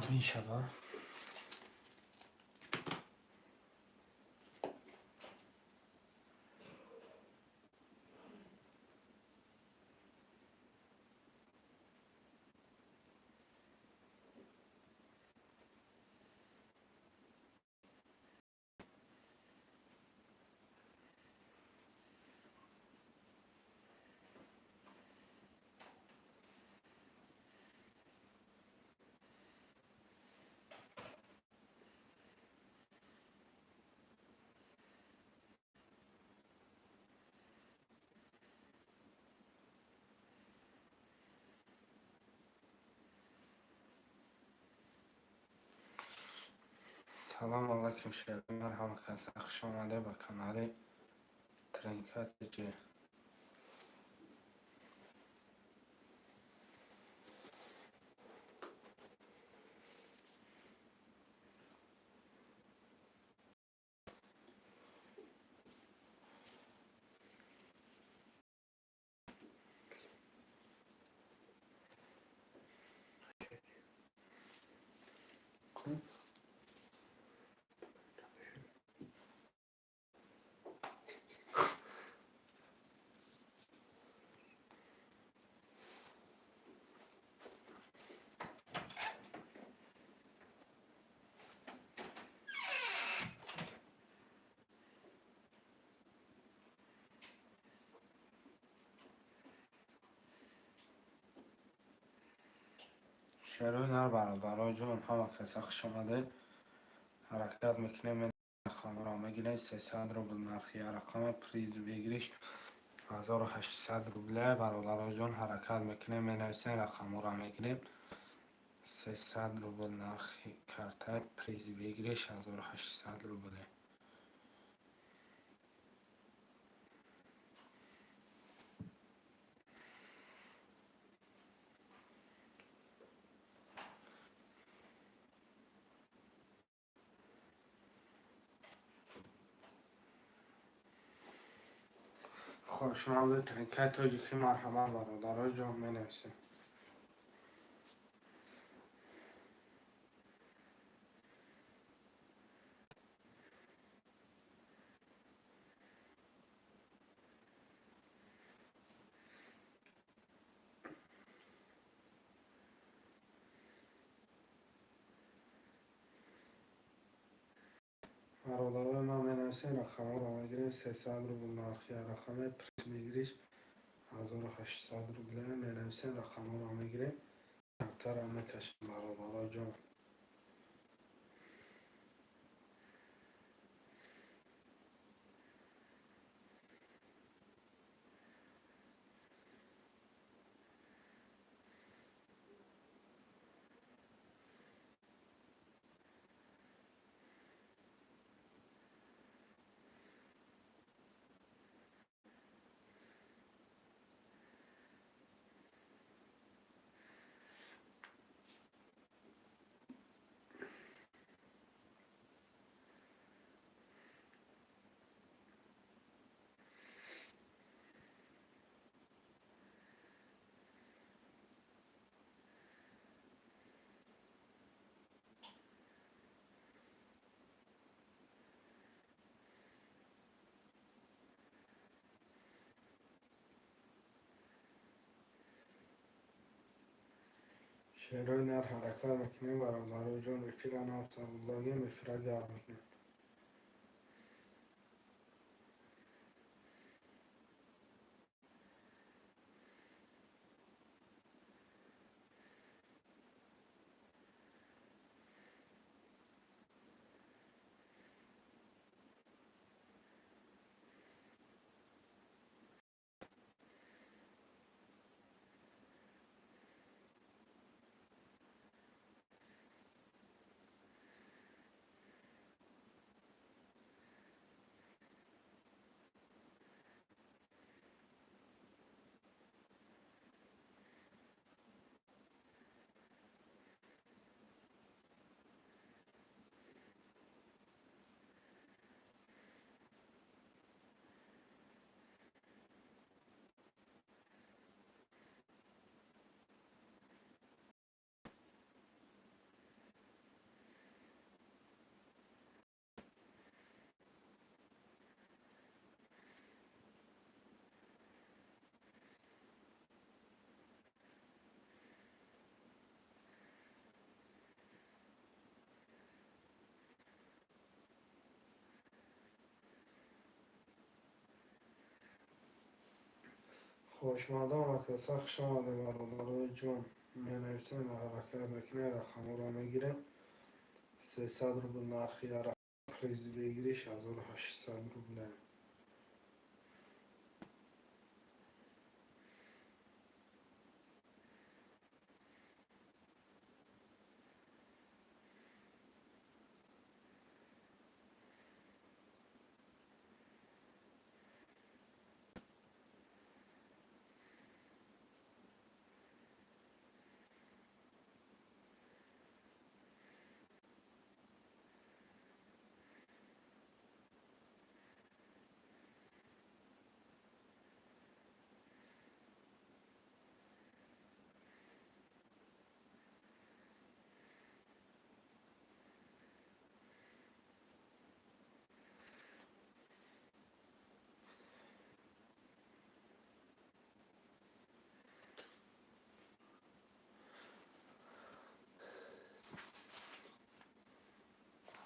Бишава. Салом алайкум, шермар, ҳама каса хуш омаде ба канали Тринка ТЖ. Шерои нар, бародарои ҷон, ҳама каса хуш омадед. Ҳаракат мекунем, рақамро мегирем. 300 рубл нархи рақама, приз выигрыш 1800 рубля. Бародарои ҷон, ҳаракат мекунем, менависем, рақамҳоро мегирем. 300 рубл нархи карта, приз выигрыш 1800 рубле. Хушомадед, Тринкаи тоҷикӣ, марҳамат, бародарои ҷон, менависем. Бародарои ман, менависем, рақамҳоро мегирем. 300 рубл нархи рақаме, приз выигрыш 1800 рубля. Менависем, рақамҳоро мегирем, картаро мекашем, бародарои ҷон. Шерои нар, ҳаракат мекунем, бародарои ҷон, эфира нав сабудлагем, эфира гарм мекунем. Хоҳишмандон ва каса хуш омадед, бародарои ҷон. Менависем ва ҳаракат мекунем, рақамҳоро мегирем. 300 рубл нархи приз выигрыш 1800 рубля.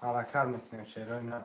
Ҳаракат мекунем, шерои на.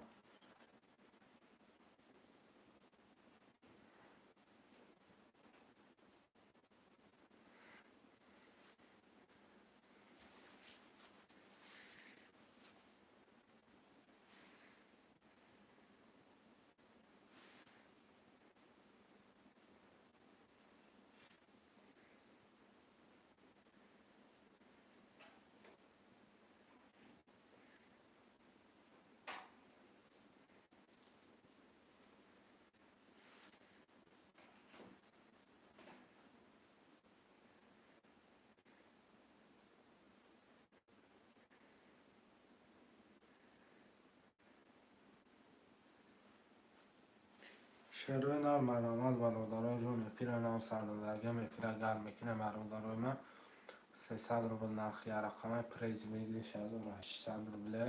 Шерои нар, марҳамат, бародарои ҷон, эфира нав сардодаргам, эфира гарм мекунем, бародарои ман. 300 рубл нархи рақамаи, приз выигрыш 1800 рубле.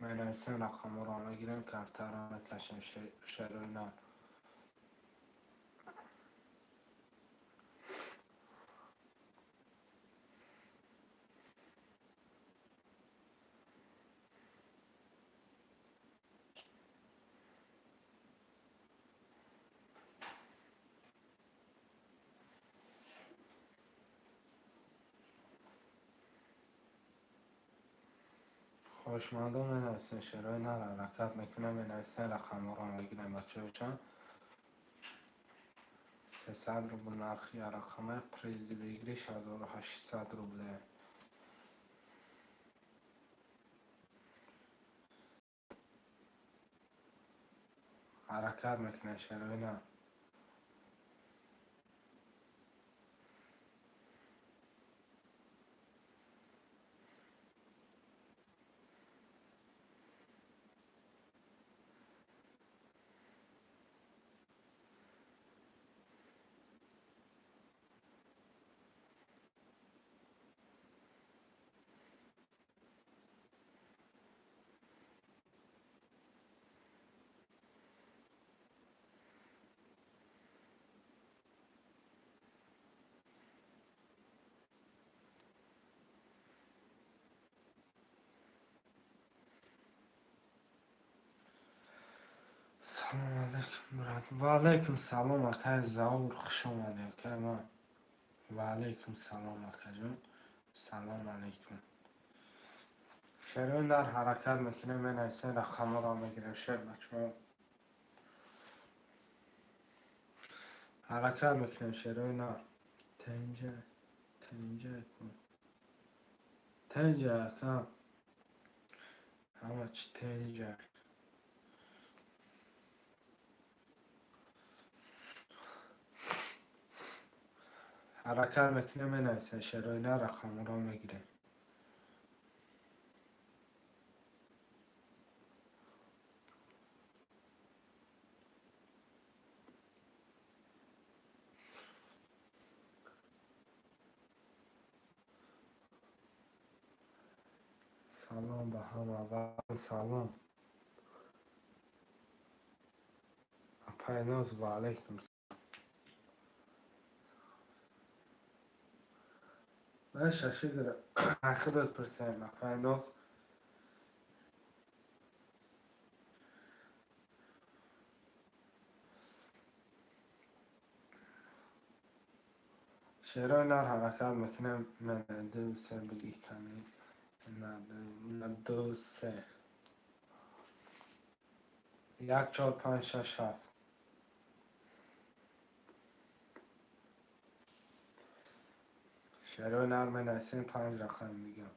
Менависем, рақамҳоро мегирем, картаро мекашем, шерои нар. Хоҳишмандон, менависем, шерои нар, ҳаракат мекунем, менависем, рақамҳоро мегирем, бачаҳочон. 300 рубл нархи рақамаи, приз выигрыш 1800 рубле. Ҳаракат мекунем, шерои нар. Салом алейкум, брат. Ва алейкум салом, акай Заур, хуш омадӣ, акай ман. Ва алейкум салом, акаҷон. Салом алейкум. Шерои нар, ҳаракат мекунем, менависем, рақамҳоро мегирем, шер бачаҳо. Ҳаракат мекунем, шерои нар. Тенҷа, тенҷа кун. Тенҷа, акам. Ҳама чи тенҷа. Ҳаракат мекунем, менависем, шерои нар, рақамҳоро мегирем. Салом ба ҳама. Ва салом. Апай Ноз, ва алейкум. Наша шукр, худат пурсем, апай Ноз. Шерои нар ҳаракат мекунем. Ду се бигӣ кани. Ду се. 1 4 5 6 7. Шерои нар менависем 5 рақам мегӯям.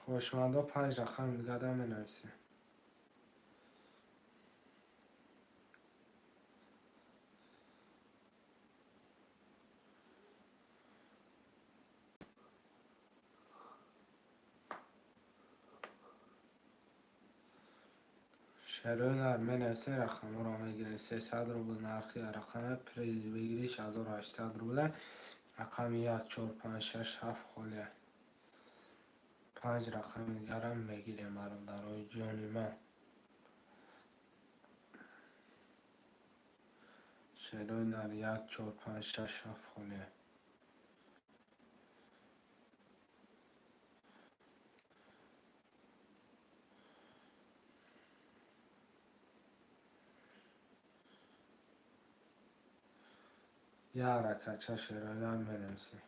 Хоҳишмандо 5 рақам дигада менависем. Шерои нар менависем, рақамҳоро мегирем. 300 рубл нархи рақаме, приз выигрыш 1800 рубля. Рақами 1 4 5 6 7 холия. 5 рақами дигарам мегирем бародарои ҷони ман. Шерои нар 1 4 5 6 7 холия. Як ракача шерои нар менависем.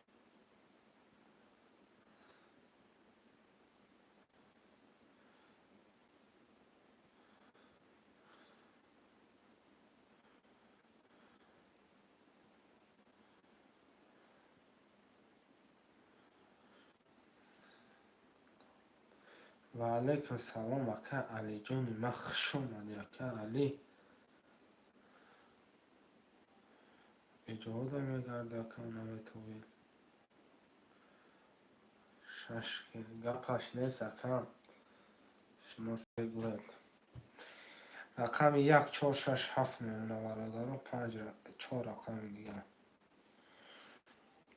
Ва алайкум салом, ака Алиҷони ман, хуш омадӣ, ака Али. Иҷода мегарда, ака наметовӣ. Шаш гапаш нест, ака. Шумо гӯед. Рақами 1 4 6 7 мемона бародаро, 5 4 рақами дигар.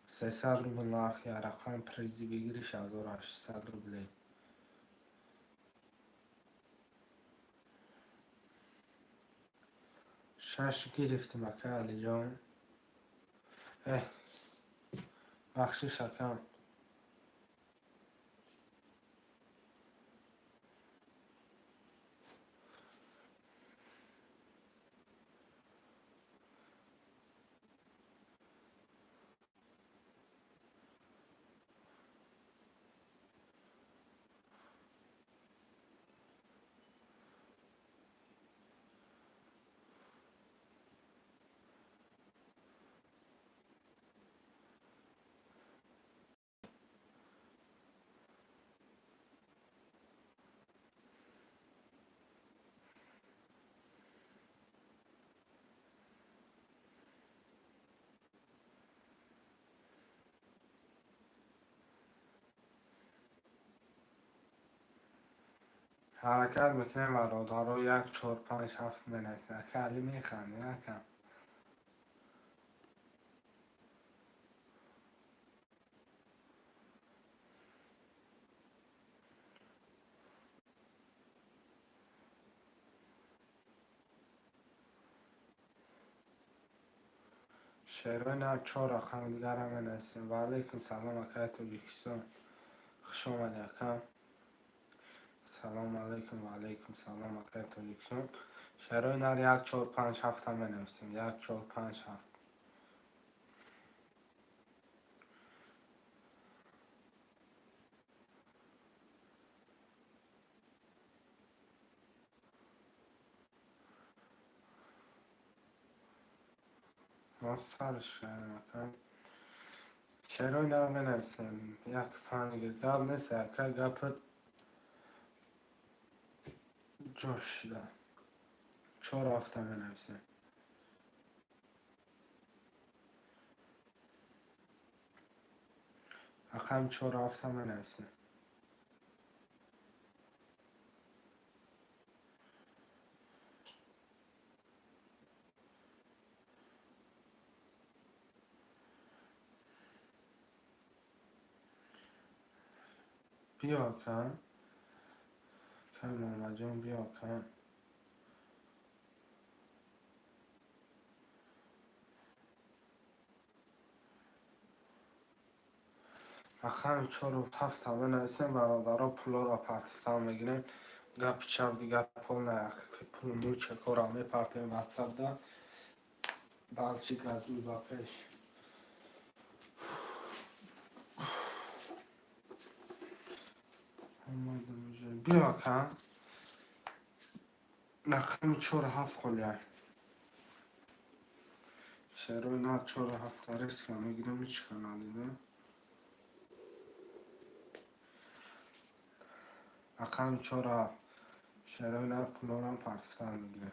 300 рубл нархи рақам, призи выигрыш 1800 рублей. Шаш гирифтим, ака Алиҷон. Бахшиш, акам. Ҳаракат мекунем бародаро, 1 4 5 7 менависем. Ака Али механдӣ, ака. Шерои нар 4 рақами дигарам менависем. Ва алайкум салом, акаи Тоҷикистон. Хуш омадӣ, ака. Салом алайкум, ва алайкум салом, акаи Тоҷикистон. Шерои нар 1 4 5 7 менависем. 1 4 5 7. Мо сарш кардем, ака. Шерои нар менависем. 1 5 гап нест, ака, гапат ҷош шуда. 4 7 менависем. Рақами 4 7 менависем. Биё, ака. Ака Муҳаммадҷон, биё, ака. Рақами чору ҳафта менависем, бародаро, пулоро партифтан мегирем. Гапи чап дигар полная пулу мул чекора мепартем ватсапда. Дальше газуй ба пеш. Омадам уже. Биё, ака. Рақами чору ҳафт холия. Шерои на чору ҳафта резко мегирем, ҳеч ка надида. Рақами чору ҳафт. Шерои на пулорам партифтан мегирем.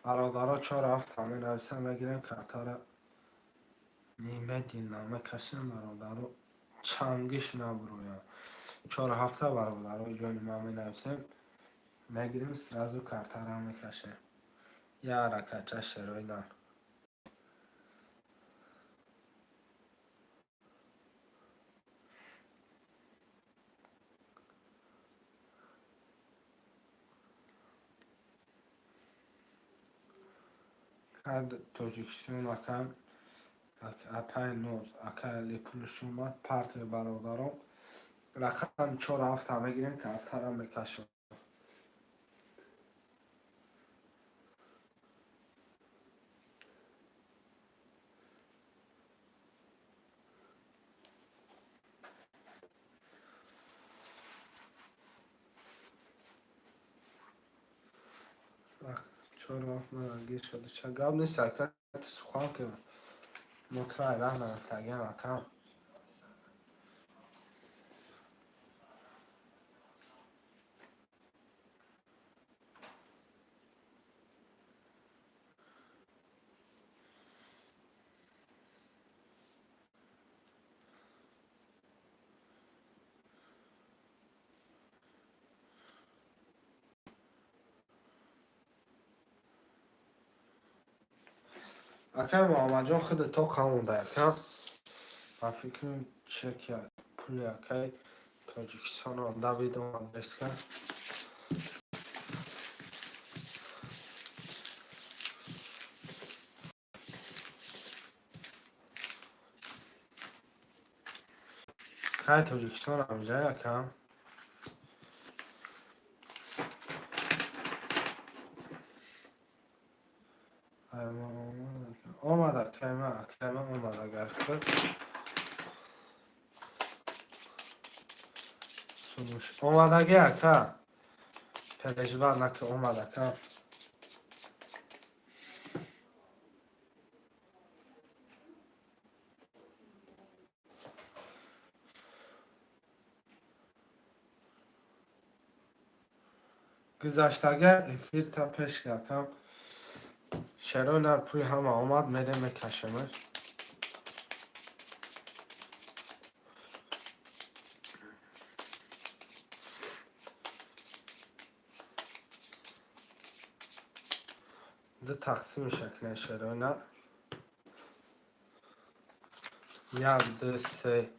Бародаро, чору ҳафта менависем, мегирем картара немедленно мекашем, бародаро, чангиш набурояд. Чору ҳафта, бародаро, ҷони ман, менависем, мегирем, сразу картара мекашем. Я ҳаракатча, шерои нар. Кад Тоҷикистон, ака, апай Ноз, ака Али, пулш омад, партия, бародаро. Рақами чору ҳафта мегирем, картара мекашем. Чору ҳафт мана гир шуда. Ча гап нест, ака, сухан ки мутрай раҳ нарафтагиам, ака. Акай Муҳаммадҷон, худи то қамонда, ака. Ба фикрам, чеки пули акай Тоҷикистон Давид омадеска. Кай Тоҷикистон ҳамҷай, ака? Омад, акайма, акайма омад, агар худ. Сумуш. Омадаги, ака. Переживать нака, омад, ака. Гузаштага эфирта пеш, акам. Шерои нар, пули ҳама омад, мерем, мекашемаш. Ду тақсим мешакне, шерои нар. Як, ду, се,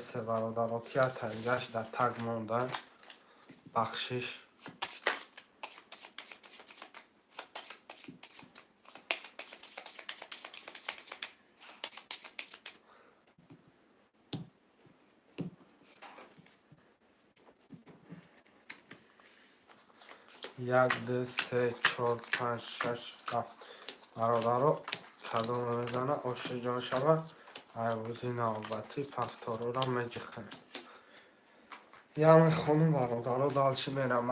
се, бародаро, ки танҷаш дар таг монда. Бахшиш. Як, ду, се, чор, панҷ, шаш, ҳафт. Бародаро, кадоме мезана, оши ҷон шавад. Айвози навбатӣ пафторора меҷиқем. Яъне хонум, бародаро, дальше мерам.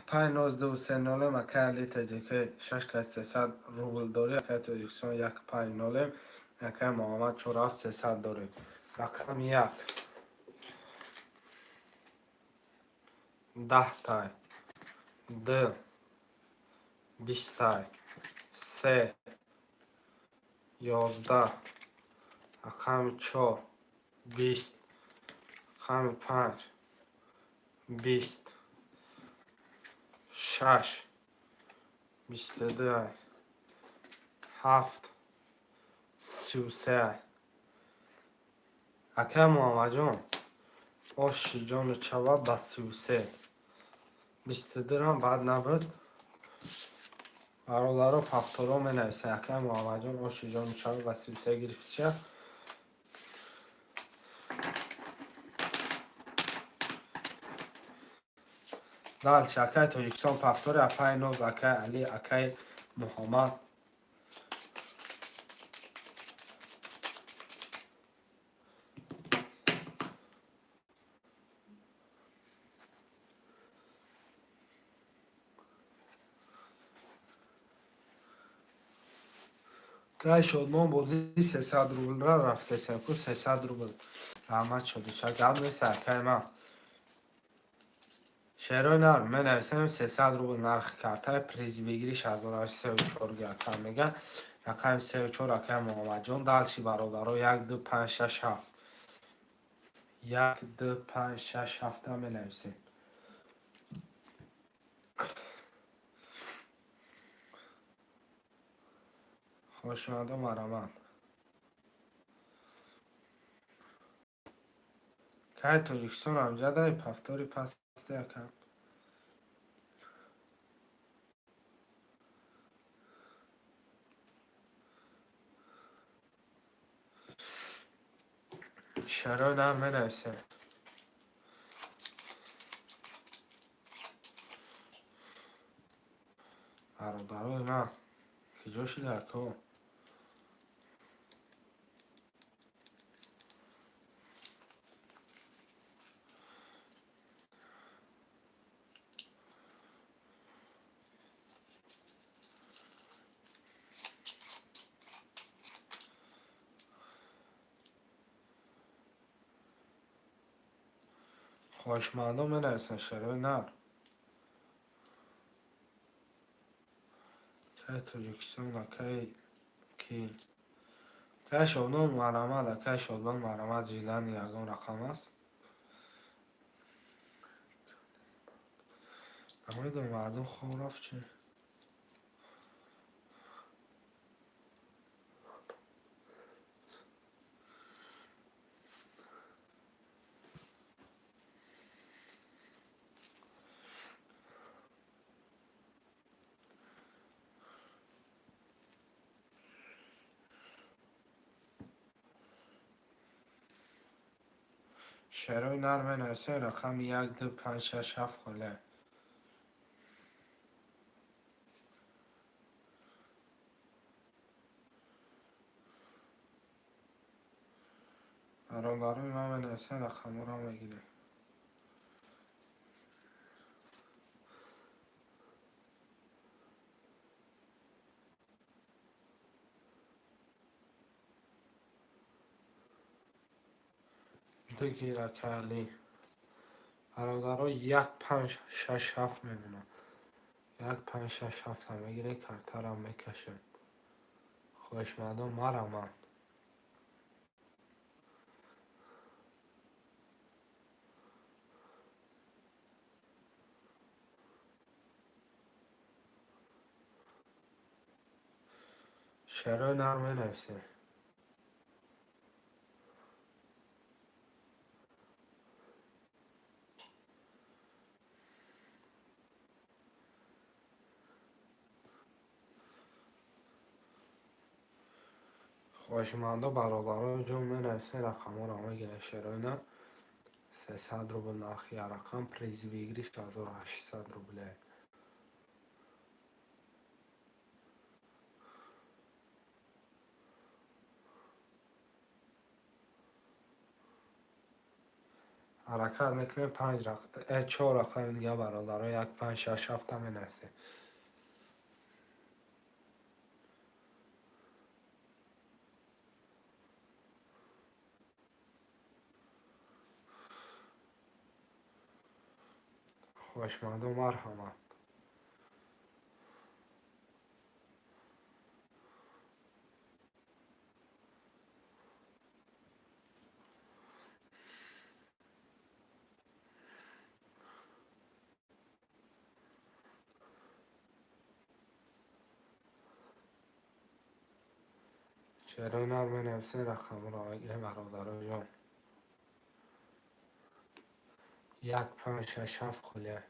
Панҷ нозду се нолем, акай Али ТҶК шаш кас 300 рубл дорӣ, акай Тоҷикистон як панҷ нолем, акай Муҳаммад чор ҳафт 300 дорӣ. Рақами як. 10 тай. Ду. 20 тай. Се. 11. Рақами чор. 20. Рақами панҷ. 20. Шаш. 22. Ҳафт. 33. Акай Муҳаммадҷон, оши ҷону чава ба 33. 22-рам бад набуд. Бародаро, повторо менависем. Акай Муҳаммадҷон, оши ҷону чава ба 33 гирифтича. Дальше, акай Тоҷикистон повтори, апай Ноз, акай Али, акай Муҳаммад. Кай Шодмон, бозӣ 300 рублра рафтесем ку, 300 рубл. Раҳмат, шодича, гап нест, акай ман. Шерои нар менависем, 300 рубл нархи картаи, приз выигрыш 1834 акай мега. Рақами 34, акай Муҳаммадҷон. Дальше, бародаро, 1, 2, 5, 6, 7. 1, 2, 5, 6, 7 менависем. Хошомадо, марҳамат. Кай Тоҷикистон амҷадай повтори пасте, ака. Шарои нар менависем. Бародарои ман, киҷо шуда, ако? Хоҳишмандон менависанд, шарои нар. Кай Тоҷикистон, акай ки? Кай Шодмон, марҳамат, акай Шодмон, марҳамат, жилани ягон рақам аст? Намедонам, мардум хоб рафт чи? Шерои нар менависем, рақами 1, 2, 5, 6, 7 холе. Бародарои ман менависем, рақамҳоро мегирем. Дугир, акай Али. Бародаро, 1, 5, 6, 7 мемонам. 1, 5, 6, 7 мегирем, картаро мекашем. Хоҳишмандон, марҳамат. Шерои нар менависем. Хоҳишмандо, бародаро ҷон, менависем, рақамҳоро мегирем, шерои нар. 300 рубл нархи як рақам, приз выигрыш 1800 рубле. Ҳаракат мекунем, панҷ чор рақами дига, бародаро, 1, 5, 6, 7 менависем. Хоҳишмандо, марҳамат. Шерои нар менависен, рақамро мегирем, бародароҷон. 1 5 6 7 холия.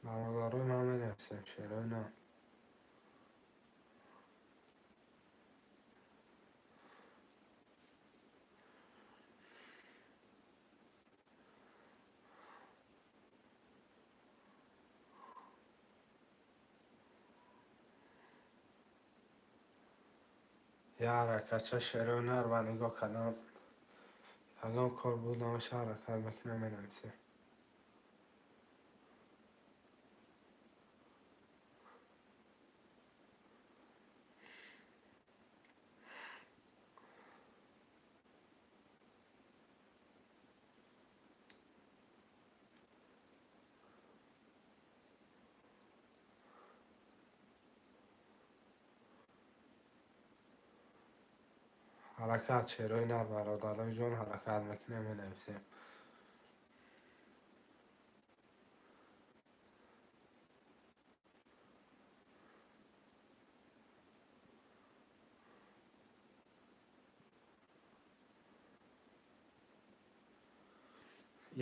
Бародарои ман менависем, шерои нар. Як ҳаракатча шерои нар ба нигоҳ кардам. Ягон кор буд намаша ҳаракат мекунам, менависем. Ҳаракат, шерои нар, бародарои ҷон, ҳаракат мекунем, менависем.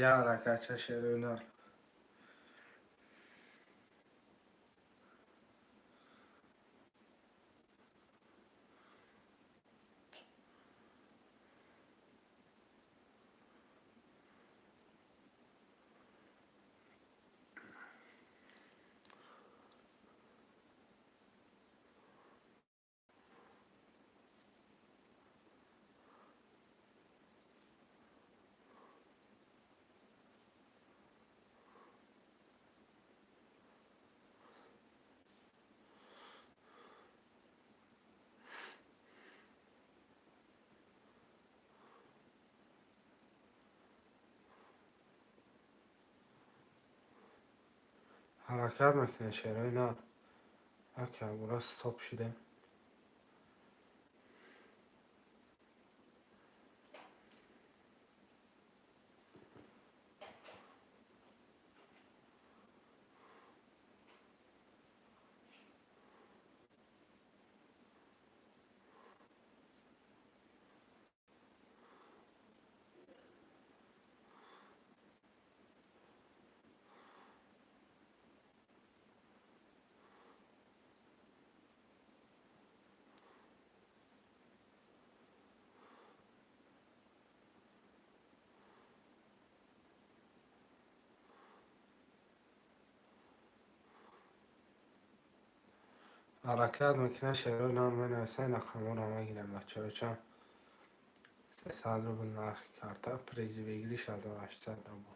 Як ҳаракатча шерои нар. Ҳаракат мекунем, шерои нар. Як ябора стоп шидем. Ҳаракат мекунем, шерои нар менависем, рақамҳоро мегирем, бачаҳо. Чанд 300 рубл нархи карта, призи выигрыш 1800 рубл.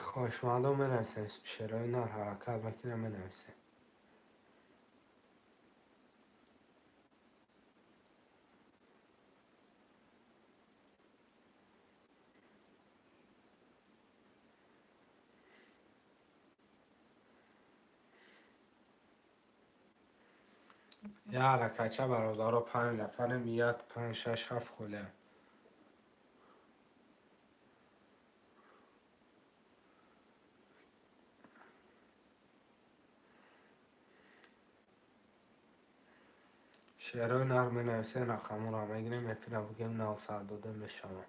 Хоҳишмандон менависем, шерои нар, ҳаракат мекунем, менависем. Як ҳаракатча, бародаро, панҷ нафарем, 1 5 6 7 холия. Шерои нар менависем, рақамҳоро мегирем, эфира бигем нав сар дода мешавам.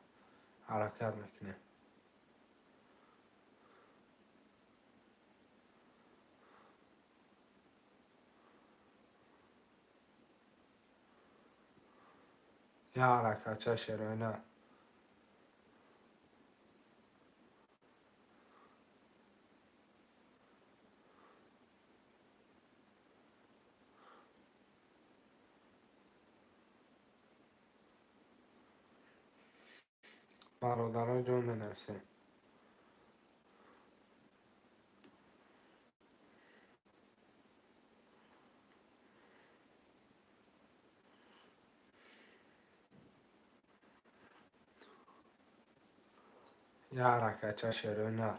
Ҳаракат мекунем. Як ҳаракатча, шерои нар. Бародарон ҷон менависем. Як ҳаракатча, шерои нар.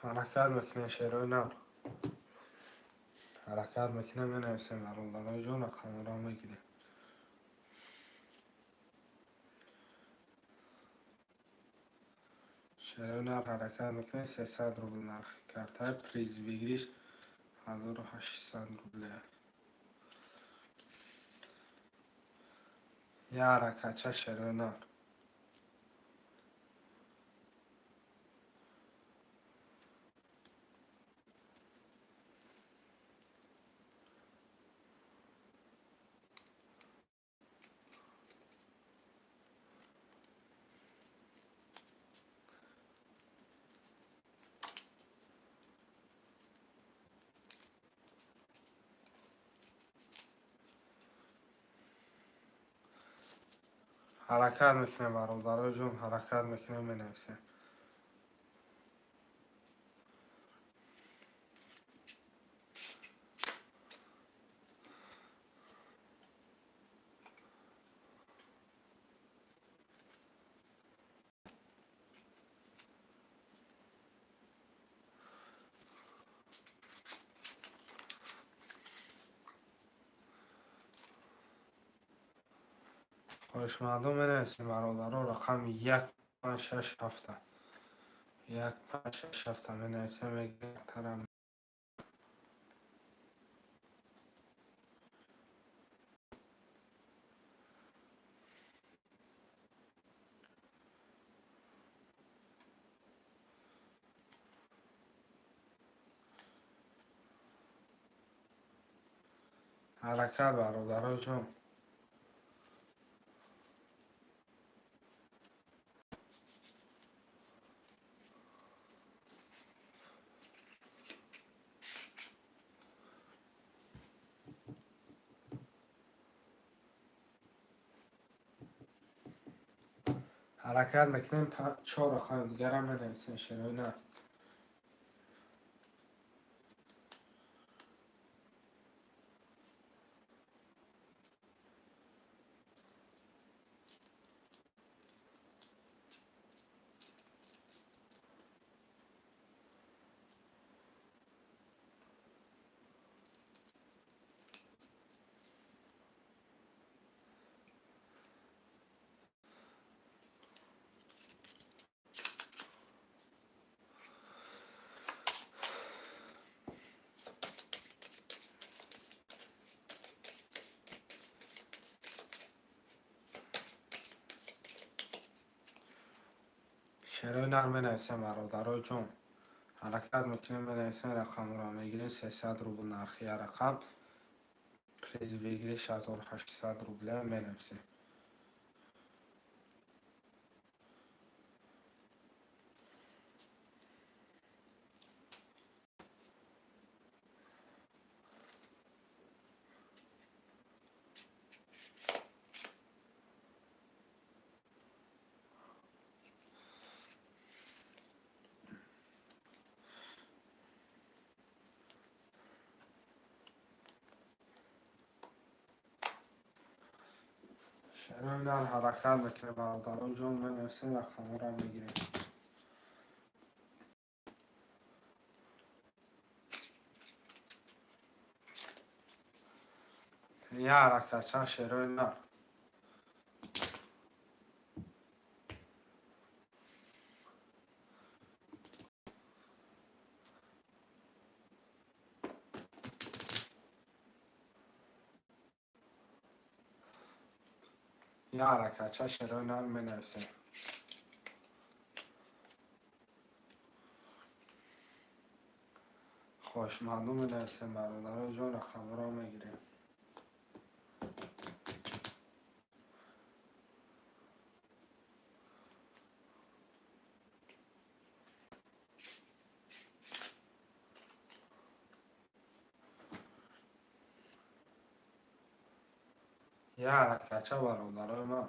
Ҳаракат мекунем, шерои нар. Ҳаракат мекунем, менависем, бародарои ҷон, рақамҳоро мегирем. Шерои нар, ҳаракат мекунем, 300 рубл нархи картаи, приз выигрыш 1800 рубле. Як ҳаракатча, шерои нар. Ҳаракат мекунем, бародарои ҷон, ҳаракат мекунем, менависем. Хоҳишмандон, менависем, бародаро, рақами 1567, 1567 менависем, мегиртарам. Ҳаракат, бародарои ҷон. Ҳаракат мекунем, чор рақами дигарам менависем, шерои нар. Шерои нар, менависем, бародарои ҷон. Ҳаракат мекунем, менависем, рақамро мегирем, 300 рубл нархи як рақам, приз выигрыш 1800 рубля, менависем. Шерои нар, ҳаракат мекунем, бародарои ҷон, менависем, рақамҳоро мегирем. Як ҳаракатча, шерои нар. Як ҳаракатча, шерои нар, менависем. Хоҳишмандон, менависем, бародарои ҷон, рақамҳоро мегирем. Як ҳаракатча, бародарои ман.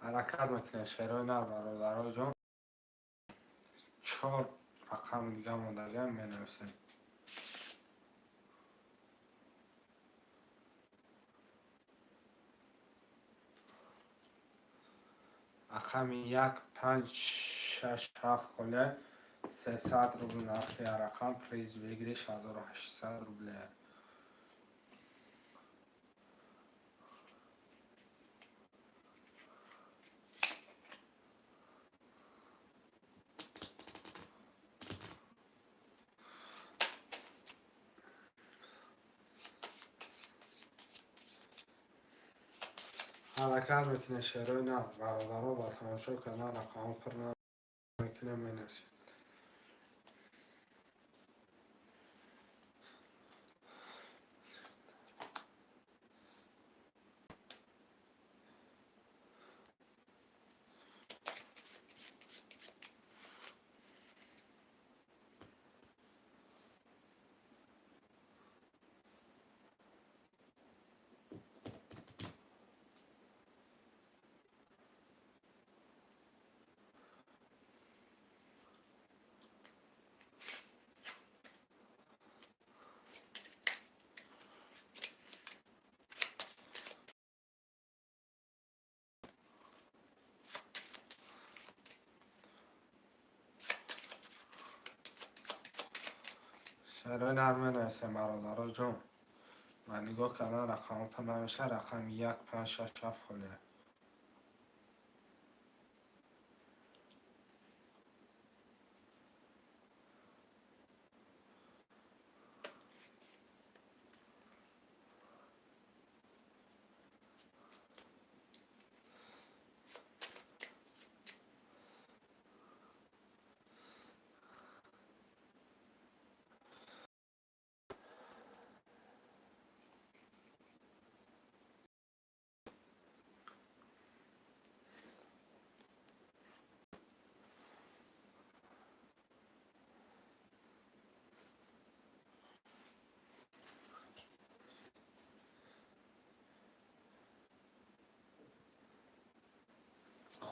Ҳаракат мекунем, шерои нар, бародарои ҷон. Чор рақами дига мондагиам менависем. Рақами як, панҷ, шаш, ҳафт холе, 300 рубл нархи рақам, приз выигрыш 1800 рубле. Ҳаракат мекунем, шерои нар, бародаро, ба тамошо кардан рақамҳо пур намекунем, менависем. Шерои нар менависем, бародаро ҷон. Ба нигоҳ кардан рақамҳо пур намешавад. Рақами як, панҷ, шаш, ҳафт холе.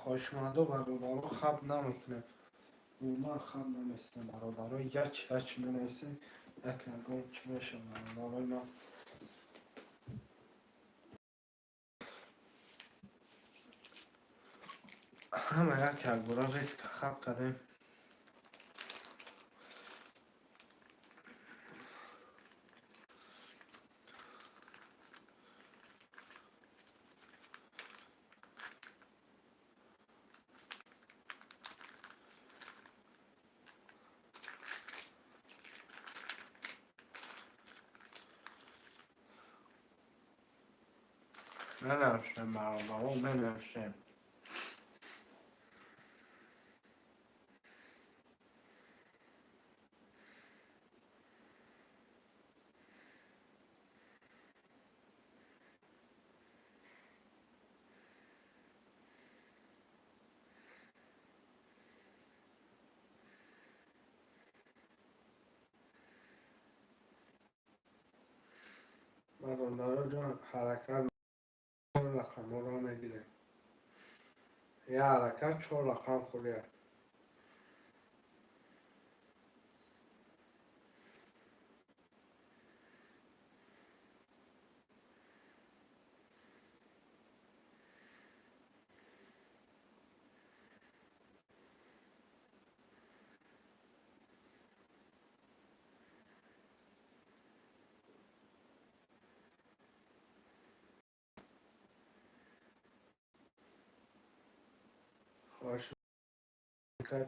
Хоҳишмандо, бародаро, хаб намекунем, умуман хаб намесем, бародаро. Як як менависем, як ягон чӣ мешавад, бародарои ман. Ҳама як якбора резко хаб кардем. Менависем, бародаро, менависем. Бародаро ҷон, ҳаракат, рақамҳоро мегирем. Як ҳаракат, чор рақам холия.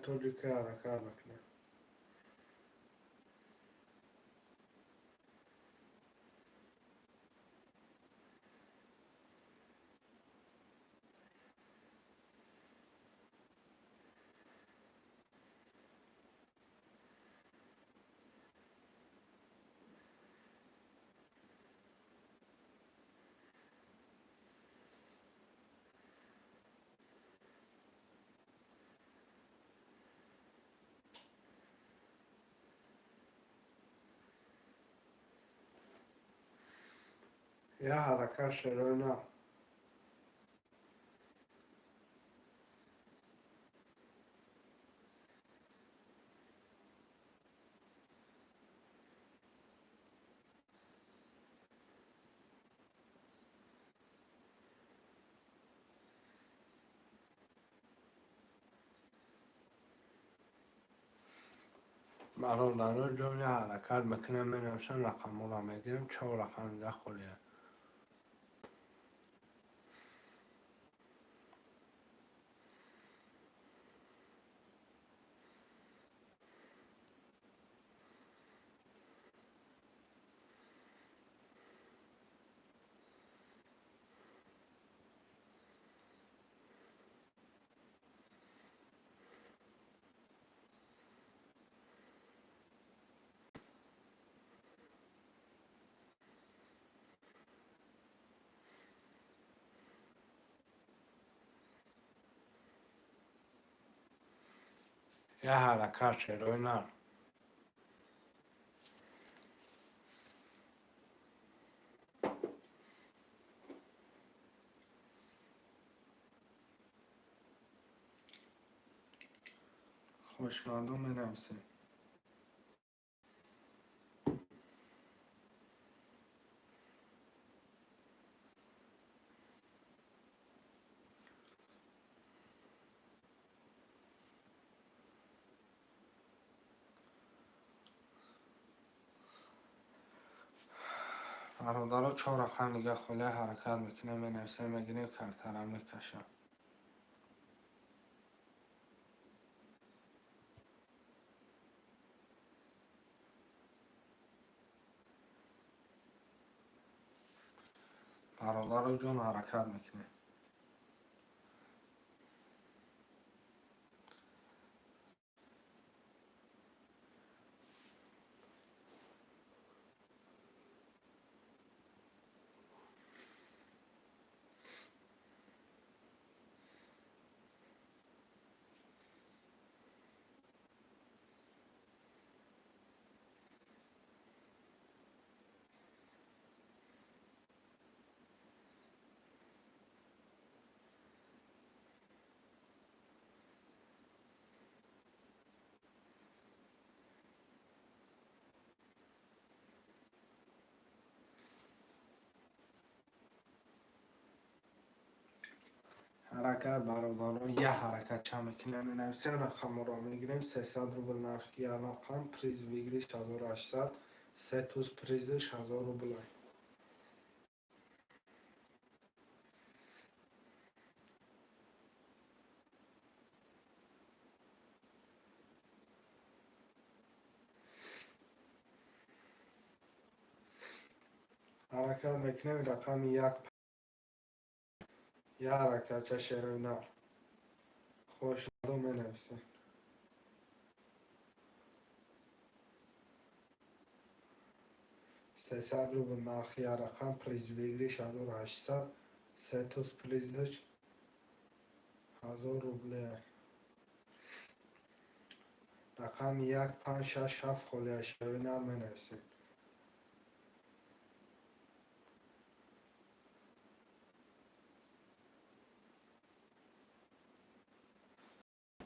Тоҷика ҳаракат мекунем. Я ҳаракат, шерои нар. Бародаро ҷон, я ҳаракат мекунем, менависем, рақамҳоро мегирем, чор рақам дига холия. Я ҳаракат, шерои нар. Хушмандон, менависем. Бародаро, чор рақам дига холия, ҳаракат мекунем, менависем, мегирем, картара мекашам. Бародаро ҷон, ҳаракат мекунем. Ҳаракат, бародаро, я ҳаракат ча мекунем, менависем, рақамҳоро мегирем. 300 рубл нархи як рақам, приз выигрыш 1800, се туз призш 1000 рубл. Ҳаракат мекунем, рақами як, я ҳаракатча, шерои нар. Хошмандо, менависем. 300 рубл нархи як рақам, приз выигрыш 1800, се туз призш 1000 рубле. Рақами як, панҷ, шаш, ҳафт холия, шерои нар, менависем.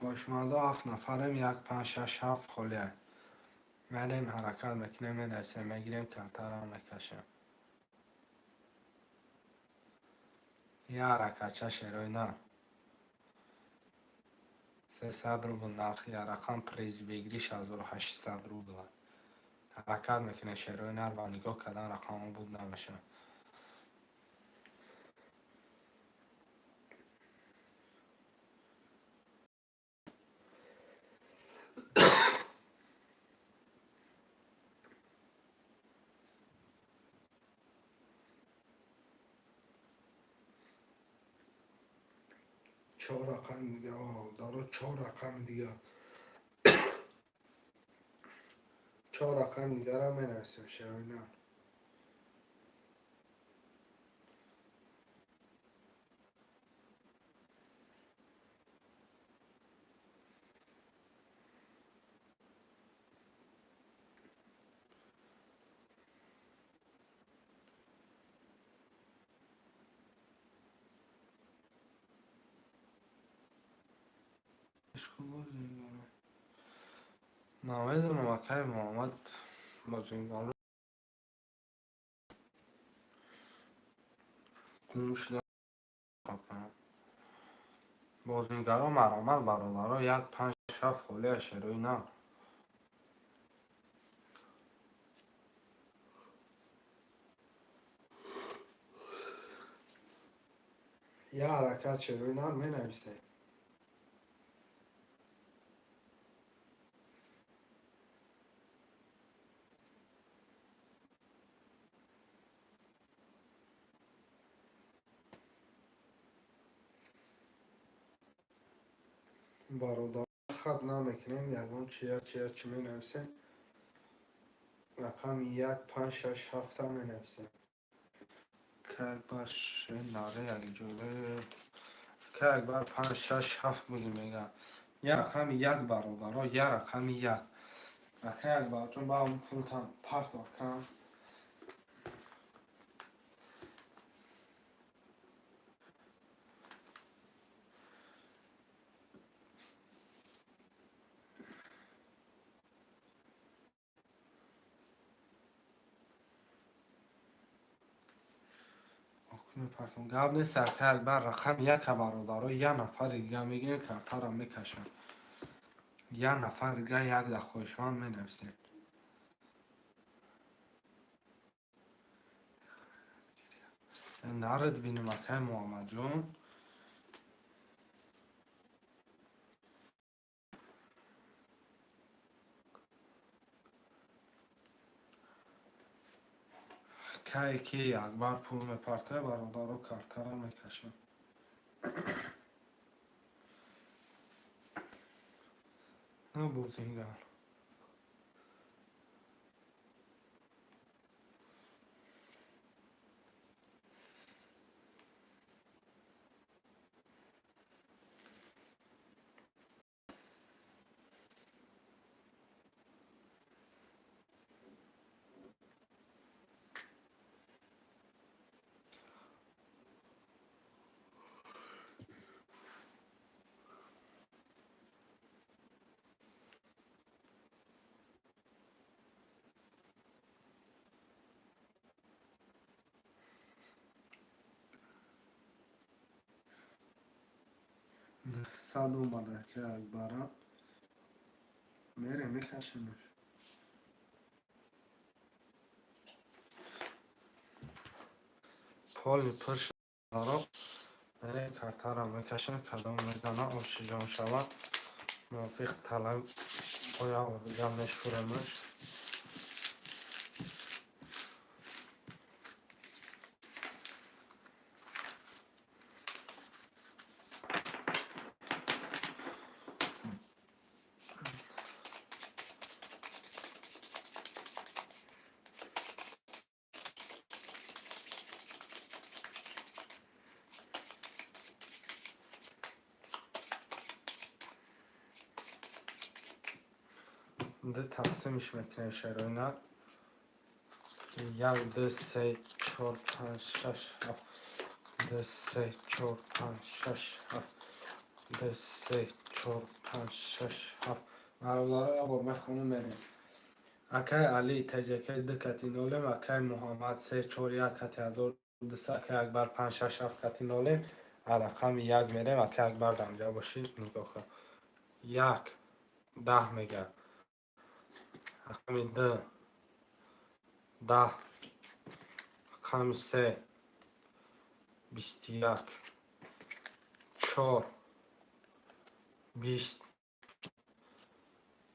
Хошмандо, ҳафт нафарем, як, панҷ, шаш, ҳафт холия. Мерем, ҳаракат мекунем, менависем, мегирем, картаро мекашем. Я ҳаракатча, шерои нар. 300 рубл нархи як рақам, приз выигрыш 1800 рубл. Ҳаракат мекунем, шерои нар, ба нигоҳ кардан рақамҳо буд намешавад. Чор рақами дига, бародаро, чор рақами дига, чор рақами дигарам менависем, шерои нар. Намедонам, акай Муҳаммад, бозингаро гум шуда. Бозингаро, маромад, бародаро, як панҷ шаф холия шерои на. Я ҳаракат шерои нар менависем. Бародар, хат намекунем, ягон чия чия чи менависем. Рақами як, панҷ, шаш, ҳафта менависем. Как бар наре якҷоя, как бар панҷ, шаш, ҳафт буди мега. Я рақами як, бародаро, я рақами як. Ака Акбарҷон, ба пултан парто акам. Гап нест, ака Акбар, рақами яка, бародаро, я нафари дига мегирем, картаро мекашам. Я нафар дига як да хоҳишманд менависем. Наред бинем, акай Муҳаммадҷон. Кае ки Акбар пул мепартояд, бародаро, картаро мекашам. На бозингар. Сад омада, ки Акбара. Мерем, мекашемш. Поли пур шударо мерем, картаро мекашем, кадом мезана, ошиҷон шавад. Мувофиқ талаб оя дига мешӯремш. Ду тақсимш мекунем, шероина. Як, ду, се, чор, панҷ, шаш, ҳафт. Ду, се, чор, панҷ, шаш, ҳафт. Ду, се, чор, панҷ, шаш, ҳафт. Бародаро, як бор мехонем, мерем. Акай Али, ТЖК ду кати нолем, акай Муҳаммад се, чор, як кати 1200, акай Акбар панҷ, шаш, ҳафт кати нолем. А рақами як мерем, акай Акбар, дамҷа бошӣ, нигоҳ кун. Як, 10 мега. Рақами ду, 10, рақами се, 21, чор, 20,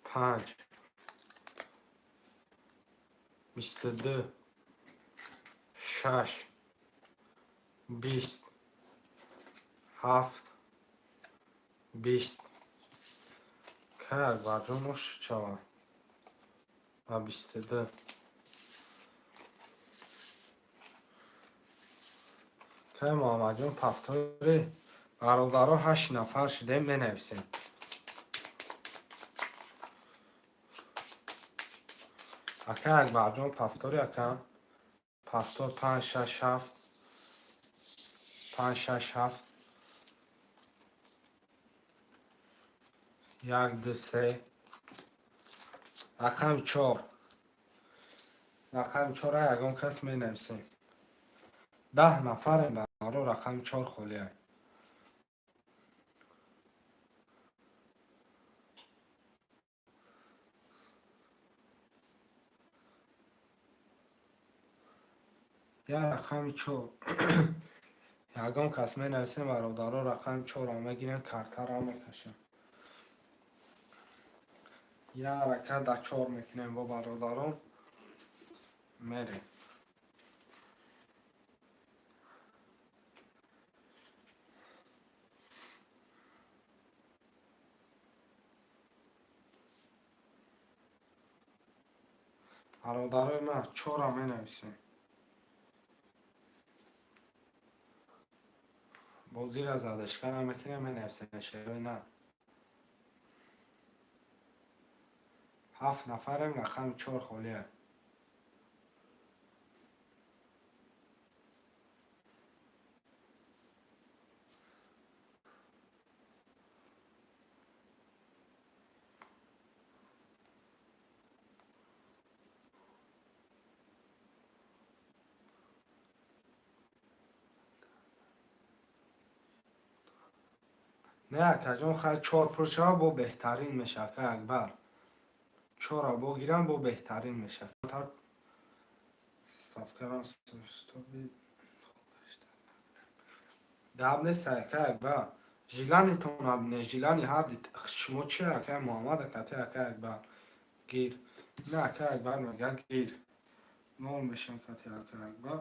панҷ, 22, шаш, 20, ҳафт, 20. Кай Акбарҷон оши шавад? Ба 22. Кай Муҳаммадҷон, повтори. Бародаро, ҳашт нафар шудем, менависем. Ака Акбарҷон, повтори, ака. Повтор панҷ, шаш, ҳафт. Панҷ, шаш, ҳафт. Як, ду, се. Рақами чор. Рақами чора ягон кас менависем. 10 нафарем, бародаро, рақами чор холия. Я рақами чор. Ягон кас менависем, бародаро, рақами чорро мегирем, картаро мекашем. Я ҳаракат да чор мекунем бо бародарон. Мерем. Бародарои ман, чорро менависем. Бозиро задашка намекунем, менависем шерои на. Ҳафт нафарем, рақами чор холия. Не, акаҷон, хай, чор пур шава, бо беҳтарин мешавад, ака Акбар. Чорро бо гирам, бо беҳтарин мешавад. Ставкарам стоби гап нест, ака Акбар. Желаниетон не желание ҳарди шумо чи, ака Муҳаммад, акати ака Акбар. Гир. Не, ака Акбар мега гир. Нол мешем кати ака Акбар.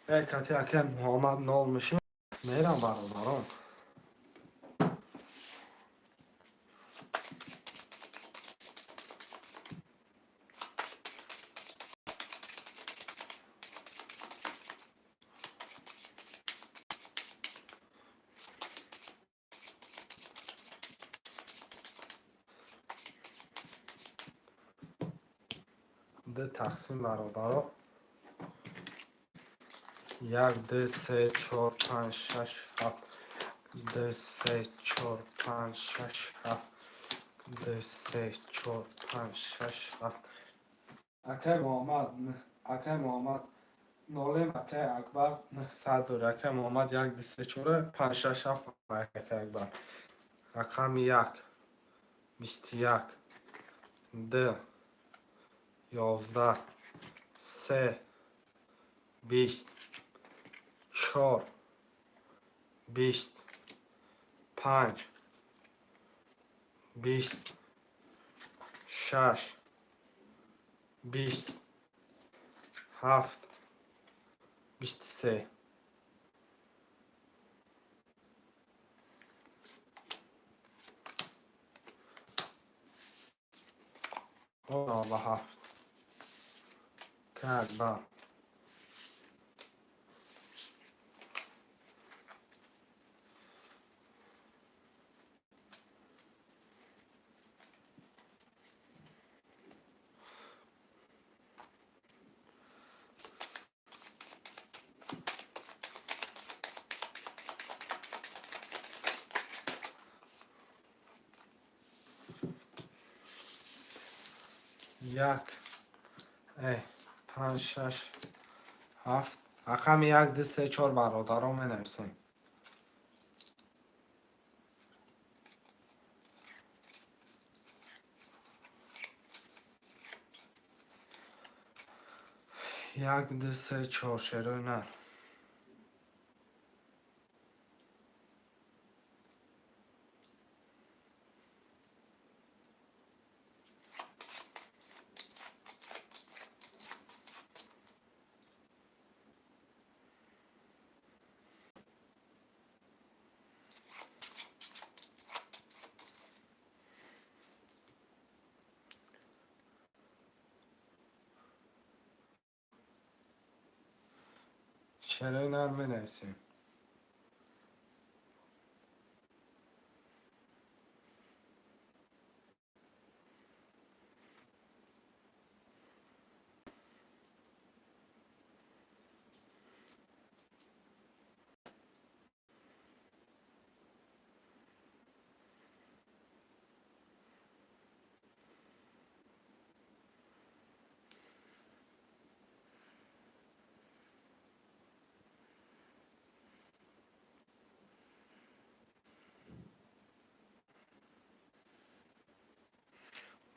Э, кати ака Муҳаммад нол мешем. Мерам, бародарон. Д тақсим, бародаро. Як, ду, се, чор, панҷ, шаш, ҳафт. Ду, се, чор, панҷ, шаш, ҳафт. Ду, се, чор, панҷ, шаш, ҳафт. Акай Муҳаммад, акай Муҳаммад, нолем, акай Акбар, 900 дори. Акай Муҳаммад, як, ду, се, чора, панҷ, шаш, ҳафт, акай Акбар. Рақами як, 21, д, 11, се, 20, чор, 20, панҷ, 20, шаш, 20, ҳафт, 23. 97. Акбар. Як, панҷ, шаш, ҳафт. Рақами як, ду, се, чор, бародаро, менависем. Як, ду, се, чор, шерои нар. Шерои нар менависем.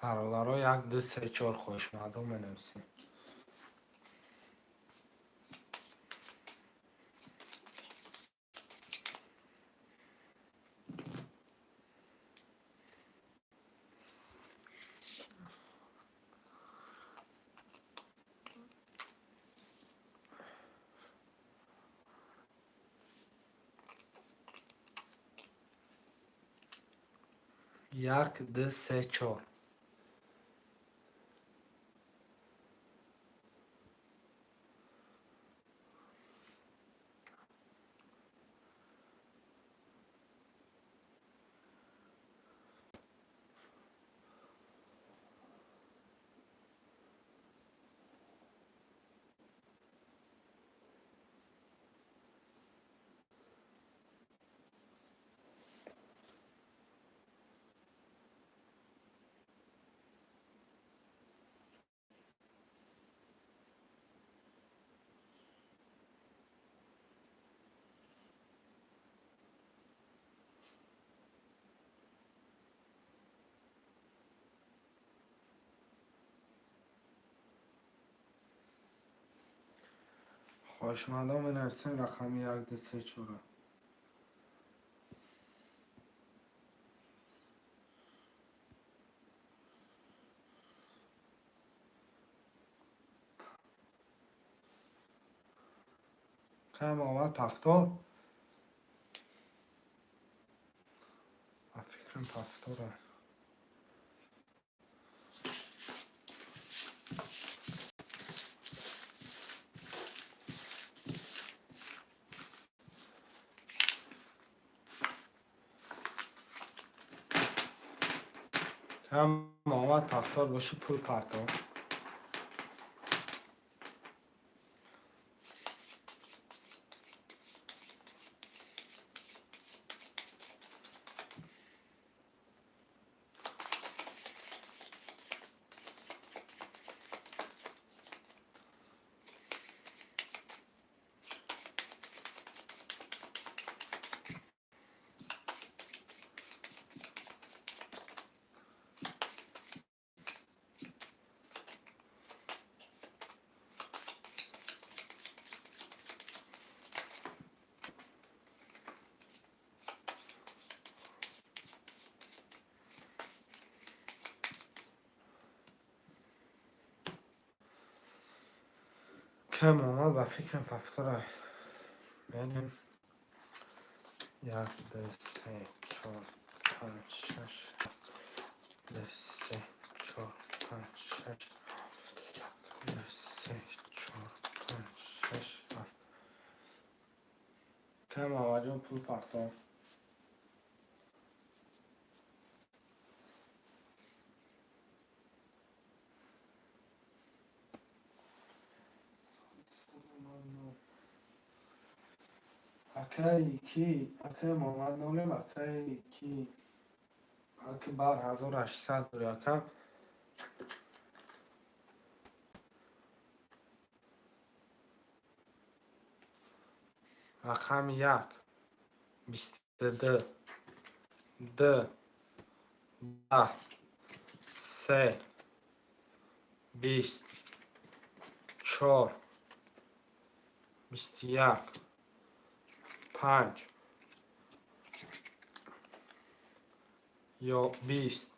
Бародаро, як, ду, се, чор, хоҳишмандо, менависем. Як, ду, се, чор. Хоҳишмандон, менависем рақами як, ду, се, чора. Кам омад? Пафтор, ба фикрам, пафтора. Кам омад? Пафтор боши, пул партов. Кам омад? Ба фикрам, пафтора. Менем: як, ду, се, чор, панҷ, шаш, ду, се, чор, панҷ, шаш, ду, се, чор, панҷ, шаш, ҳафт. Кам омаҷон, пул партов. Акаи ки, акаи Муҳаммад Нолим, акаи ки, Акбар, 1800 бури, ака. Рақами як, 22, д, 10, се, 20, чор, 21, панҷ ё 20,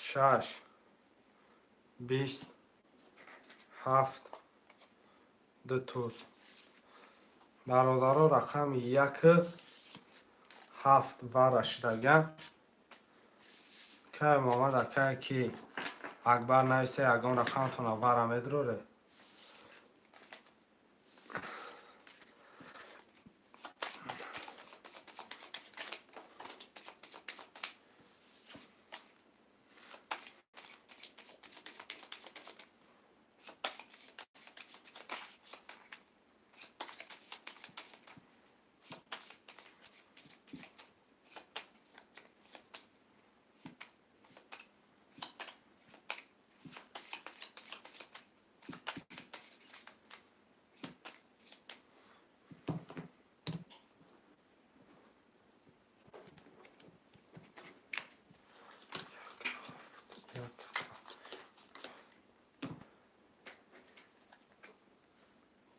шаш, 20, ҳафт, ду туз. Бародаро, рақами як, ҳафт вара шудаган. Кай омад, акае ки Акбар, нависе, ягон рақамтона вара медуроре.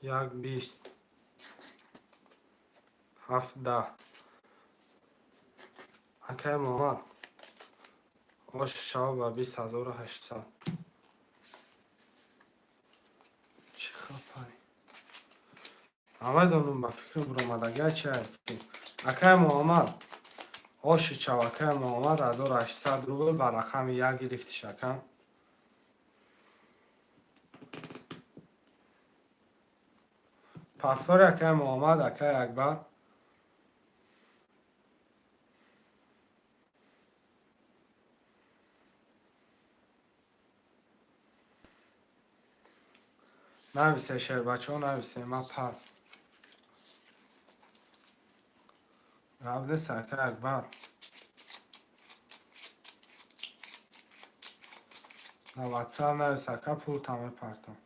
1 20, 7 10. Акай Муҳаммад, оши шава ба 20 800. Чӣ хапай, намедонам, ба фикри буромадагия чи. Акай Муҳаммад, оши чав, акай Муҳаммад, 1800 рубл, ба рақами як гирифтиш, ака. Повтори, акай Муҳаммад, акай Акбар. Нависе, шербачаҳо, нависе, ма пас гап нест, акай Акбар. На Ватсап навис, ака, пулта мепартам.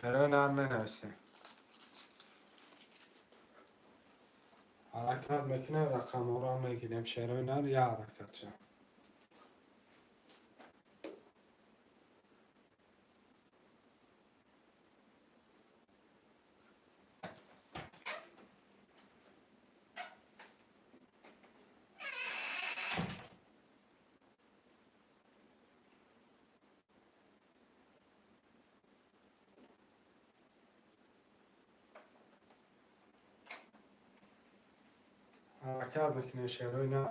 Шерои нар менависем, ҳаракат мекунем, рақамҳоро мегирем. Шерои нар, як ҳаракатча. Ҳаракат мекунем, шерои нар.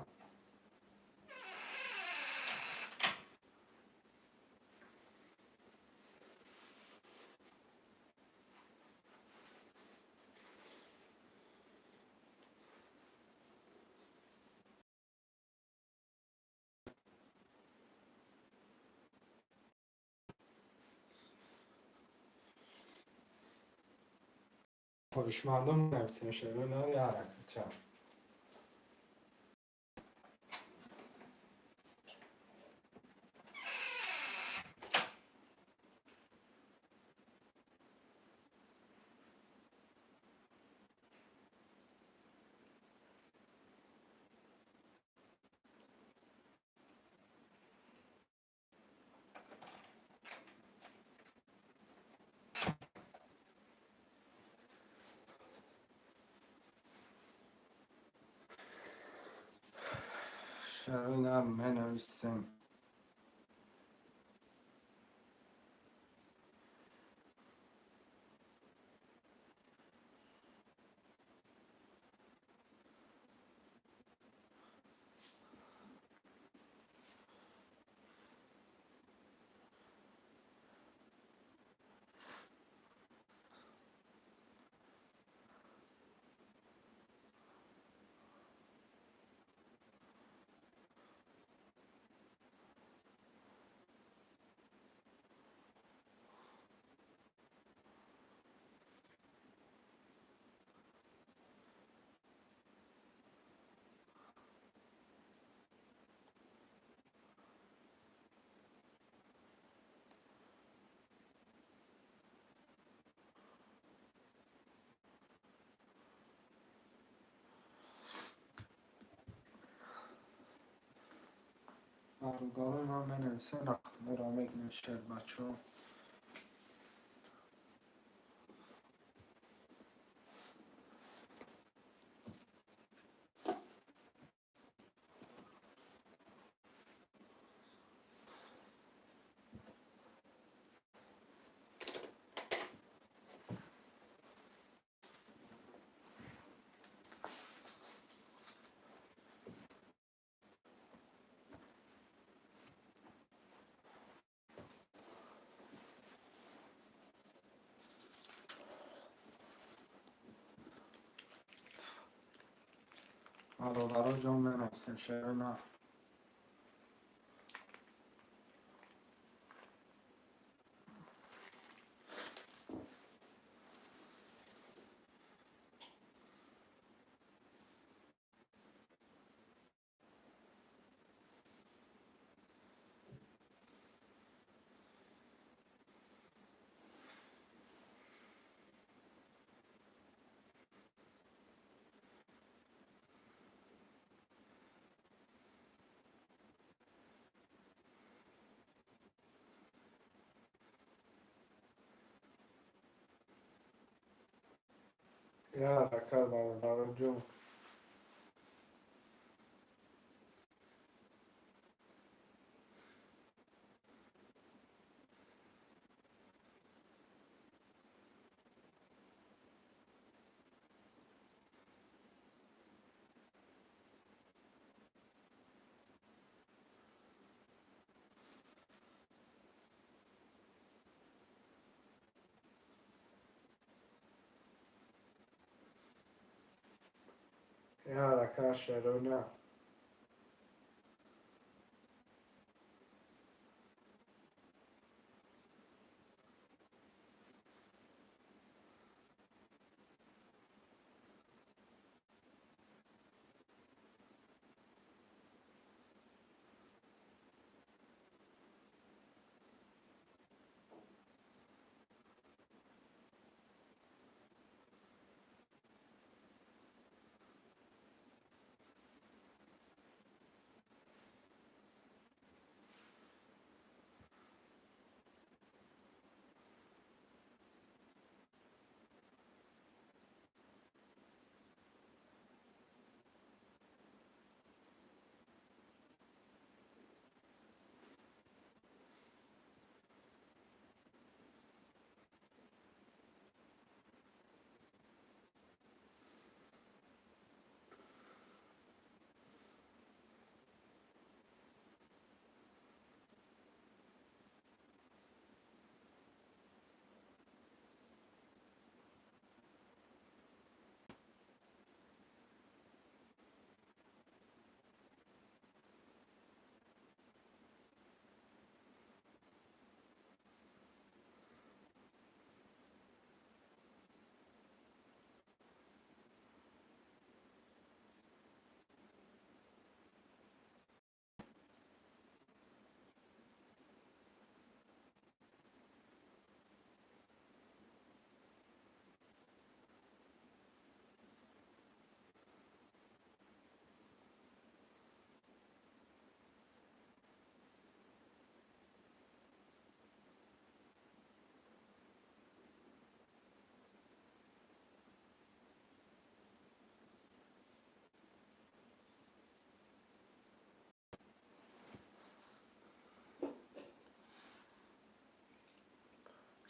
Хоҳишмандон, менависем, шерои нар, як ҳаракатча. Шерои нар менависем. Бародарои ман, менависем, рақамҳоро мегирем, шербачаҳо. Бародаро ҷон, менависем, шерои нар. Я ҳаракат, бародаро ҷон. Я ҳаракат, шерона.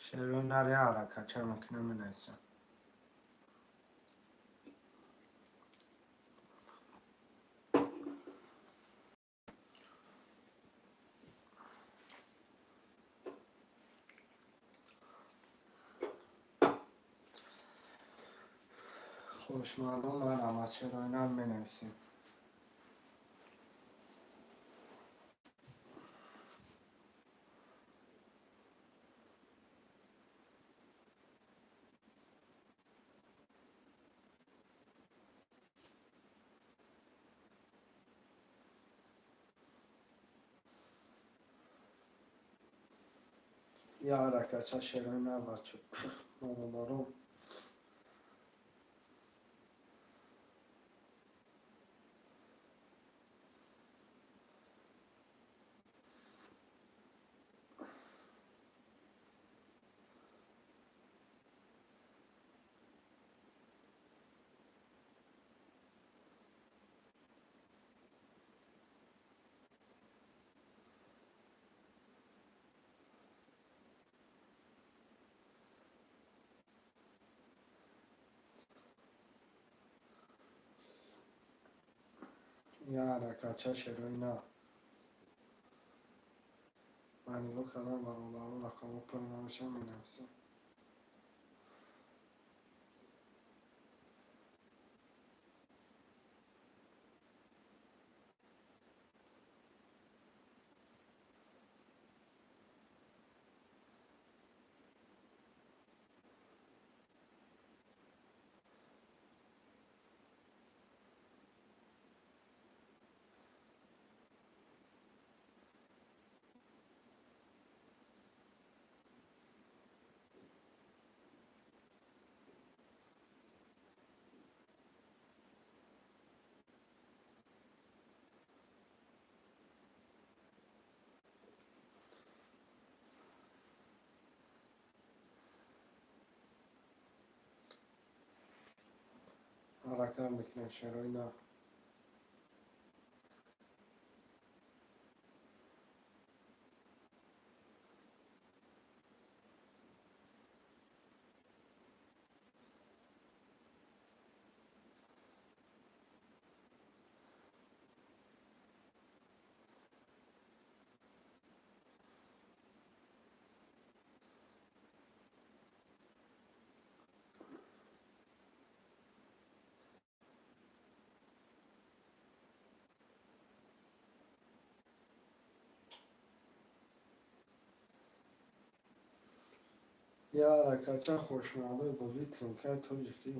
Шерона, я ҳаракат ча мекунам, менависам. Хушмандон, марҳамат, шероина менависем. Я ҳаракатча, шероина, бачо, бародарон. Я ҳаракатча, шероина. Ман нигоҳ кардам, бародаро, рақамҳо пур намешаванд, менависам. Ҳаракат мекунем, шерои нар. Я ҳаракатча хошмадои бозии тринкаи тоҷикӣ.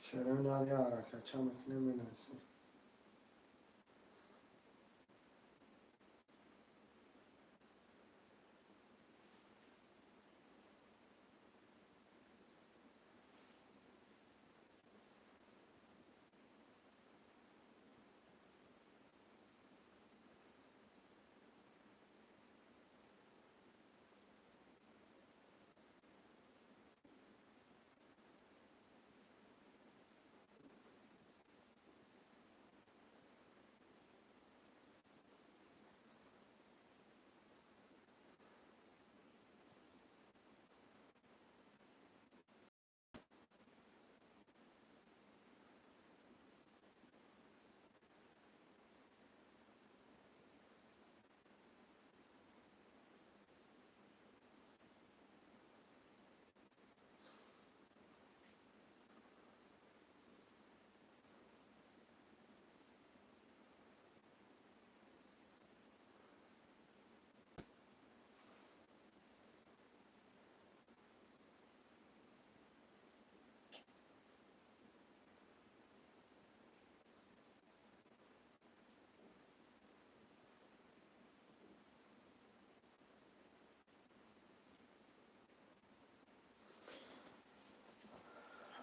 Шерои нар я ҳаракатча мекунем, менависем.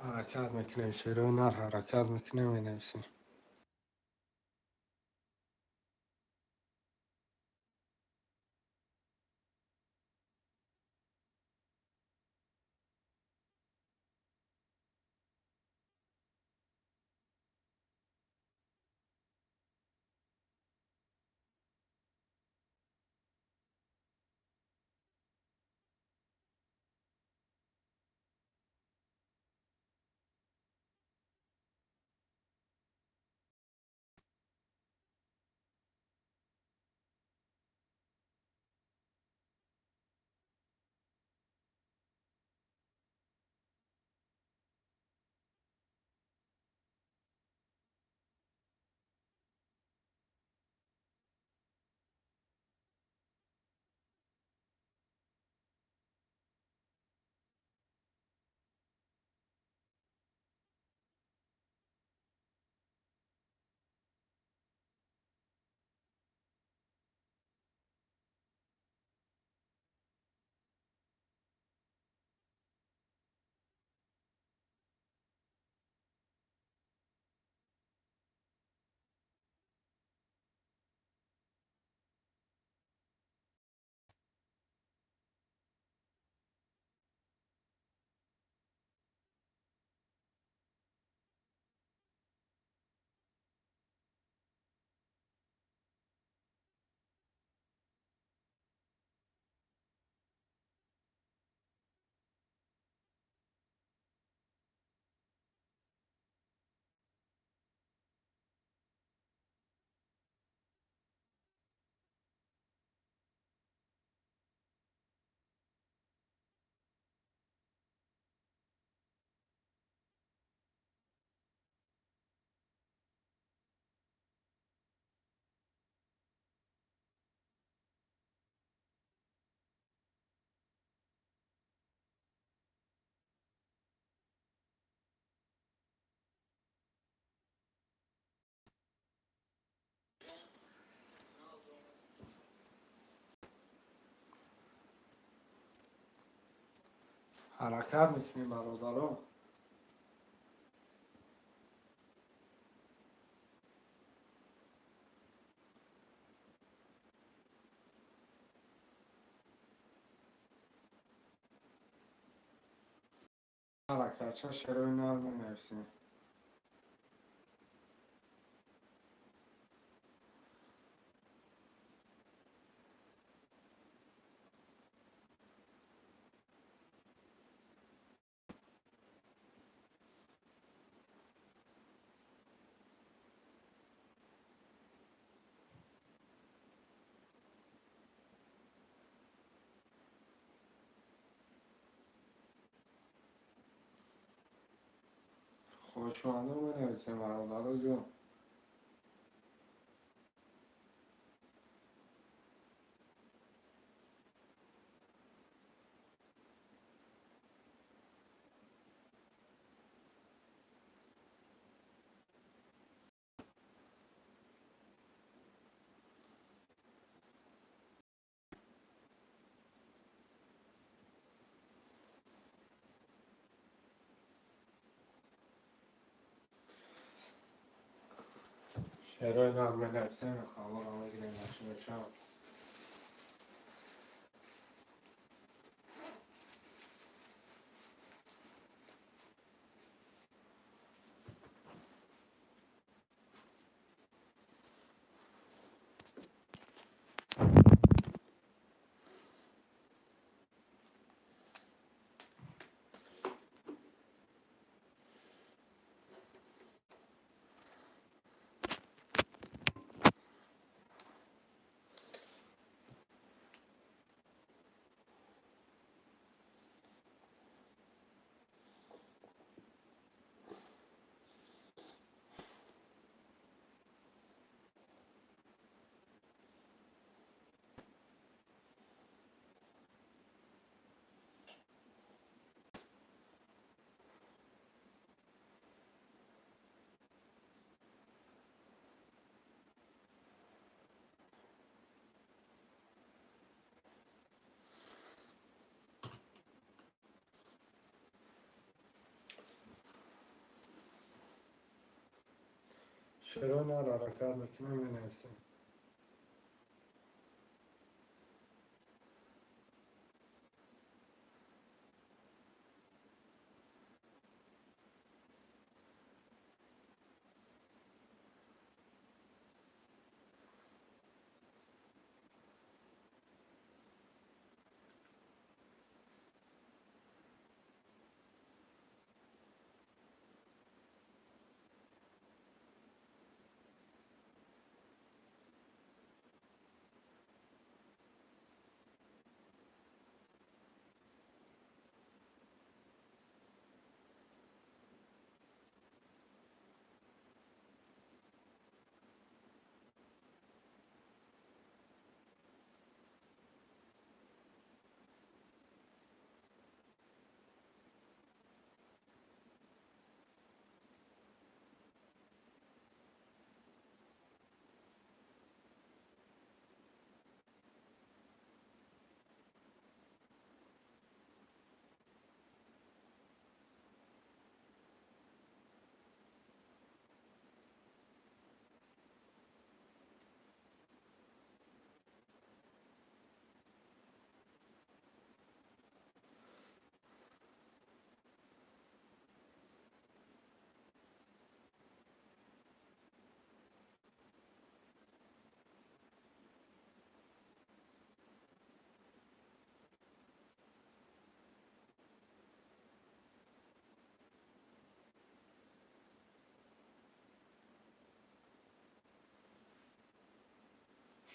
Ҳаракат мекунем, шерои нар ҳаракат мекунем, менависем. Ҳаракат мекунем, бародаро. Ҳаракатча шерои нар менависем. Хушомадо менависем, бародаро ҷон. Шерои нар менависем, хабарро мегирем нашибашам. Шерои нар ҳаракат мекунем, менависем.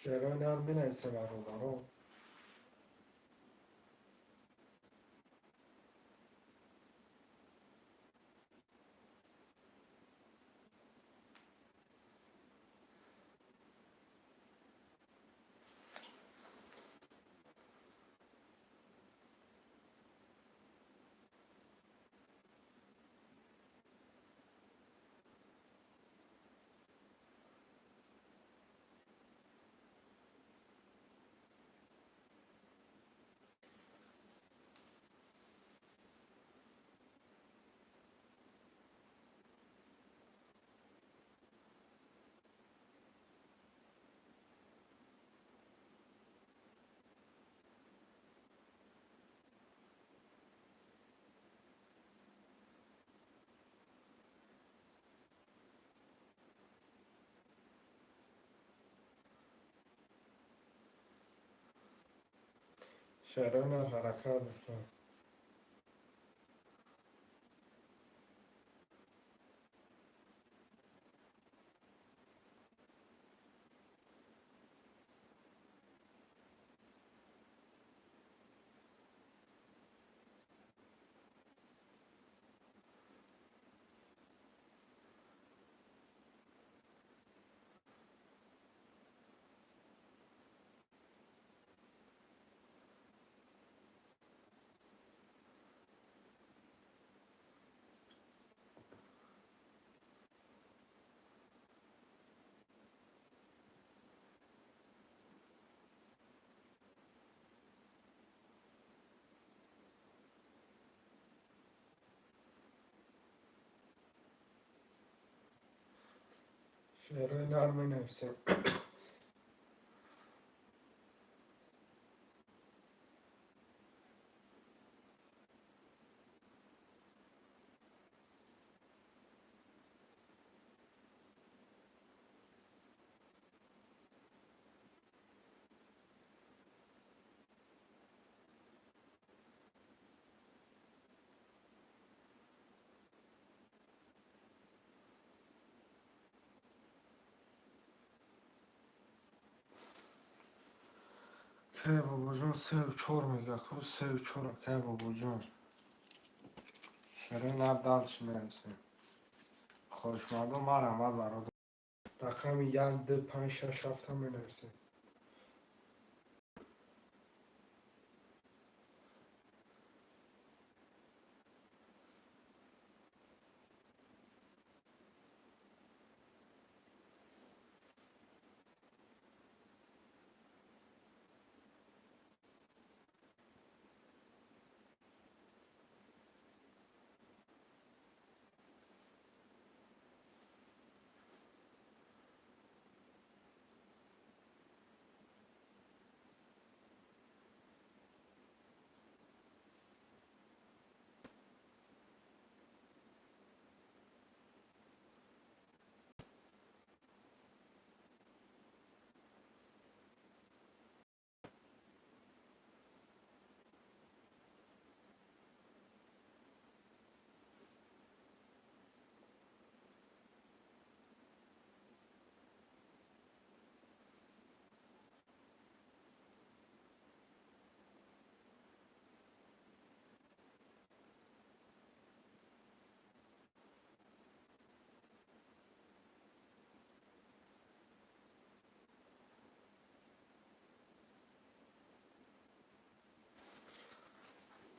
Шерои нар менависем, бародаро. Шаҳрона ҳаракат мекунад. Шеърҳои нар менависем. Кай бобоҷон, сеу чор мега ку, сеу чор, кай бобоҷон. Шеърҳои нар дальше менависем. Хоҳишмандон, марҳамат, бародар. Рақами як, ду, панҷ, шаш, ҳафта менависем.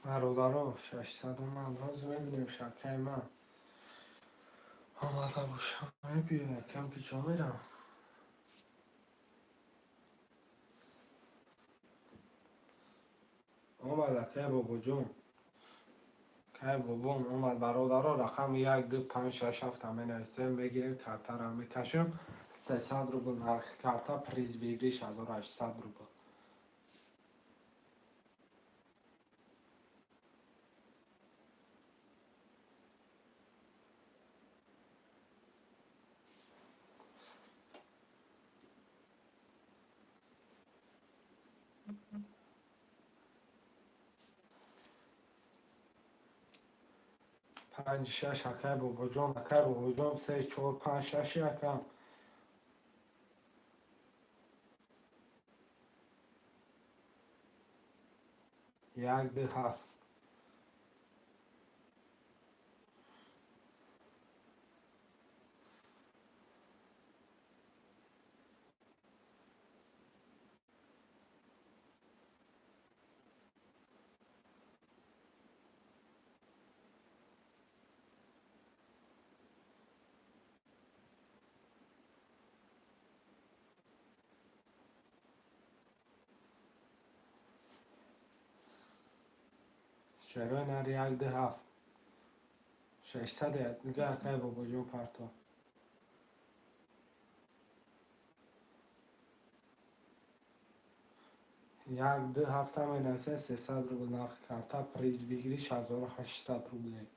Бародаро, 600 омад, ҳозир мебинем, шакаи ман омада бошам, мебиёяд, кам ки ҷо мерам. Омад, акай бобоҷон. Кай бобом омад, бародаро, рақами як, ду, панҷ, шаш, ҳафта менависем, мегирем, картаро мекашем. 300 рубл нархи карта, приз выигрыш 1800 рубл. Панҷ, шаш, акай бобоҷон, акай бобоҷон, се, чор, панҷ, шаш, якам. Як, ду, ҳафт. Шеърҳои нар, як, ду, ҳафт. 600 нигаҳ, акай бобоҷон, парто. Як, ду, ҳафта менависем, 300 рубл нархи карта, приз выигрыш 1800 рублей.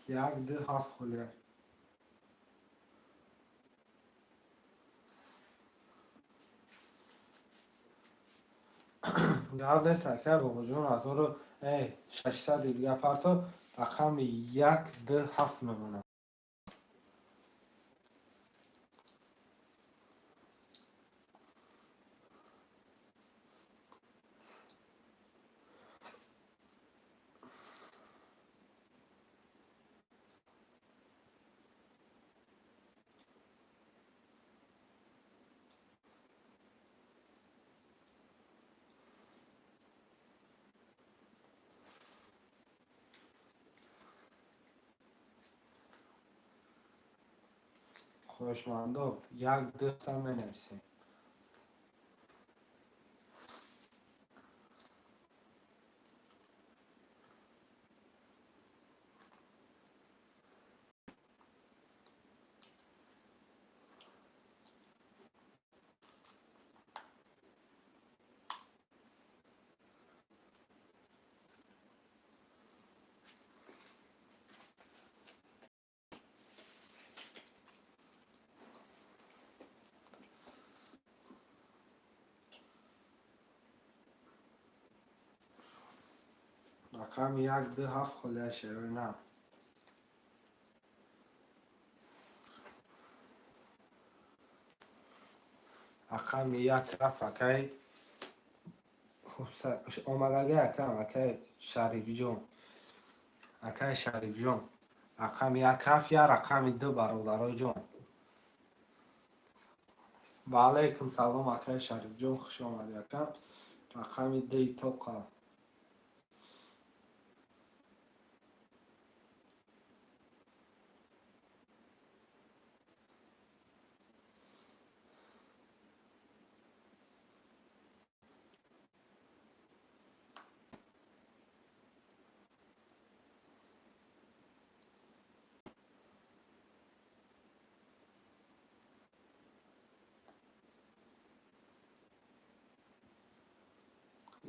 1 2 7 холия. Гап нест, акай бобоҷон, 1600 дига парто, рақами 1 2 7 мемонад. Хоҳишмандо, 1 2 та менависем. Рақами 1 2 7 холия, шерои нав. Рақами 1 рафт, акай омадаги акам, акай Шарифҷон. Акай Шарифҷон. Рақами 1 рафт, я рақами 2, бародарои ҷон. Ва алайкум салом, акай Шарифҷон, хуш омадӣ, акам. Рақами 2 тоқа.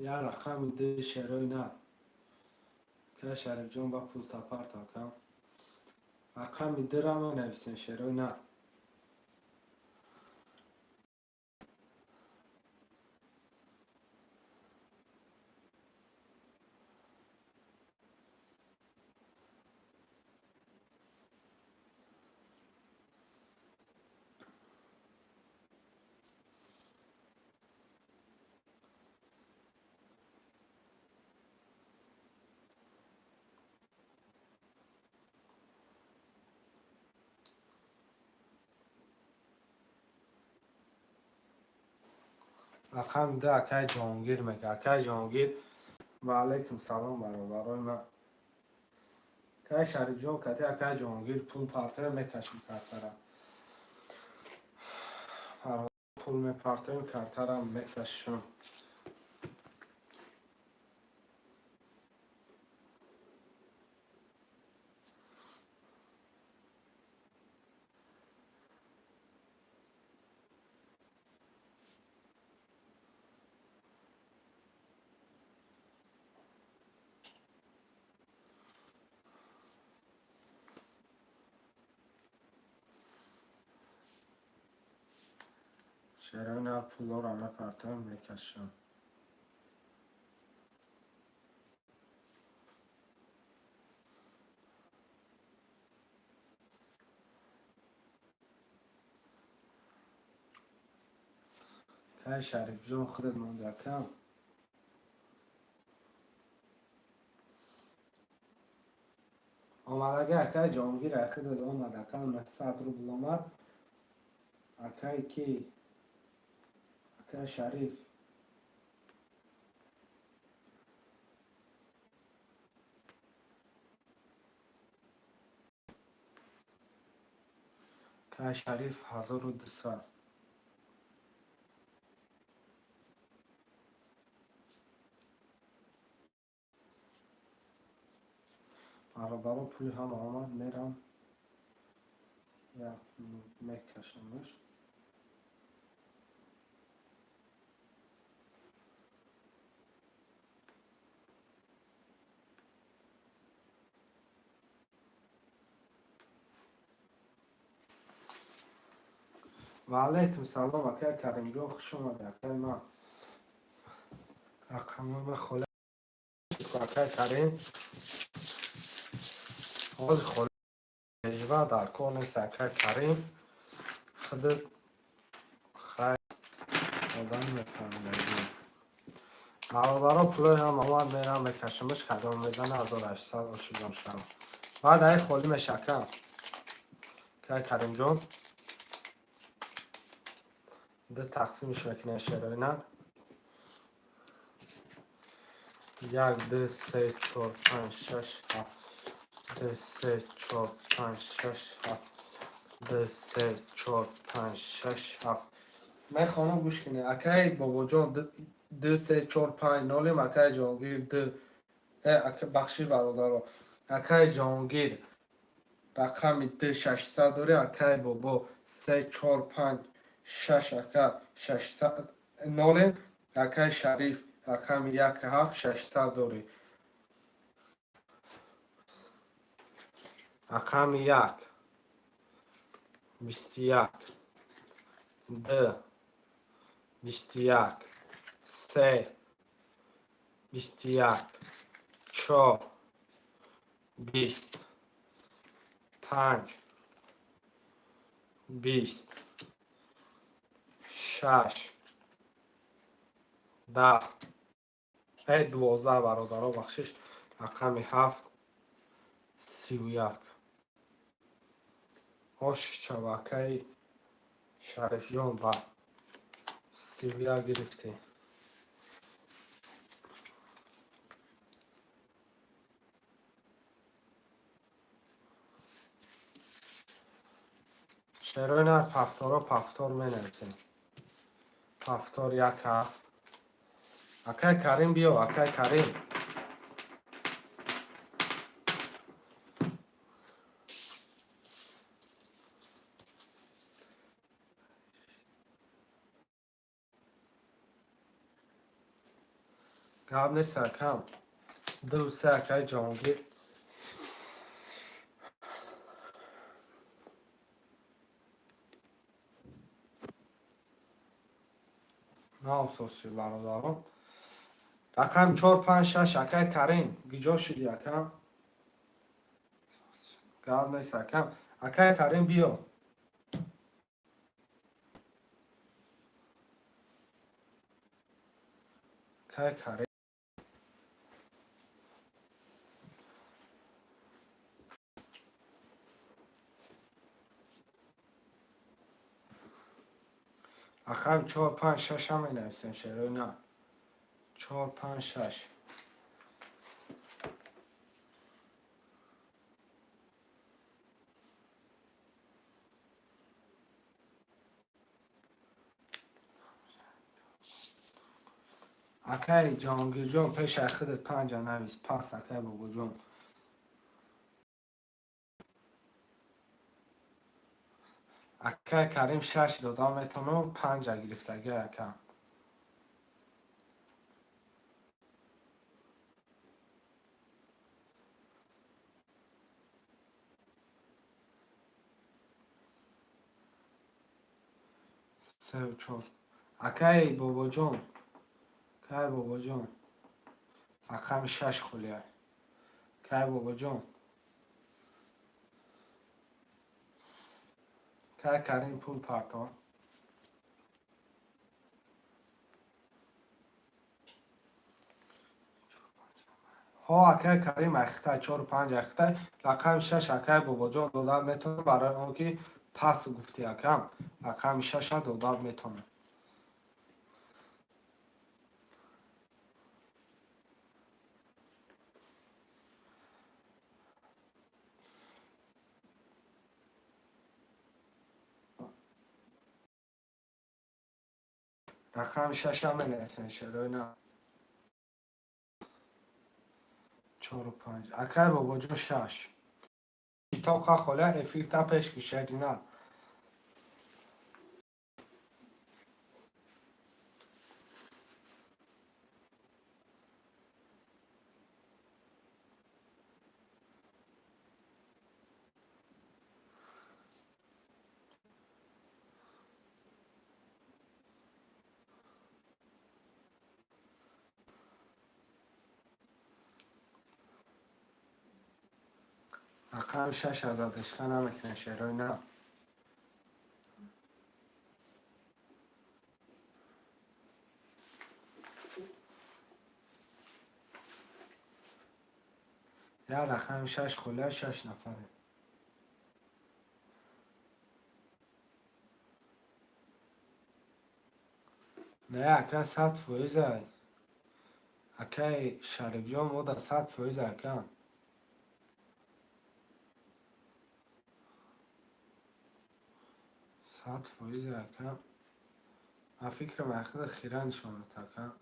Я рақами 2, шерои нав. Акай Шарифҷон, ба пул тапарт, акам. Рақами 2-ра менависем, шерои нав. Рақами 2 акай Ҷаҳонгир мега. Акай Ҷаҳонгир, ва алайкум салом, бародарои ман. Акай Шарифҷон, кати акай Ҷаҳонгир пул партоем, мекашем картара. Пул мепартоем, картара мекашем. Шерои нав, пулҳоро мепартоем, мекашем. Акай Шарифҷон, худат монди, акам. Омадаги акай Ҷаҳонгир, худат омад, акам, 900 рубл омад. Акай ки? Акай Шариф. Акай Шариф 1200. Бародаро, пули ҳама омад, мерам як мекашамаш. Ва алайкум салом, акай Каримҷон, хуш омадӣ, акай ман. Рақамҳои ман хола, акай Карим. Ҳозир хола ва дар кор нест, акай Карим. Худат хай одам мефаҳмидагӣ. Бародаро, пулои ҳам омад, мерам мекашамаш, кадом мезана 1800 ошиҷон шавам. Баъд ай холӣ мешакам. Акай Каримҷон. Ду тақсимш мекунем шероина. 1, 2, 3, 4, 5, 6, 7. 2, 3, 4, 5, 6, 7. 2, 3, 4, 5, 6, 7. Мехонам, гӯш кунед. Акай Бобоҷон 2, 3, 4, 5 нолем, акай Ҷонгир 2. Бахши бародаро. Акай Ҷонгир рақами 2 600 дорӣ, акай Бобо 3, 4, 5, 6 ака 600 нолем, акай Шариф рақами 1 7 600 дорӣ. Рақами 1 21, 2 21, 3 21, 4 20, 5 20, 6 10, 12, бародаро, бахшиш, рақами 7 31. Ош чавакаи Шарифҷон, ба 31 гирифтӣ. Шерои нар пафторо пафтор менависем. Пафтор 1 7. Акай Карим биё, акай Карим. Гап нест, акам. 2 3, акай Ҷонгир. Нафсос шуд, бародарон. Рақам 4 5 6, акай Карим. Гиҷо шудӣ, акам? Гап нест, акам. Акай Карим биё. Акай Карим. Рақам 4 5 6 ҳам менависем, шерои на. 4 5 6. Акай Ҷонгирҷон, пешаи худат панҷа навис, пас акай Бобоҷон. Акай Карим шаш дода метавонам, панҷа гирифтагӣ, ака. Севу чор. Акай Бобоҷон. Акай Бобоҷон. Рақами шаш холия. Акай Бобоҷон. Акай Карим пул партон. Ҳо, акай Карим айхтай, 4 5 айхтай, рақами 6 акай Бобоҷон дода метавонам, барои он ки пас гуфтӣ, акам. Рақами 6 дода метавонам. Рақами 6 ҳам менависем, шерои на. 4 5. Акай Бобоҷон 6. Китоб ха холя эфир та пеш ки шерина. Рақами шаш азадишка намекунем, шерои на. Я рақами шаш холия, шаш нафаре. Не, ака, 100%. Ай. Акай Шарифҷон, мода 100%, ака. 100%, ака. Ман фикрам ахида хира нишон мета, ака.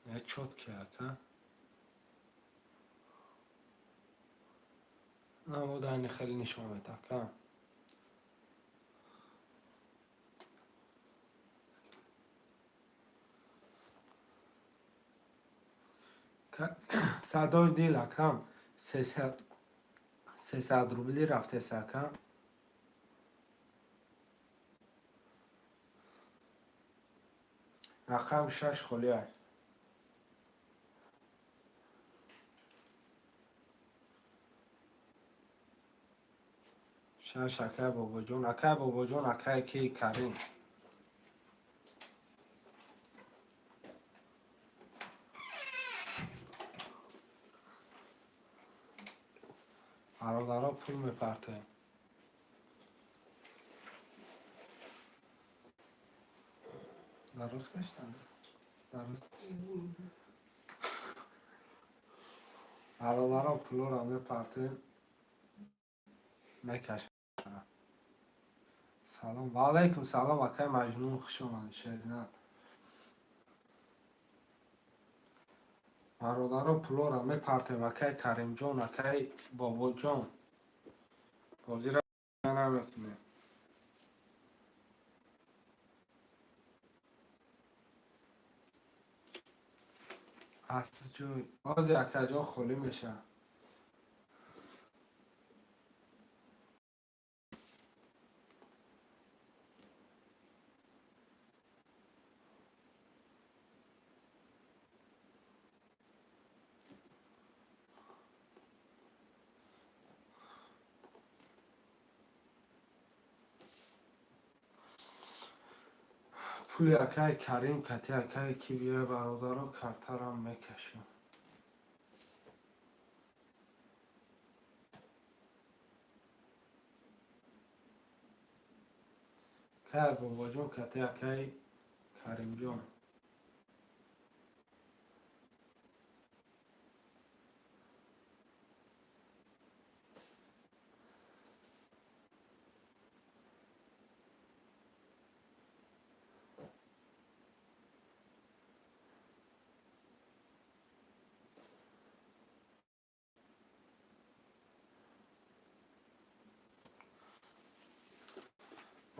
Не, чётки, ака. На, мода ани хеле нишон мета, ака. Садои дил, акам, 300 рубли рафтеса, ака. Рақам шаш холия. Шаш, акай Бобоҷон, акай Бобоҷон, акай ки Карим. Бародаро, пул мепартоем. Дароз каштам? Дароз. Бародаро, пулоро мепартоем. Мекашам. Салом. Ва алайкум салом, акай Маҷнун, хуш омадед, Шерина. Бародаро, пулоро мепартоем, акай Каримҷон, акай Бобоҷон. Бозиро намекунем. Аз ҷой. Бозе, акаҷон, холӣ мешавад. Пули акай Карим кати акай ки биёй, бародаро, картарам мекашем. Кай Бобоҷон кати акай Каримҷон.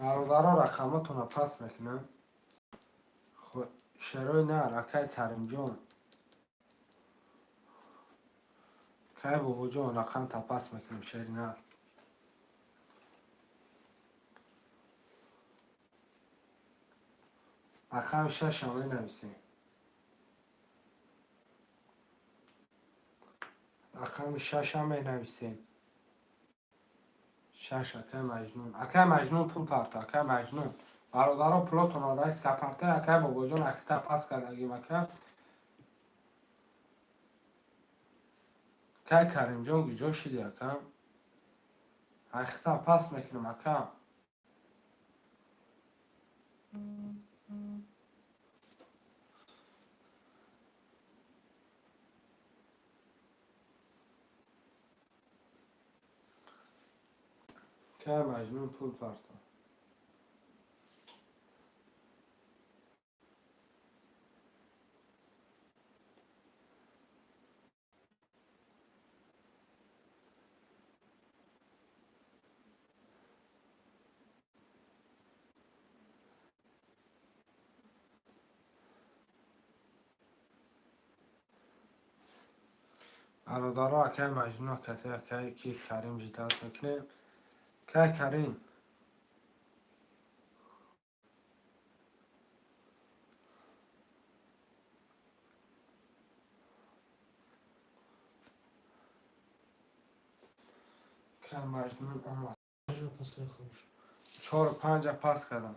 Бародаро, рақамотонро паст мекунам. Шерои нар, акай Каримҷон. Кай Бобоҷон, рақам та паст мекунем, шери нар. Рақами шашам менависем. Рақами шашам менависем. Шаш, акай Маҷнун. Акай Маҷнун, пул парта, акай Маҷнун. Бародаро, пулотонро раиска парта, акай Бобоҷон, ахита пас кардагим, ака. Акай Каримҷон, куҷо шиди, ака? Ахита пас мекунем, ака. Акай Маҷнун, пул парта. Бародаро, акай Маҷнун, акати акай ки Карим ждать мекунем. Акай Карим. Акай Маҷнун омад. Чору панҷа пас кардам.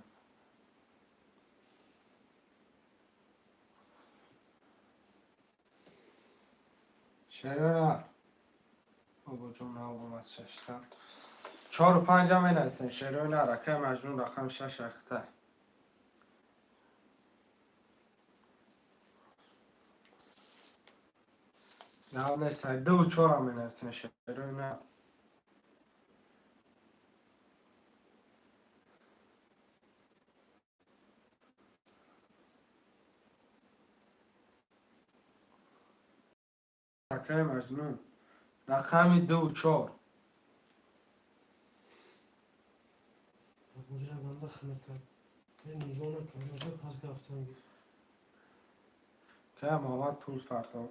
Шерона бобоҷон нав омад 600. Чору панҷа менависем. Шерона акай Маҷнун рақам шаш ахта. Нав нест, ду чора менависем шерона. Акай Маҷнун рақами ду чор. Кай Муҳаммад пул партов.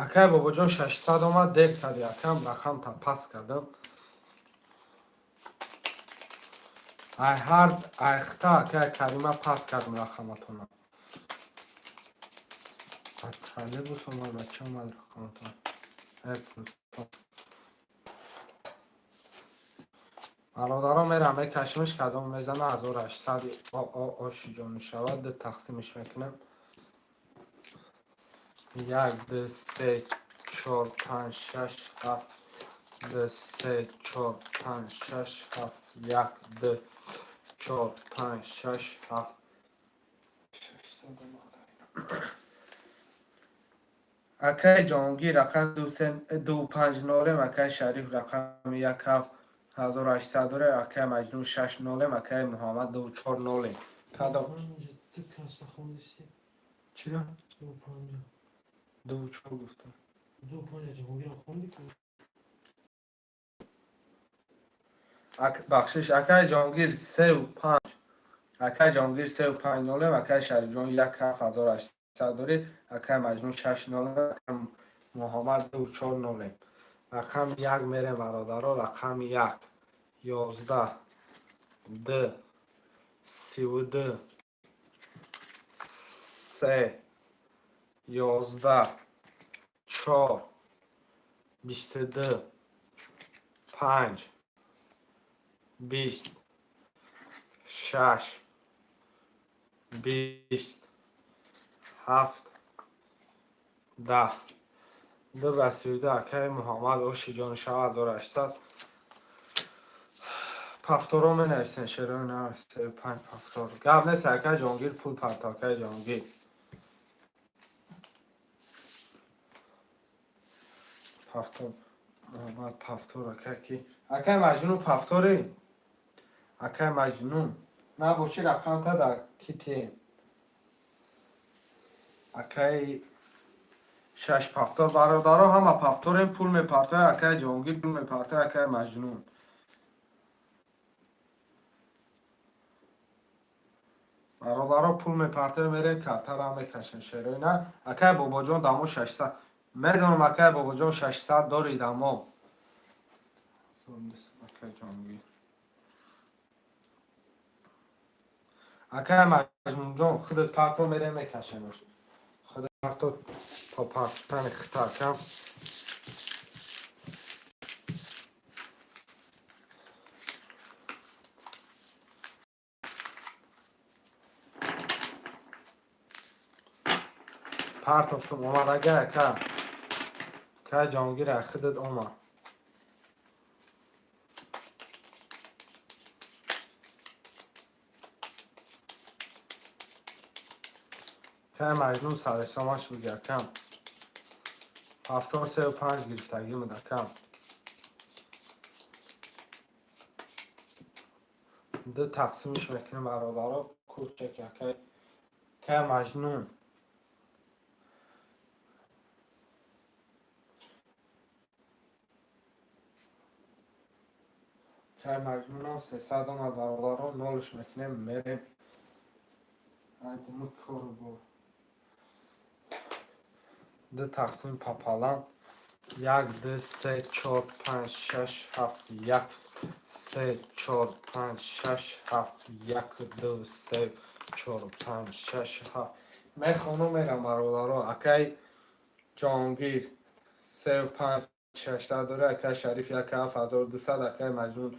Акай Бобоҷон 600 омад, дер карди акам, рақамта пас кардам. Ай ҳар айхта акай Карима пас кардам рақаматона. Троллейбус омад, бача омад рақаматона. Бародаро мерам мекашимиш, кадом мезана 1800 оши ҷон мешавад, ду тақсимиш мекунем. Як, ду, се, чор, панҷ, шаш, ҳафт, ду, се, чор, панҷ, шаш, ҳафт, як, ду, чор, панҷ, шаш, ҳафт. Акай Ҷонгир рақами ду панҷ нолем, акай Шариф рақами як ҳафт 1800 доре, акай Маҷнун шаш нолем, акай Муҳаммад ду чор нолем. Кадом? Чиро? Ду чор гуфтам. Бахшиш, акай Ҷонгир сеу панҷ. Акай Ҷонгир сеу панҷ нолем, акай Шарифҷон як ҳафт 1800 дорӣ, акай Маҷнун шаш нолем, акай Муҳаммад ду чор нолем. Рақами як мерем, бародаро, рақами як. 11, д, 32, се, 11, чор, 22, панҷ, 20, шаш, 20, ҳафт, 10. Ду ба 32 акай Муҳаммад оши ҷони шава 1800. Пафторо менависен шерои на се панҷ пафтор. Гап нест, акай Ҷонгир пул парто, акай Ҷонгир. Пафтор Муҳаммад пафтор акай ки? Акай Маҷнун пафтори? Акай Маҷнун. Набоши рақамта да китем. Акай шаш пафтор бародаро ҳама пафторем пул мепартоя акай Ҷонгир пул мепартоя акай Маҷнун. Бародаро пул мепартоя мерем картара мекашем шерои на. Акай Бобоҷон дамо 600. Медонам акай Бобоҷон 600 дори дамо. Акай Ҷонгир. Акай Маҷнунҷон худат парто мерем мекашемаш. Худат парто то партани хита акам. Партофтум омадага ака. Акай Ҷонгир худат омад. Акай Маҷнун саресомаш буди акам. Ҳафтор сеу панҷ гирифтагӣ буд акам. Ду тақсимиш мекунем бародаро курчак акай. Акай Маҷнун. Акай Маҷнунам 300 омад бародаро нолш мекунем мерем. Айдиму кору бор. Ду тақсим пополам. Як, ду, се, чор, панҷ, шаш, ҳафт, як, се, чор, панҷ, шаш, ҳафт, як, ду, се, чор, панҷ, шаш, ҳафт. Мехонум, мерам, бародаро. Акай Ҷонгир сеу панҷ шашсад дора, акай Шариф як ҳафт ҳазору дусад, акай Маҷнун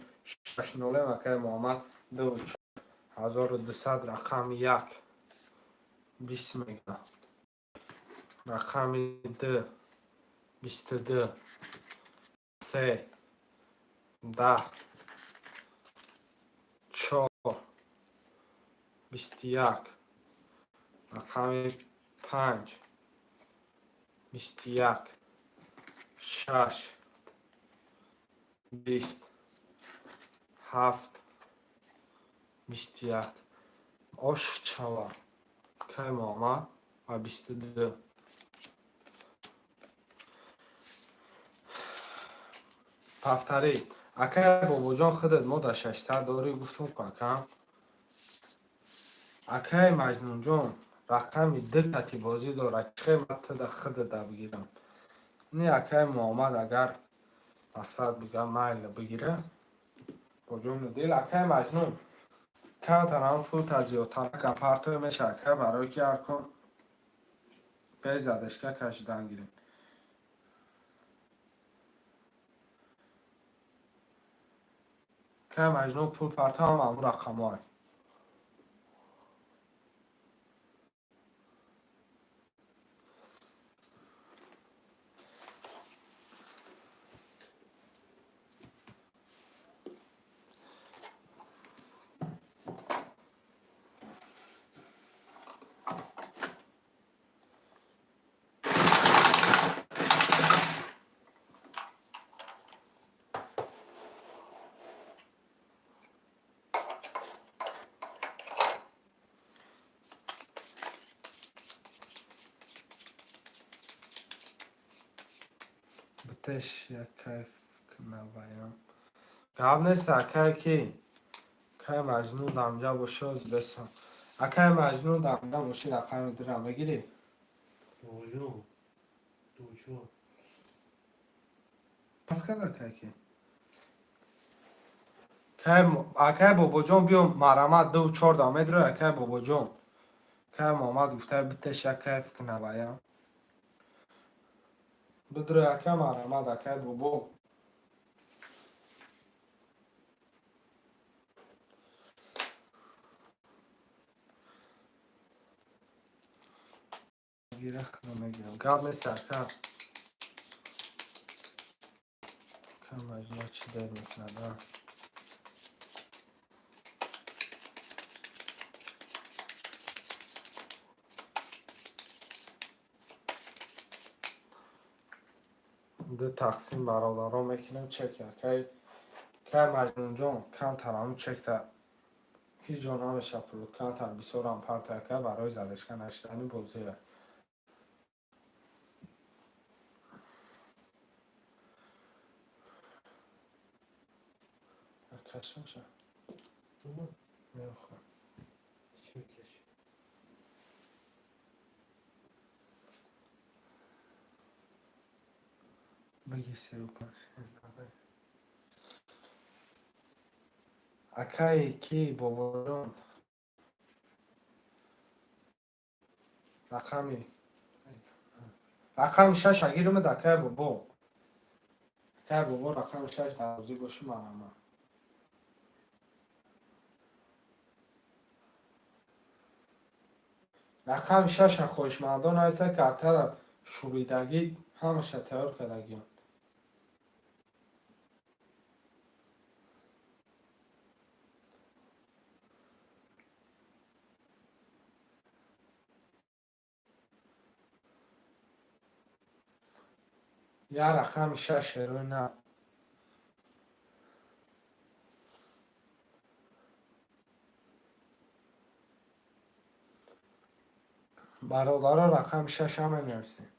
шаш нолем, акай Муҳаммад ду 1200. Рақами як 20 мега, рақами ду 22, се 10, чор 21, рақами панҷ 21, шаш 20, ҳафт 21. Ош чава, кай Муҳаммад ва 22. Повтори, акай Бобоҷон, худат мо дар 600 дорӣ, гуфтум ку, акам. Акай Маҷнунҷон, рақами ду кати бозӣ дорад, чихе ма туда худада бигирам? Не, акай Муҳаммад, агар мақсад бига, майли, бигира бо ҷону дил. Акай Маҷнун, камтарам пулта зиёдтар партоя меша, ака, барое ки ҳар кун без задержка кашидан гирем. Акай Маҷнун, пул партоам, ҳамун рақамҳое. Битеш як кайф наваям. Гап нест, акай ки? Акай Маҷнун дамҷа боши, оз бесон. Акай Маҷнун дамҷа боши, рақами дура мегирӣ? Бобоҷон, ду чор. Пас кард, акай ки? Акай Бобоҷон, биё, марамат, ду чор да медрои, акай Бобоҷон. Акай Муҳаммад гуфта, битеш як кайф наваям. Бидрои, ака, марамат, акай Бобо. Гира, мегирам. Гап нест, ака. Ака Маҷнун чӣ дер мекунад, а? Ду тақсим, бародарон, мекунем чек, акай. Акай Маҷнунҷон, камтар ҳамун чекта ҳеҷ ҷо намеша пулут, камтар бисёрам парта, ака, барои задержка нашидани бозия. Кашм ша. Мехоҳам. Чӣ каши? Баги севу панҷ. Акай ки Бобоҷон, рақами шаш агирумад, акай Бобо. Акай Бобо, рақами шаш дар бозӣ боши, марама. Рақами шаша хоҳишмандон ҳаста, картара шӯридагӣ ҳамаша тайёр кардагиам. Я рақами шаш ҳерои на. Бародаро, рақами шаш ҳама менависем.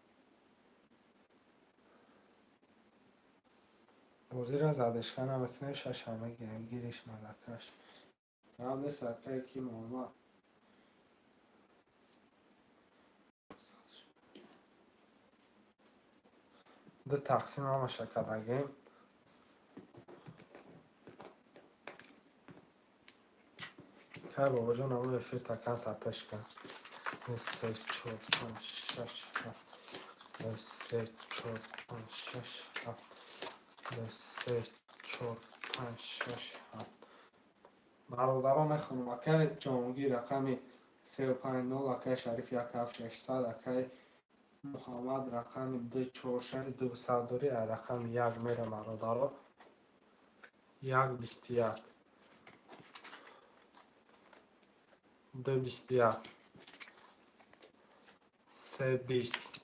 Бозиро задержка намекунем, шаша мегирем, гириш малакаш. Гап нест, акай ки Муҳаммад. Ду тақсим ҳамаша кардагем. Кай бобоҷон, ҳамон эфир такан тарпеш кан. 2, 3, 4, 5, 6, 7, 2, 3, 4, 5, 6, 7, 2, 3, 4, 5, 6, 7. Бародаро, мехонам. Акай Ҷаҳонгир рақами 350, акай Шариф 17600, акай Муҳаммад рақами 246 200 дорӣ, рақами як мера, бародаро. 1,21, 2,21, 3,20,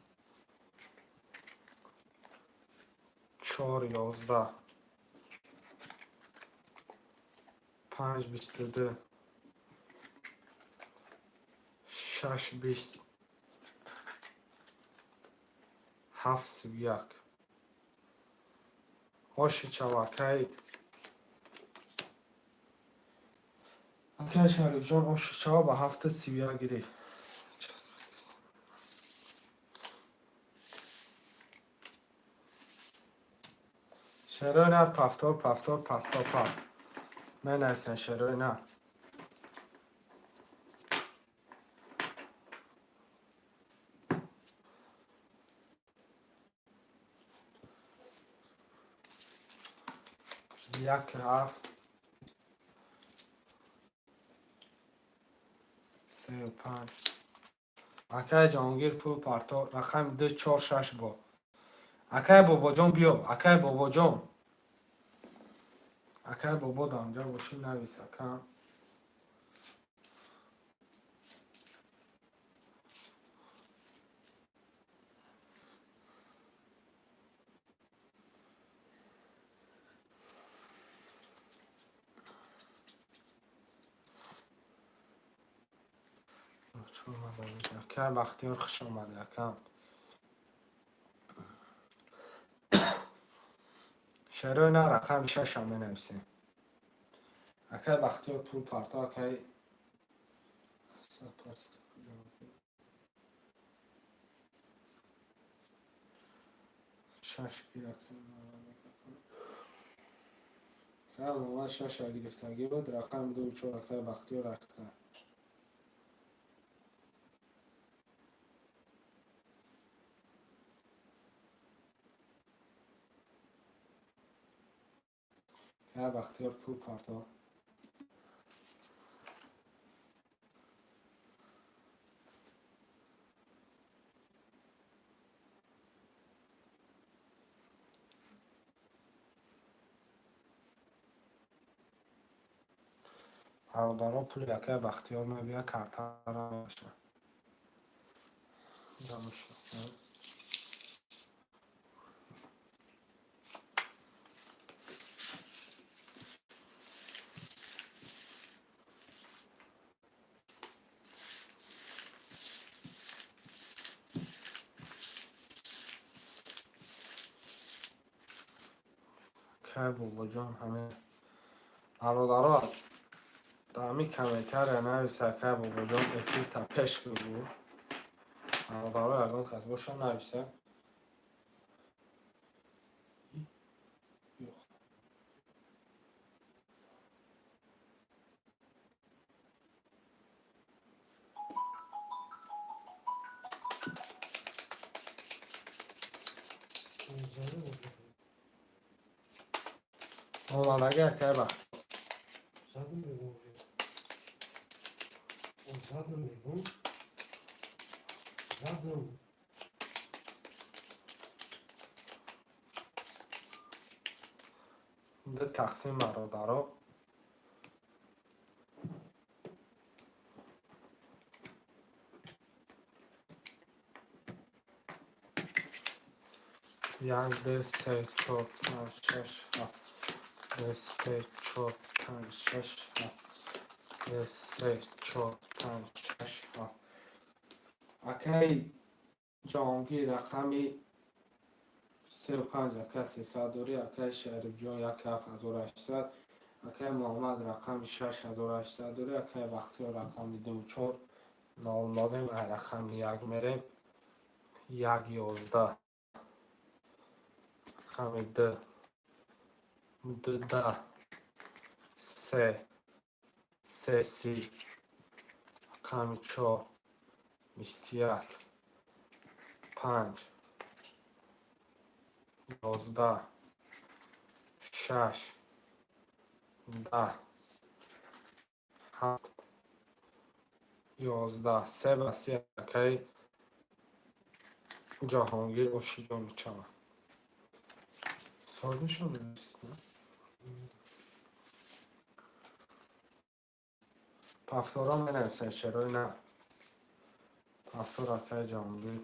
4,11, 5,22, 6,20, 7,31. Оши чава, акай Шарифҷон, оши чава ба 7,31 гирифт. Шерои нар, повтор, повтор, пасто паст менависен, шерои нар. 1,7, 3,5. Акай Ҷаҳонгир, пул парто, рақами 246 бо. Акай Бобоҷон, биё, акай Бобоҷон. Акай Бобо, дамҷа бошӣ, навис, ака. Акай Бахтиёр, хуш омадӣ, акам. Шерои на, рақами шашам менависем. Акай Бахтиёр, пул парто, акай. Шаш гир, акай Муҳаммад шаша гирифтагӣ буд, рақами 2,4, акай Бахтиёр ахта. Акай Бахтиёр, пул парто. Бародаро, пули акай Бахтиёр мебия, картара меша. Замуша. Акай Бобоҷон, ҳаме бародаро, дар ҳамин комментария навис, акай Бобоҷон, эфир та пеш бигӯ. Бародаро, ягон кас боша, нависа. Омадаги, акай Бахт. Задам мегӯм. Задам мегӯм. Задам. Ду тақсим, бародаро. 1, 2, 3, 4, 5, 6, 7, 2, 3, 4, 5, 6, 7, 2, 3, 4, 5, 6, 7. Акай Ҷаҳонгир, рақами 35, акай 300 дорӣ, акай Шарифҷон 1,7800, акай Муҳаммад рақами 6800 дорӣ, акай Бахтиёр рақами 2,4 нол нолем, ай рақами як мерем, 1,11. Рақами д, д да, се, се си. Рақами чор, 21, панҷ, 11, шаш, 10, ҳафт, 11, се ба си. Акаи Ҷаҳонгир ошиҷон мечавад. Соз нишон медиҳед? Повтора менависед, шерои на. Повтор, акаи Ҷаҳонгир.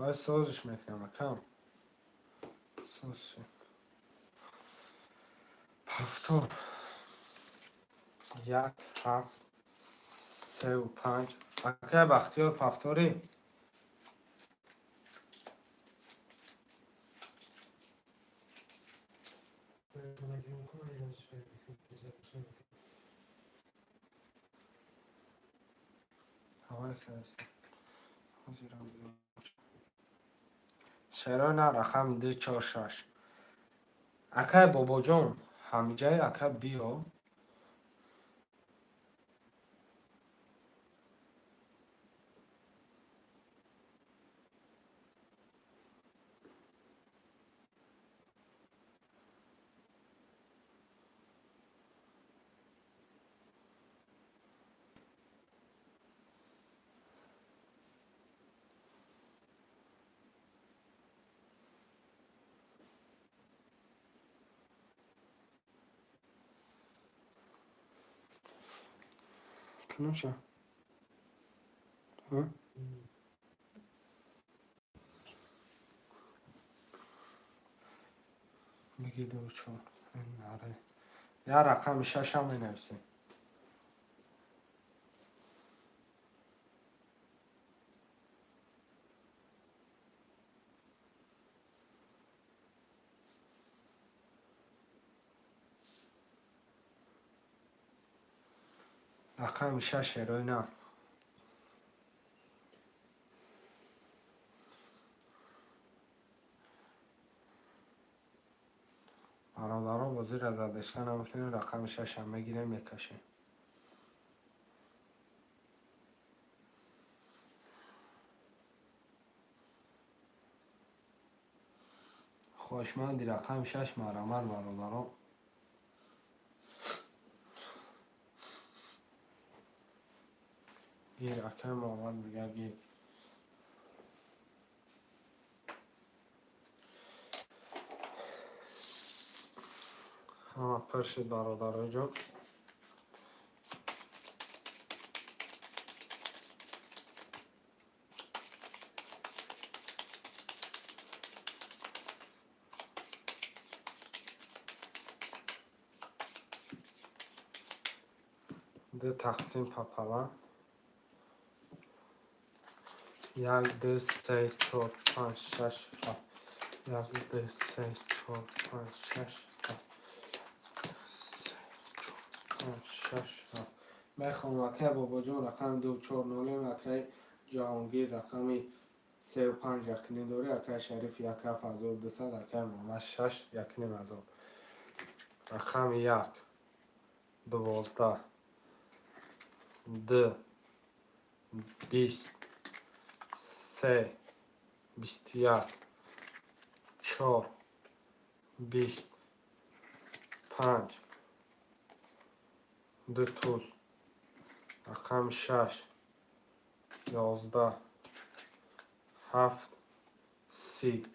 Ай, созиш мекунам, акам. Соз. Повтор. Як, ҳафт, севу панҷ. Акай Бахтиёр, повторӣ? Ҳавай кардааст. Ҳозирам. Шерои на, рақами ду, чор, шаш. Акай Бобоҷон, ҳамиҷаи, ака, биё. Кунуша. Ҳа? Бигӣ ду, чор. Наре. Я рақами шашам менависем. Рақами шаш, шерои на. Бародаро, бозиро задешка намекунем, рақами шашам мегирем, мекашем. Хоҳишманди рақами шаш марҳамат, бародаро. Гир, акай Муҳаммад мега, гир. Ҳама пур шуд, бародарои ҷон. Ду тақсим пополам. Як, ду, се, чор, панҷ, шаш, ҳафт. Як, ду, се, чор, панҷ, шаш, ҳафт. Се, чор, панҷ, шаш, ҳафт. Мехоҳам, акай Бобоҷон, рақами ду, чор, нолем, акай Ҷаҳонгир рақами сеу панҷ якним дорӣ, акай Шариф як, ҳафт ҳазору дусад, акай Муҳаммад шаш, якним ҳазор. Рақами як, 12, ду, 20, се, 21, чор, 20, панҷ, ду туз. Рақами шаш, 11, ҳафт, 30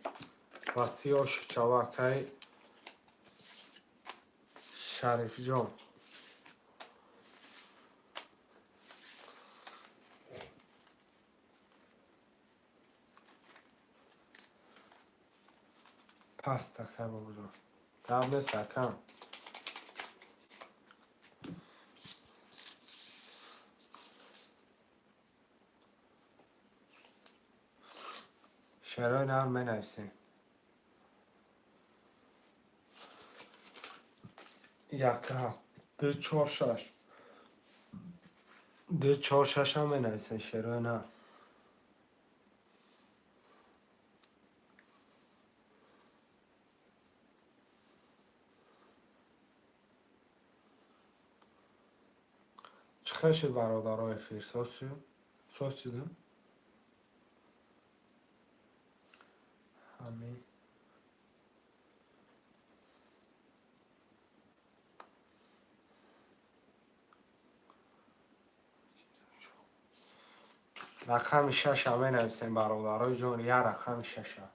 ва 30 ошучава, акай Шарифҷон. Паст, акай Бобоҷон. Гап нест, акам. Шерои нар менависем. Як, ҳафт, ду, чор, шаш. Ду, чор, шашам менависем, шерои нар. Чӣ хел шуд, бародаро, эфир? Соз шуд? Соз шуд? Ҳамин. Рақами шаша менависем, бародарои ҷон, як рақами шаша.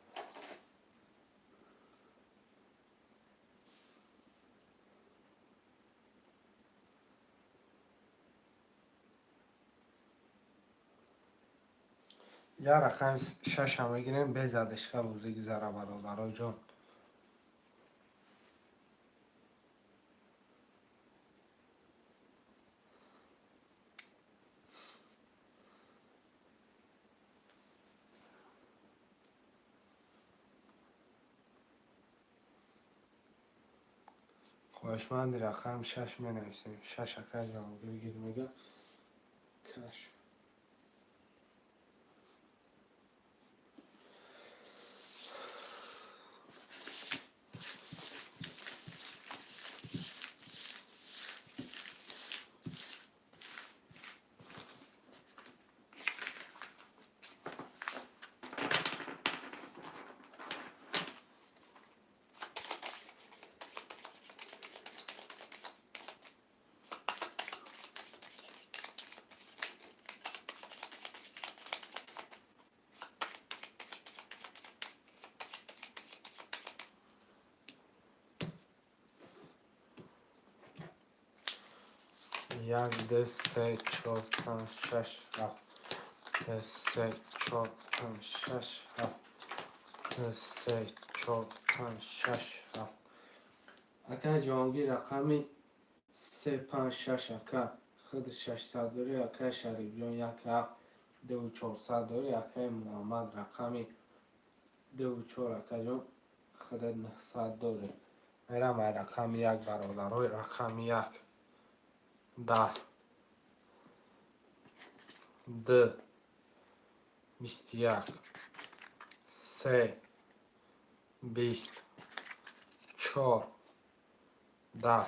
Як рақами шаша мегирем, без задержка бозӣ гузара, бародарои ҷон. Хоҳишманди рақами шаш менависем. Шаш, акай Ҷаҳонгир, гир, мега каш. Як, ду, се, чор, панҷ, шаш, ҳафт. Ду, се, чор, панҷ, шаш, ҳафт. Ду, се, чор, панҷ, шаш, ҳафт. Акай Ҷаҳонгир, рақами се, панҷ, шаш, ака. Худ 600 дорӣ, акай Шарифҷон, як, ҳафт, дуву чорсад дорӣ, акай Муҳаммад, рақами дуву чор, акаҷон, худат 900 дорӣ. Мерам ай рақами як, бародарои, рақами як. 10, д, 21, се, 20, чор, 10,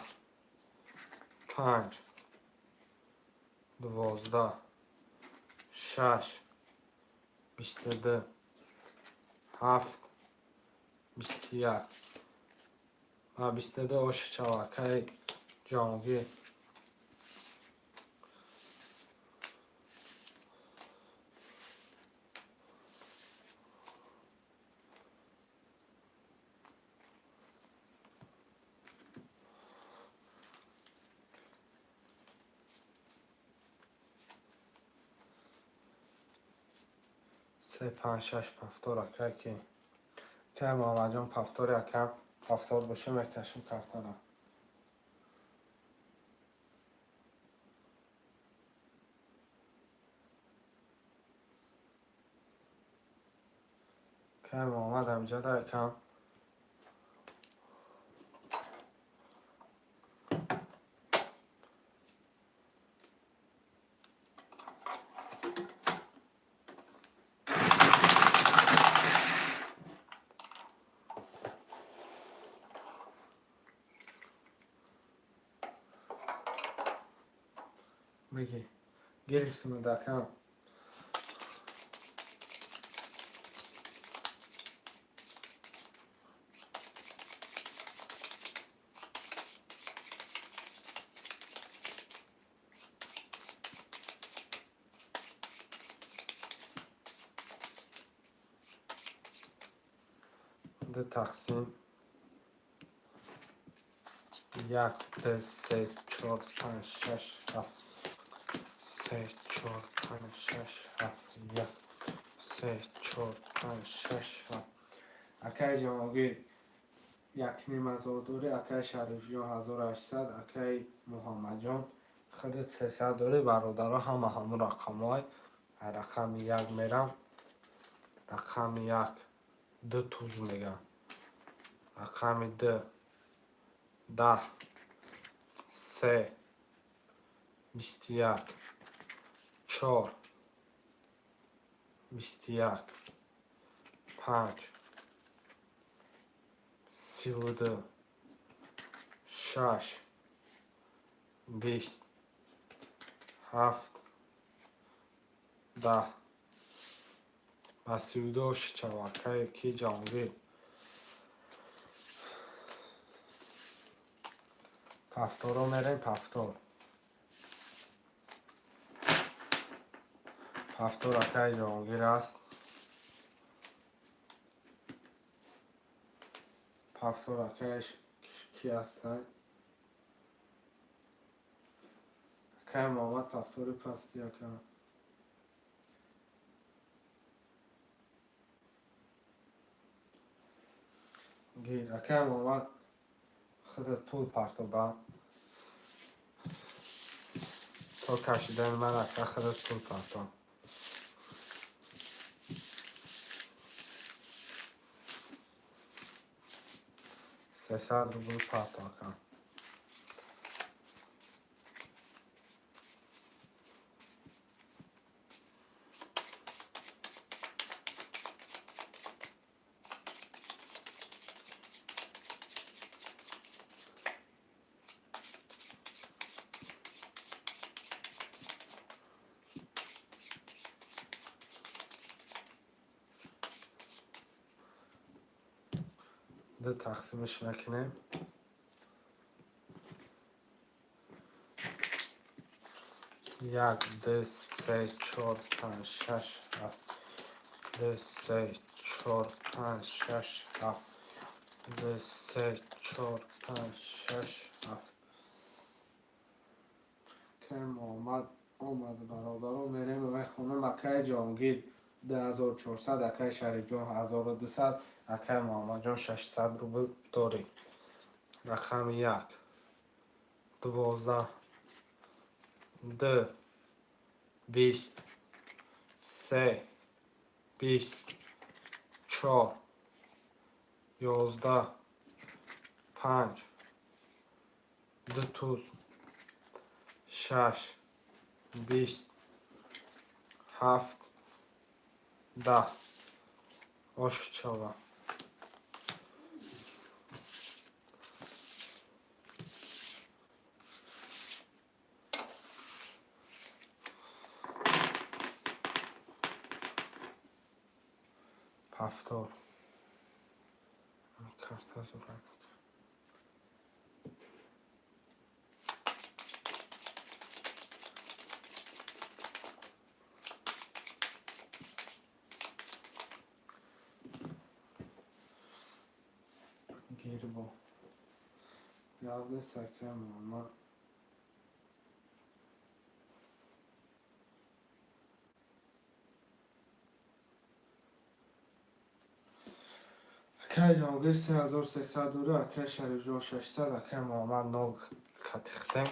панҷ, 12, шаш, 22, ҳафт, 21. Ва 22 оша чав, акаи Ҷаҳонгир. Се, панҷ, шаш, повтор, акай ки. Акай Муҳаммадҷон, повтори, акам, повтор боша, мекашем картара. Акай Муҳаммад ҳамҷода, акам. Бигӣ. Гирифтимуд, акам. Ду тақсим як, ду, се, чор, панҷ, шаш, ҳафт, се, чор, панҷ, шаш, ҳафт, як, се, чор, панҷ, шаш, ҳафт. Акаи Ҷаҳонгир, 1500 дорӣ, акаи Шарифҷон, 1800, акаи Муҳаммадҷон, худат 300 дорӣ. Бародаро, ҳама ҳамун рақамҳой. Рақами як мерам. Рақами як ду туз мега. Рақами ду 10, се, 21, чор, 21, панҷ, 32, шаш, 20, ҳафт, 10. Ба 32 шавакае ки Ҷаҳонгир. Пафторо мерем, пафтор. Пафтор акаи Ҷаҳонгир аст. Пафтор акаеш ки ҳастанд? Акаи Муҳаммад пафтори пасти ака. Гир, акаи Муҳаммад, худат пул партоба. То кашидани ман ака худат пул партоб. 300 рубл парто ака. Ду тақсимаш мекунем. Як, ду, се, чор, панҷ, шаш, ҳафт. Ду, се, чор, панҷ, шаш, ҳафт. Ду, се, чор, панҷ, шаш, ҳафт. Акаи Муҳаммад омад, бародарон, мерем вай хонум. Акаи Ҷаҳонгир 2400, акаи Шарифҷон 1200, акаи Муҳаммадҷон 600 рубл дорӣ. Рақами як 12, ду, 20, се, 20, чор, 11, панҷ, ду туз, шаш, 20, ҳафт, 10. Ошчава. Пафтор. Карта зуран. Гирбо. Гап нест, акаи Муҳаммад. Акаи Ҷаҳонгир 3300 дора, акаи Шарифҷон 600, акаи Муҳаммад нол катихтем.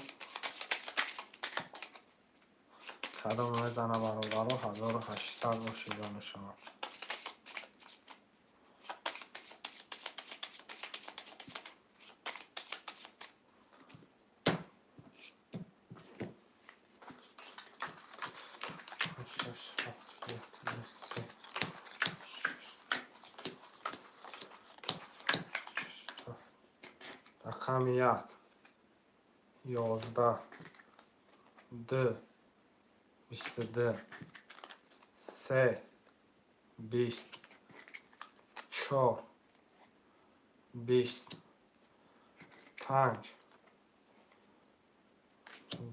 Кадом мезана, бародаро, 1800 ошида мешавад. Шаш, ҳафт, як, ду, се, шаш, ҳафт. Рақами як 11, ду, 22, се, 20, чор, 20, панҷ,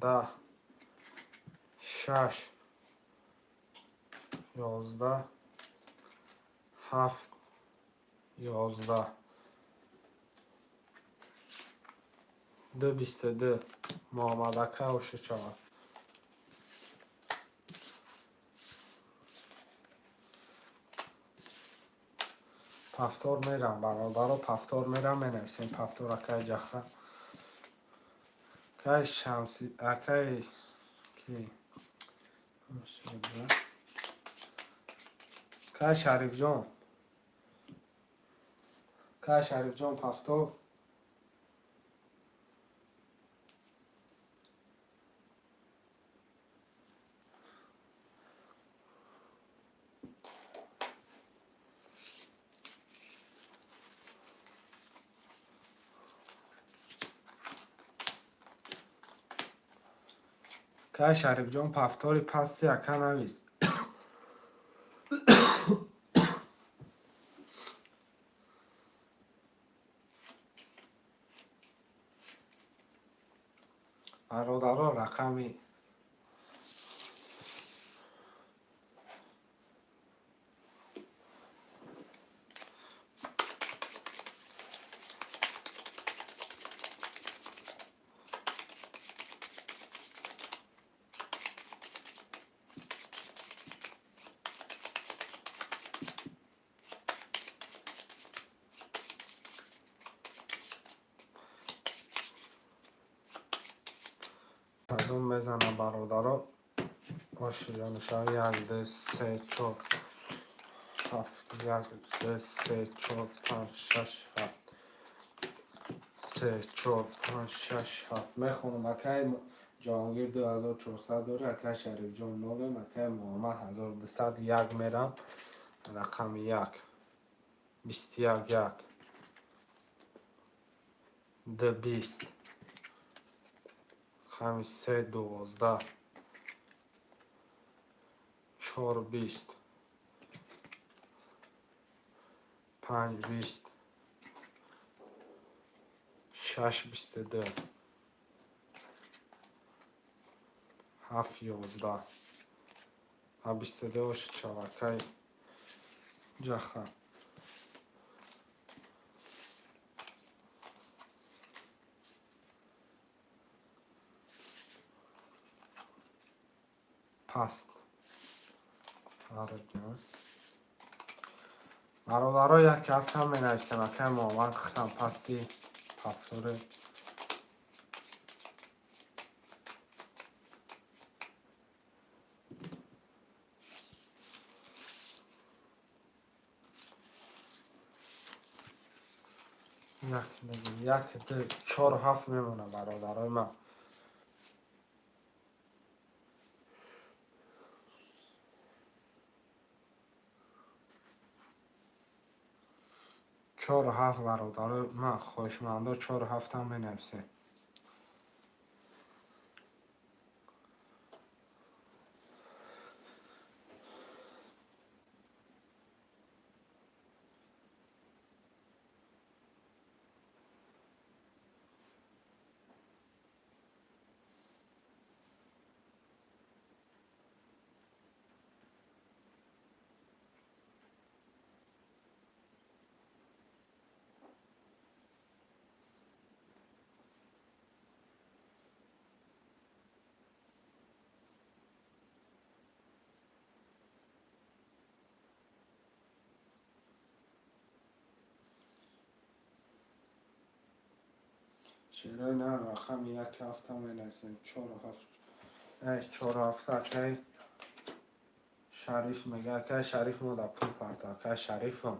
10, шаш, 11, ҳафт, 11. Ду, 22. Муҳаммадака ошичава. Пафтор мерам, бародаро, пафтор мерам, менависем пафтор акаи ҷаха. Акаи Шамси, акаи ки? Ка, Шарифҷон, ка, Шарифҷон, повтор. Ка, Шарифҷон, повтори пасти, ака, навис. Бародаро, рақами кадом мезана, бародаро? Ошиёнуша як, ду, се, чор, ҳафт, як, ду, се, чор, панҷ, шаш, ҳафт, се, чор, панҷ, шаш, ҳафт. Мехонам: акаи Ҷаҳонгир 2400 дори, акаи Шарифҷон нолем, акаи Муҳаммад 1200. Як мерам, рақами як, 21, як, ду, 20, рақами се, 12, чор, 20, панҷ, 20, шаш, 22, ҳафт, 11 ва 22 ошид. Шабакаи ҷаха. Паст. Бародаро, як ҳафта менависем. Акай Муҳаммад, хитам пасти повтори. Як, як, ду, чор, ҳафт мемона, бародарои ман. Чор, ҳафт, бародарои ман, хоҳишмандо, чор, ҳафтам менависед. Шерои на, рақами як, ҳафта менависем. Чору ҳафт, чору ҳафта. Акай Шариф мега, акай Шариф, мо да пул парта, акай Шарифам.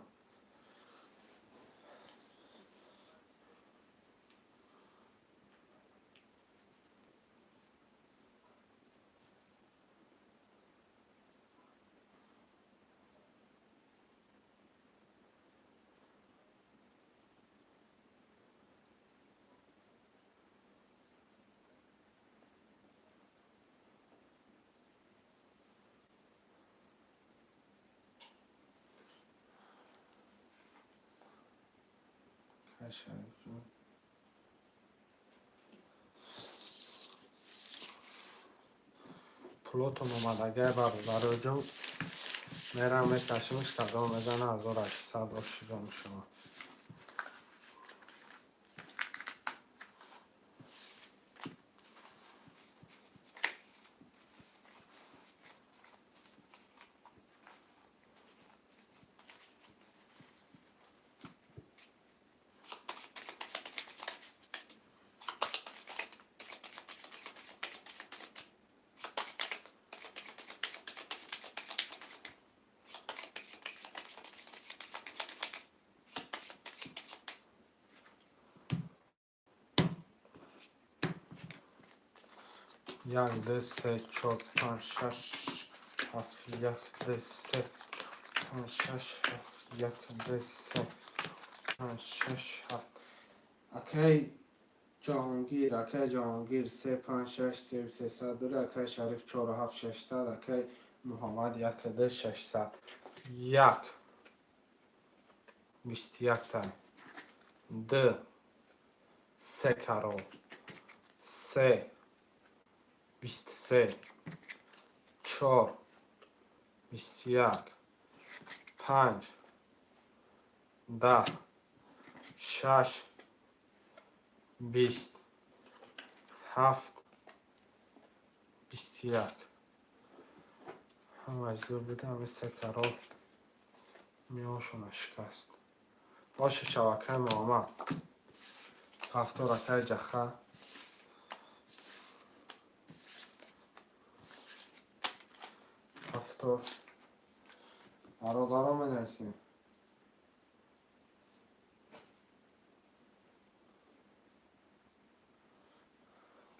Акай Шарифҷон, пулотон омадагай, бародароҷон. Мерам, мекашимш, кадом мезана, 1800 ошиҷон шумо. Як, ду, се, чор, панҷ, шаш, ҳафт, як, ду, се, панҷ, шаш, ҳафт, як, ду, се, панҷ, шаш, ҳафт. Акай Ҷаҳонгир, акай Ҷаҳонгир се, панҷ, шаш, се, сесад дора, акай Шариф чору ҳафт, 600, акай Муҳаммад як, ду, 600. Як, 21-та, ду, се карол, се, 23, чор, 21, панҷ, 10, шаш, 20, ҳафт, 21. Ҳамаш зур буда, ҳами се карол миёншона шикаст. Боша шавакаи Муҳаммад. Ҳафтор, акаи Ҷаха. Ҳафтор. Бародаро, менависем.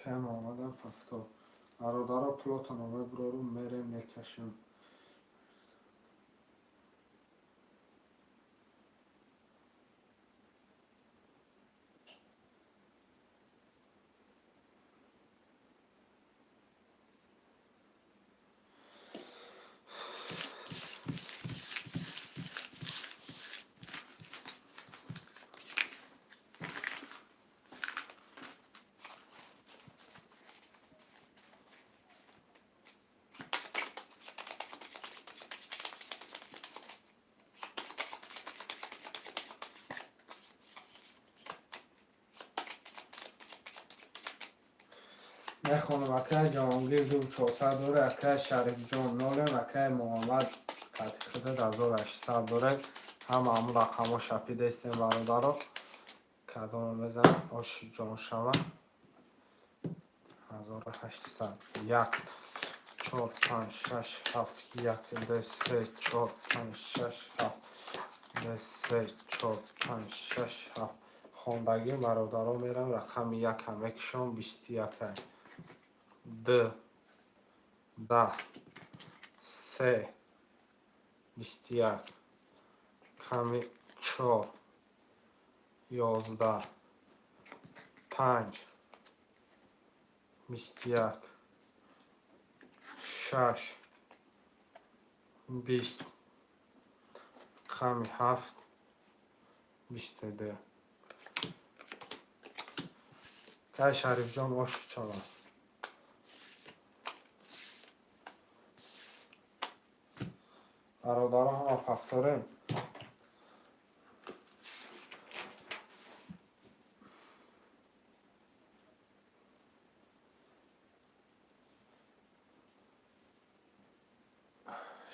Кай Муҳаммадам ҳафтор. Бародаро, пулотонро мебурорум, мерем, мекашем. Мехонам: акай Ҷаҳонгир ду 400 дора, акай Шарифҷон нолем, акай Муҳаммад кати худат 1800 дорем. Ҳама ҳамун рақамҳо шапидаистем, бародаро. Кадомо мезанам, оши ҷон шава. 1800. Як, чор, панҷ, шаш, ҳафт, як, ду, се, чор, панҷ, шаш, ҳафт, ду, се, чор, панҷ, шаш, ҳафт. Хондагӣ, бародаро, мерам, рақами якам мекушам, 21-а. Ду, 10, се, 21, ками чор, 11, панҷ, 21, шаш, 20, ками ҳафт, 22. Кай Шарифҷон ошу чава. Бародаро, ҳама повторем.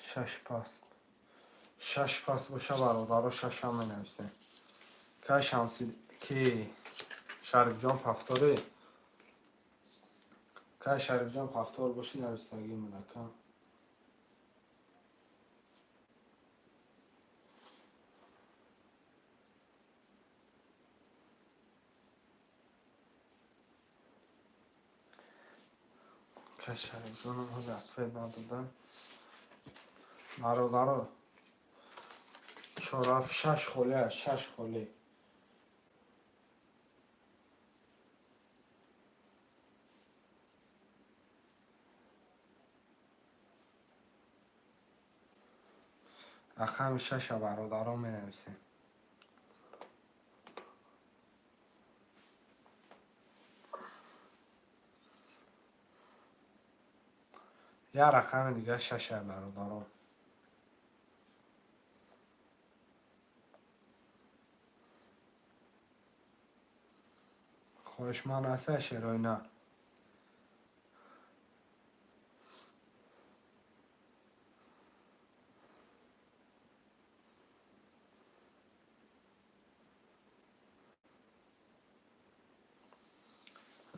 Шаш паст. Шаш паст боша, бародаро, шашам менависем. Кай Шамси ки Шарифҷон повторӣ? Кай Шарифҷон повтор боши, нависагӣ мудака. Кай Шарифҷонам ҳозир ответ надодам. Бародаро, чор, ҳафт, шаш холӣ аст, шаш холӣ. Рақами шаша, бародарон, менависем. Як рақами дига шаша, бародарон. Хоҳишманд ҳаста шерои на.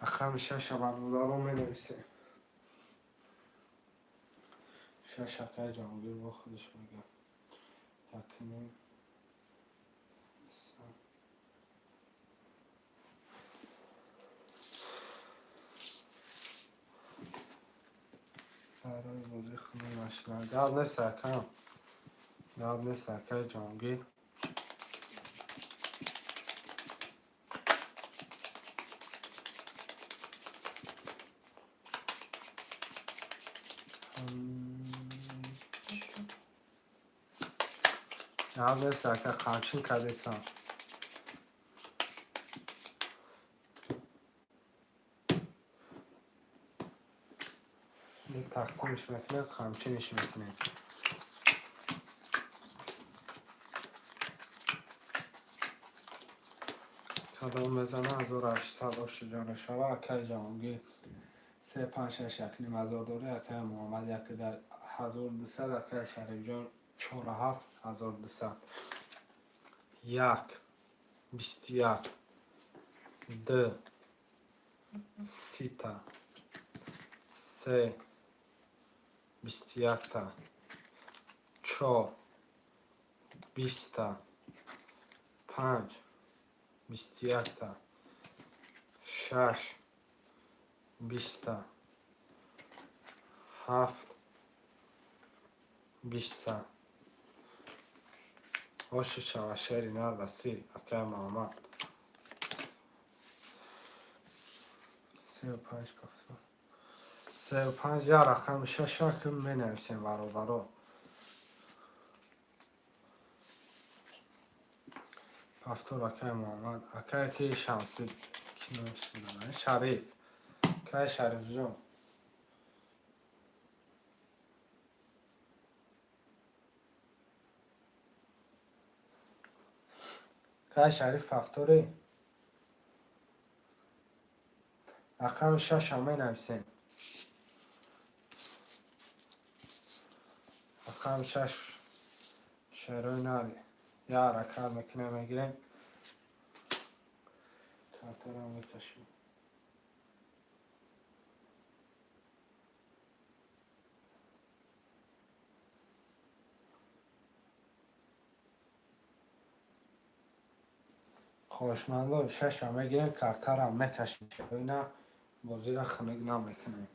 Рақами шаша, бародарон, менависем. Шаш акай Ҷаҳонгир бо худаш мегӯяд. Якним. Сарои бозӣ хунук нашуда. Гап нест, акам. Гап нест, акаи Ҷонгир. Гап нест, ака, қамчин кардесам. Тақсимш мекунем, қамчинш мекунем. Кадом мезана 1800 оши ҷона шава, акаи Ҷаҳонгир 3 5 6 1 ним ҳазор дори, акаи Муҳаммад 1 1200, акаи Шарифҷон 4 7 1200. 1 21 2 30 3 21 4 20 5 21 6 20 7 20. Оши шава шери нар ба си, акаи Муҳаммад. 35 пафтор. 35 я рақами шаша ки менависем, бародаро. Пафтор акаи Муҳаммад, акае ки Шамси ки Шариф. Акаи Шарифҷон. Акаи Шариф пафтори? Рақами шаша менависем. Рақами шаш шерои нави. Я ҳаракат мекунем, мегирем. Картаро мекашем. Хоҳишмандо, шаша мегирем, картаро мекашем. Шерои на бозиро хунук намекунем.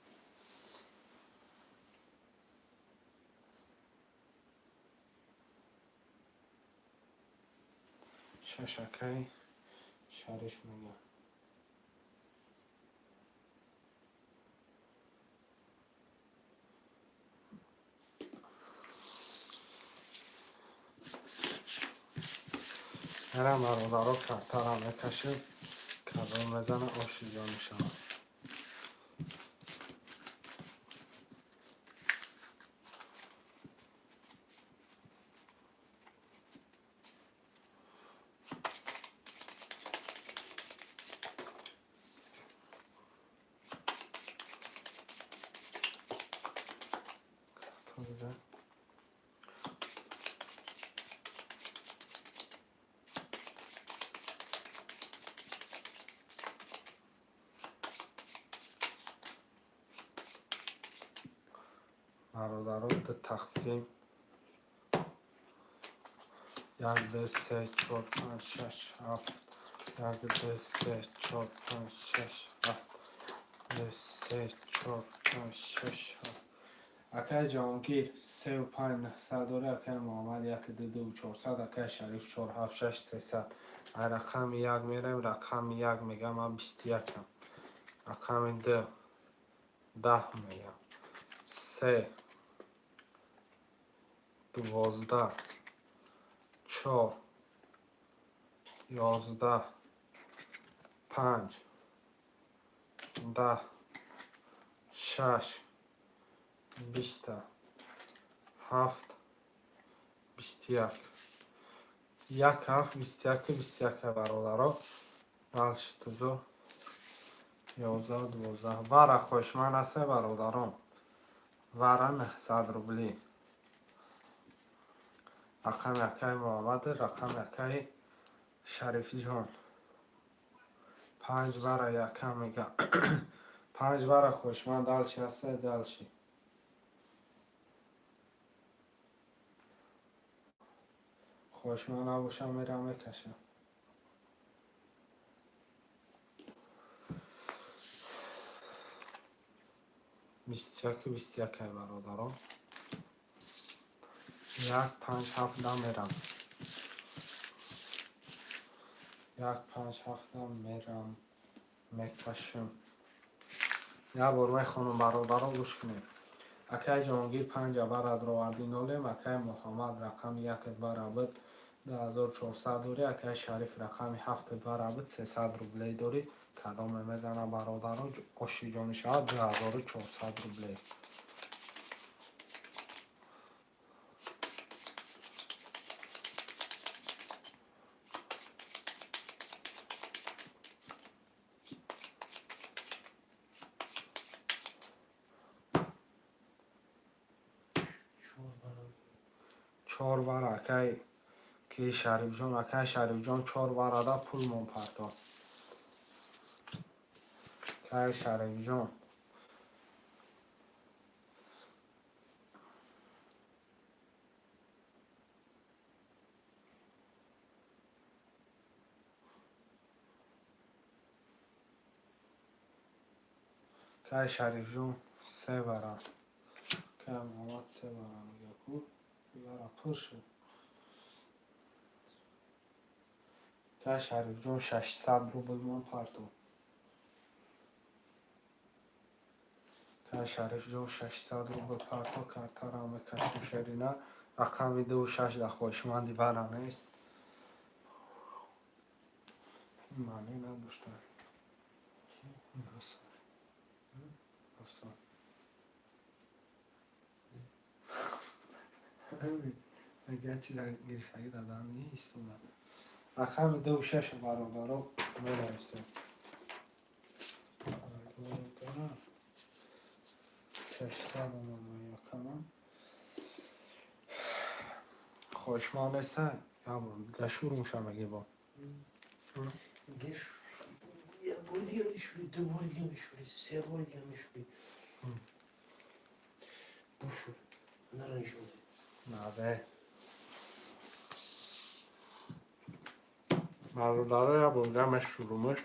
Шаш акаи Шариф мегӯяд. Мерам, бародаро, картаро мекашем. Кадом мезана, оши ҷо мешавад. Карта. Бародаро, ду тақсим як, ду, се, чор, панҷ, шаш, ҳафт, як, ду, се, чор, панҷ, шаш, ҳафт, ду, се, чор, панҷ, шаш, ҳафт. Акаи Ҷаҳонгир сеу панҷ нӯҳсад дори, акаи Муҳаммад як ду ду чорсад, акаи Шариф чор ҳафт шаш сесад. Ай рақами як мерем, рақами як мегам, ман 21-ам. Рақами ду 10 мегам. Се 12, чор 11, панҷ 10, шаш 20, ҳафт 21. Як ҳафт 21 21, бародаро. Дальше тузо 11 12. Вара хоҳишманд ҳасте, бародарон. Вара 900 рубли. Рақами акаи Муҳаммад, рақами акаи Шарифҷон. Панҷ вара якам мега. Панҷ вара хоҳишманд дальше ҳасте, дальше. Хоҳишманд набошам, мерам мекашам. 21-21 ай, бародаро. Як, панҷ, ҳафт да мерам. Як, панҷ, ҳафта мерам, мекашам. Як бор мехонам, бародаро, гӯш кунед. Акай Ҷаҳонгир панҷа вара дроварди, нолем. Акай Муҳаммад рақами якат вара буд, 2400 дорӣ. Акай Шариф рақами ҳафтат вара буд, 300 рублей дорӣ. Кадоме мезана, бародаро, оши ҷони шавад, 2400 рублей. Чор барам. Чор вара, акай ки, Шарифҷон. Акай Шарифҷон, чор варада пулмон парто. Акай Шарифҷон, акай Шарифҷон, се вара. Акай Муҳаммад се вара мега, ку вара пур шуд. Акай Шарифҷон, 600 рублмон парто. Акай Шарифҷон, 600 рубл парто. Картаро мекашем, шерина. Рақами дуву шаш да хоҳишманди вара нест, маъне надошта. Осон, осон. Як чиза гирифтагӣ дадан истода. Рақами дуву шаш, бародаро, менависем. 600 омад якамам. Хоҳишманд неста, дига шурӯъ мешавам, мегӣ бо. Геш, як бори дига мешӯри, ду бори дига мешӯри, се бори дига мешӯри. Бушур. Нара нишон де. Наде, бародаро, як бор дига мешурумш.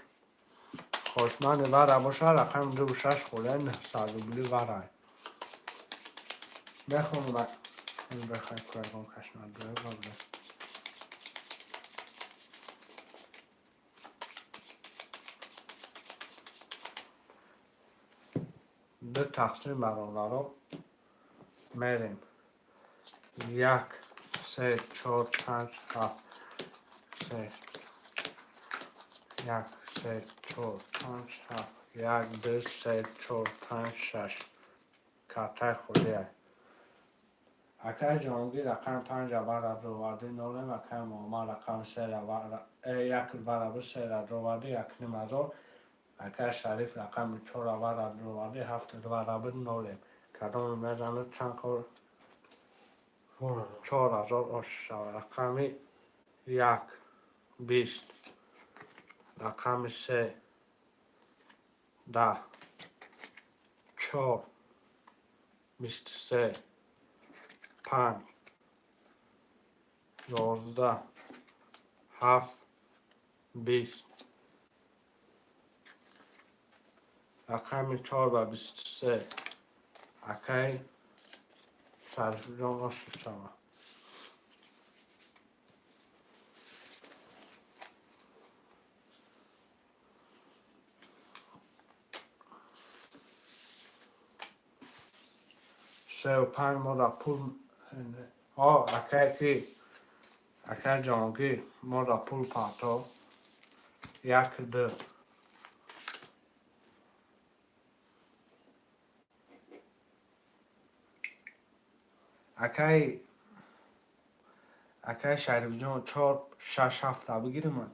Хоҳишманди вара боша, рақами дуву шаш холияи 900 рубли варай. Мехонам, бихай, кӯягон кашнадуе. Ду тақсим, бародаро, мерем. Як, се, чор, панҷ, ҳафт, се, як, се, чор, панҷ, ҳафт, як, ду, се, чор, панҷ, шаш. Картаи холия. Акай Ҷаҳонгир рақами панҷа вара дроварди, нолем. Акай Муҳаммад рақами сера як вара бу сера дроварди, 1500. Акай Шариф рақами чора вара дроварди, ҳафт вара бу, нолем. Кадоме мезанад, чанд қор? 4000 ош шавад. Рақами як, 20, рақами се, 10, чор, 23, панҷ, 11, ҳафт, 20. Рақами чор ба 23, акай Шарифҷон, оши шавад. Сеу панҷ мода пул. Акай ки, акай Ҷаҳонгир, мода пул парто. Як, ду. Акай Шарифҷон, чор, шаш, ҳафта бигиримад.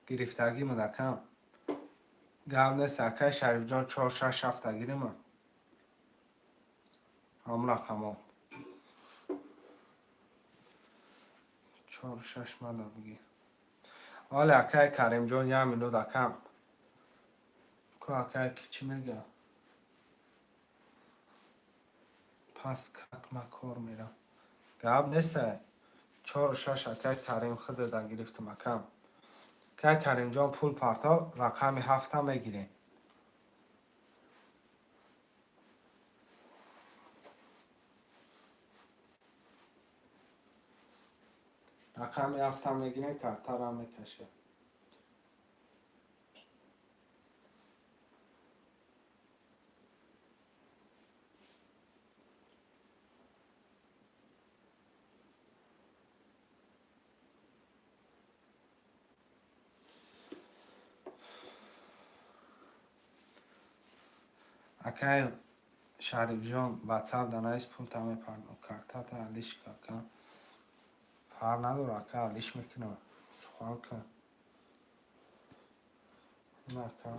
Гирифтагимад, акам. Гап нест, акай Шарифҷон, чор, шаш, ҳафта гиримад. Ҳамон рақамҳо. Чор, шаш мада бигир. Оле, акай Каримҷон, як минут, акам. Ку, акай ки чӣ мега? Пас как ма кор мерам. Гап нестай. Чор, шаш, акай Карим, худада гирифтам, акам. Кай Каримҷон пул парто, рақами ҳафта мегирем. Рақами ҳафта мегирем, картара мекашем. Акай Шарифҷон, ватсап данавис, пулта мепардом. Картата алиш ака. Фарқ надора, ака, алиш мекунам. Сухан кун. Ин ака.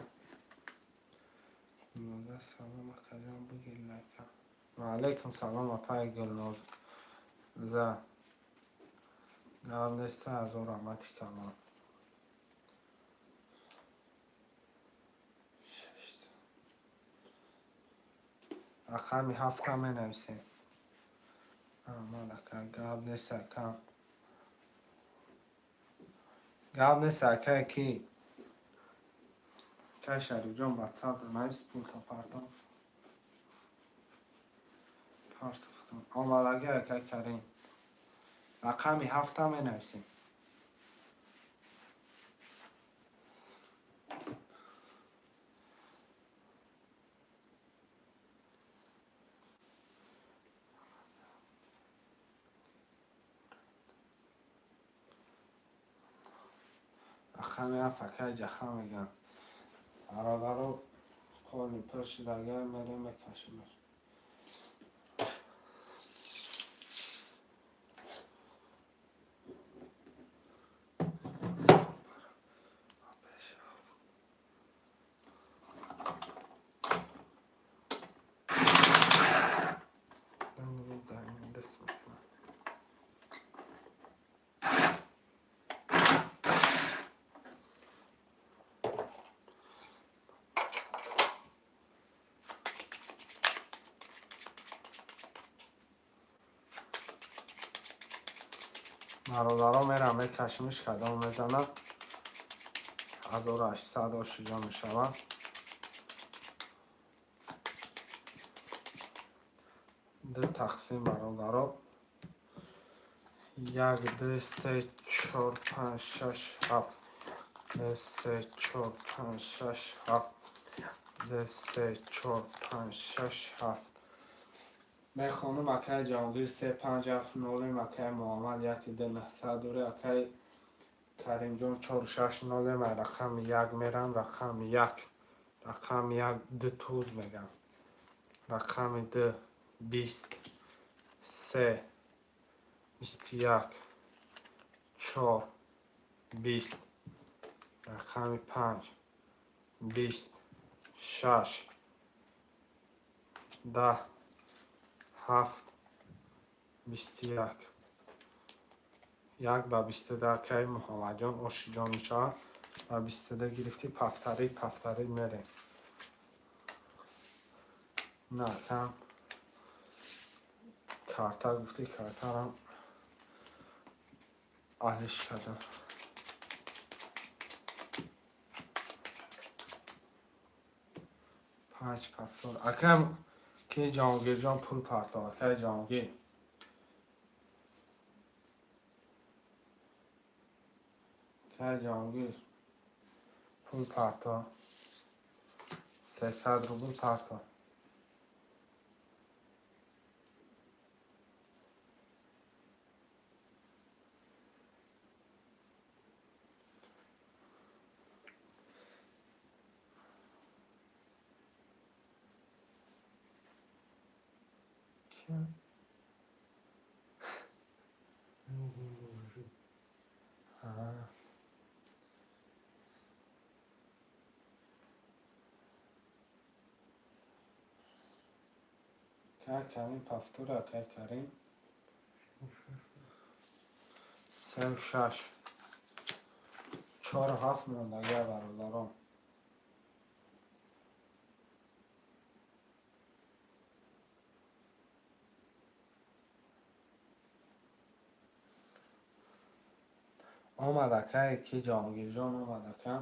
Гулноза, салом, акаҷон, бигир лайка. Ва алайкум салом, апаи Гулноза. Гап нест, 3000 раҳмати калон. Рақами ҳафта менависем. Аҳмад ака, гап нест, ака. Гап нест, акай ки. Акай Шарифҷон, ватсап навис, пулта пардом. Партохтам. Омадагӣ, акай Карим. Рақами ҳафта менависем. Рақами ҳафт, акай Ҷахан мегӯям. Бародаро, поли пур шудагар мерем, мекашимаш. Бародаро, мерам, мекашимиш, кадом мезанад. 1800 ошиҷо мешавад. Ду тақсим, бародаро. Як, ду, се, чор, панҷ, шаш, ҳафт. Ду, се, чор, панҷ, шаш, ҳафт. Ду, се, чор, панҷ, шаш, ҳафт. Мехонам, акай Ҷаҳонгир се панҷ ҳафт нолем, акай Муҳаммад яки ду наҳсад дуре, акай Каримҷон чору шаш нолем. Ай рақами як мерам, рақами як. Рақами як ду туз мегам. Рақами ду 23, 21, чор, 20, рақами панҷ, 20, 6, 10, ҳафт, 21. Як ба 22, акай Муҳаммадҷон ошиҷон мешавад. Ба 22 гирифтӣ, повторить, повторить мерем. На, кам карта гуфтӣ, картарам алиш кардам. Панҷ повтор. Акам ки Ҷаҳонгирҷон пул партов, акай Ҷаҳонгир. Акай Ҷаҳонгир пул партов. 300 рубл партов. Кия? Аа. Акай Карим повтор, акай Карим. Сеу шаш. Чору ҳафт мондагия, бародарон. Омад, акае ки Ҷаҳонгирҷон омад, ака.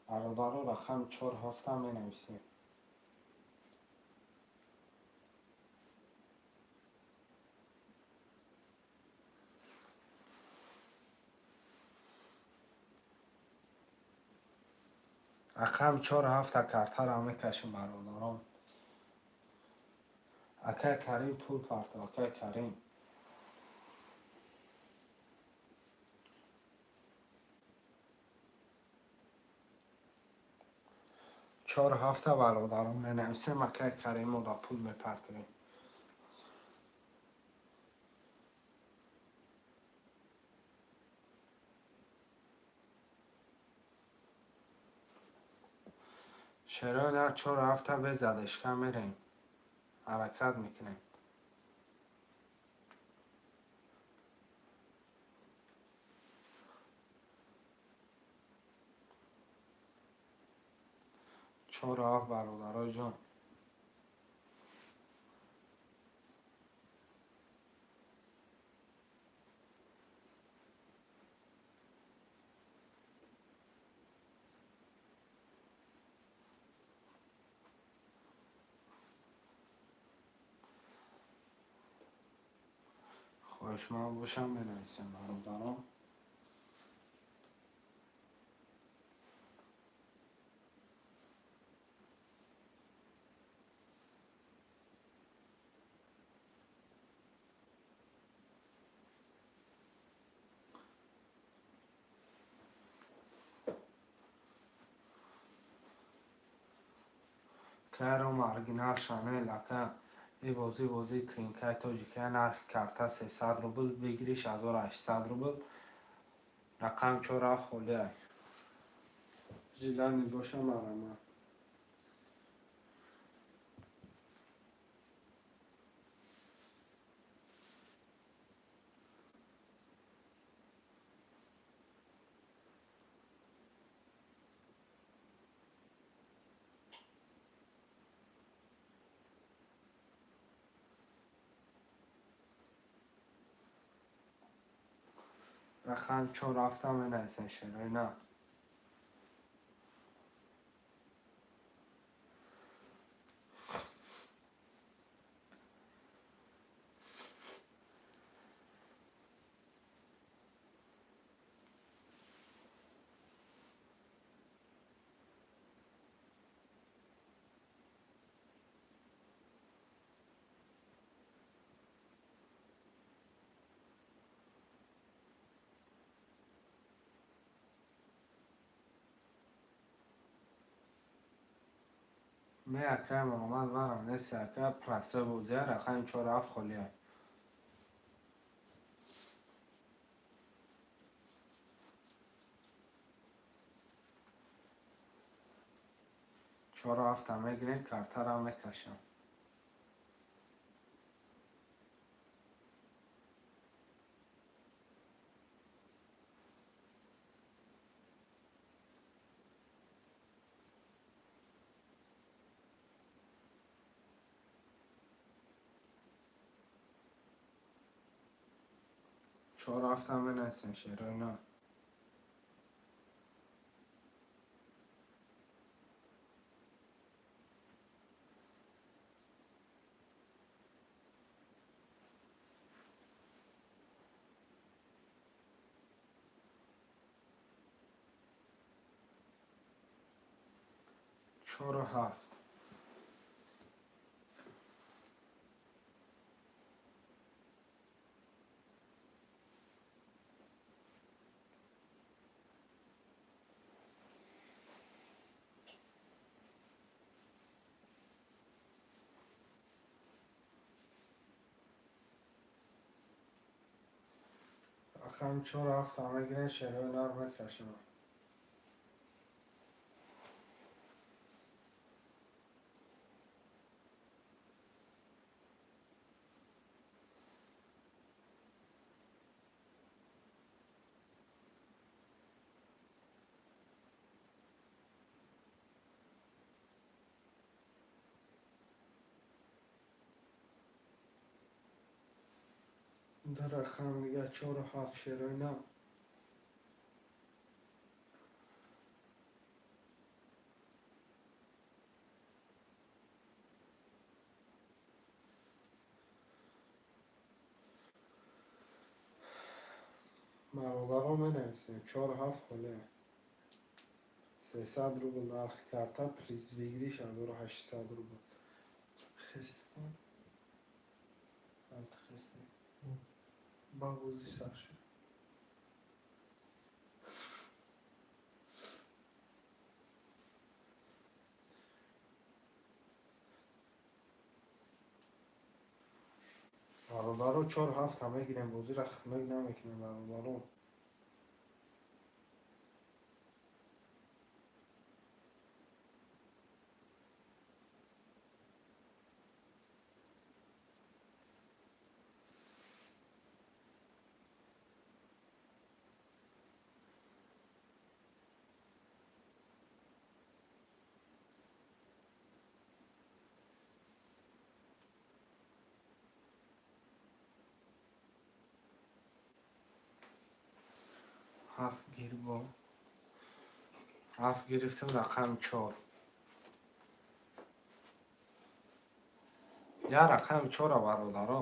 Бародаро, рақами чор ҳафта менависем. Рақами чор ҳафта картаро мекашем, бародарон. Акай Карим, пул парто, акай Карим. Чор ҳафта, бародарон, менависем, акай Каримо да пул мепартоем. Шерои нар, чор ҳафта безадешка мерем, ҳаракат мекунем. Чору ҳафт, бародарои ҷон. Хоҳишманд бошам, менависем, бародарон. Кайром оригинал Шанел, ака. И бозӣ бозии тринкаи тоҷикия. Нархи карта 300 рубл, выигрыш 1800 рубл. Рақам чора холиай. Желание боша, марама. Рақам чор ҳафта менависен, шерои на. Не, акай Муҳаммад, варам нест, ака, простой бозия, рақами чор ҳафт холия. Чору ҳафта мегирем, картаро мекашам. Чору ҳафта менависем, шерои на. Чору ҳафт. Рақами чору ҳафта мегирем, шерои нар, мекашем. Ду рақам дига, чору ҳафт, шерои нав. Бародаро, менависем чор ҳафт холия. 300 рубл нархи карта, приз выигрыш 1800 рубл. Хестикун. Хести. Ба бозӣ сар шуд. Бародаро, чор ҳафта мегирем, бозиро хунук намекунем, бародаро. Ҳафт гир, бо ҳафт гирифтем, рақами чор. Як рақами чора, бародаро,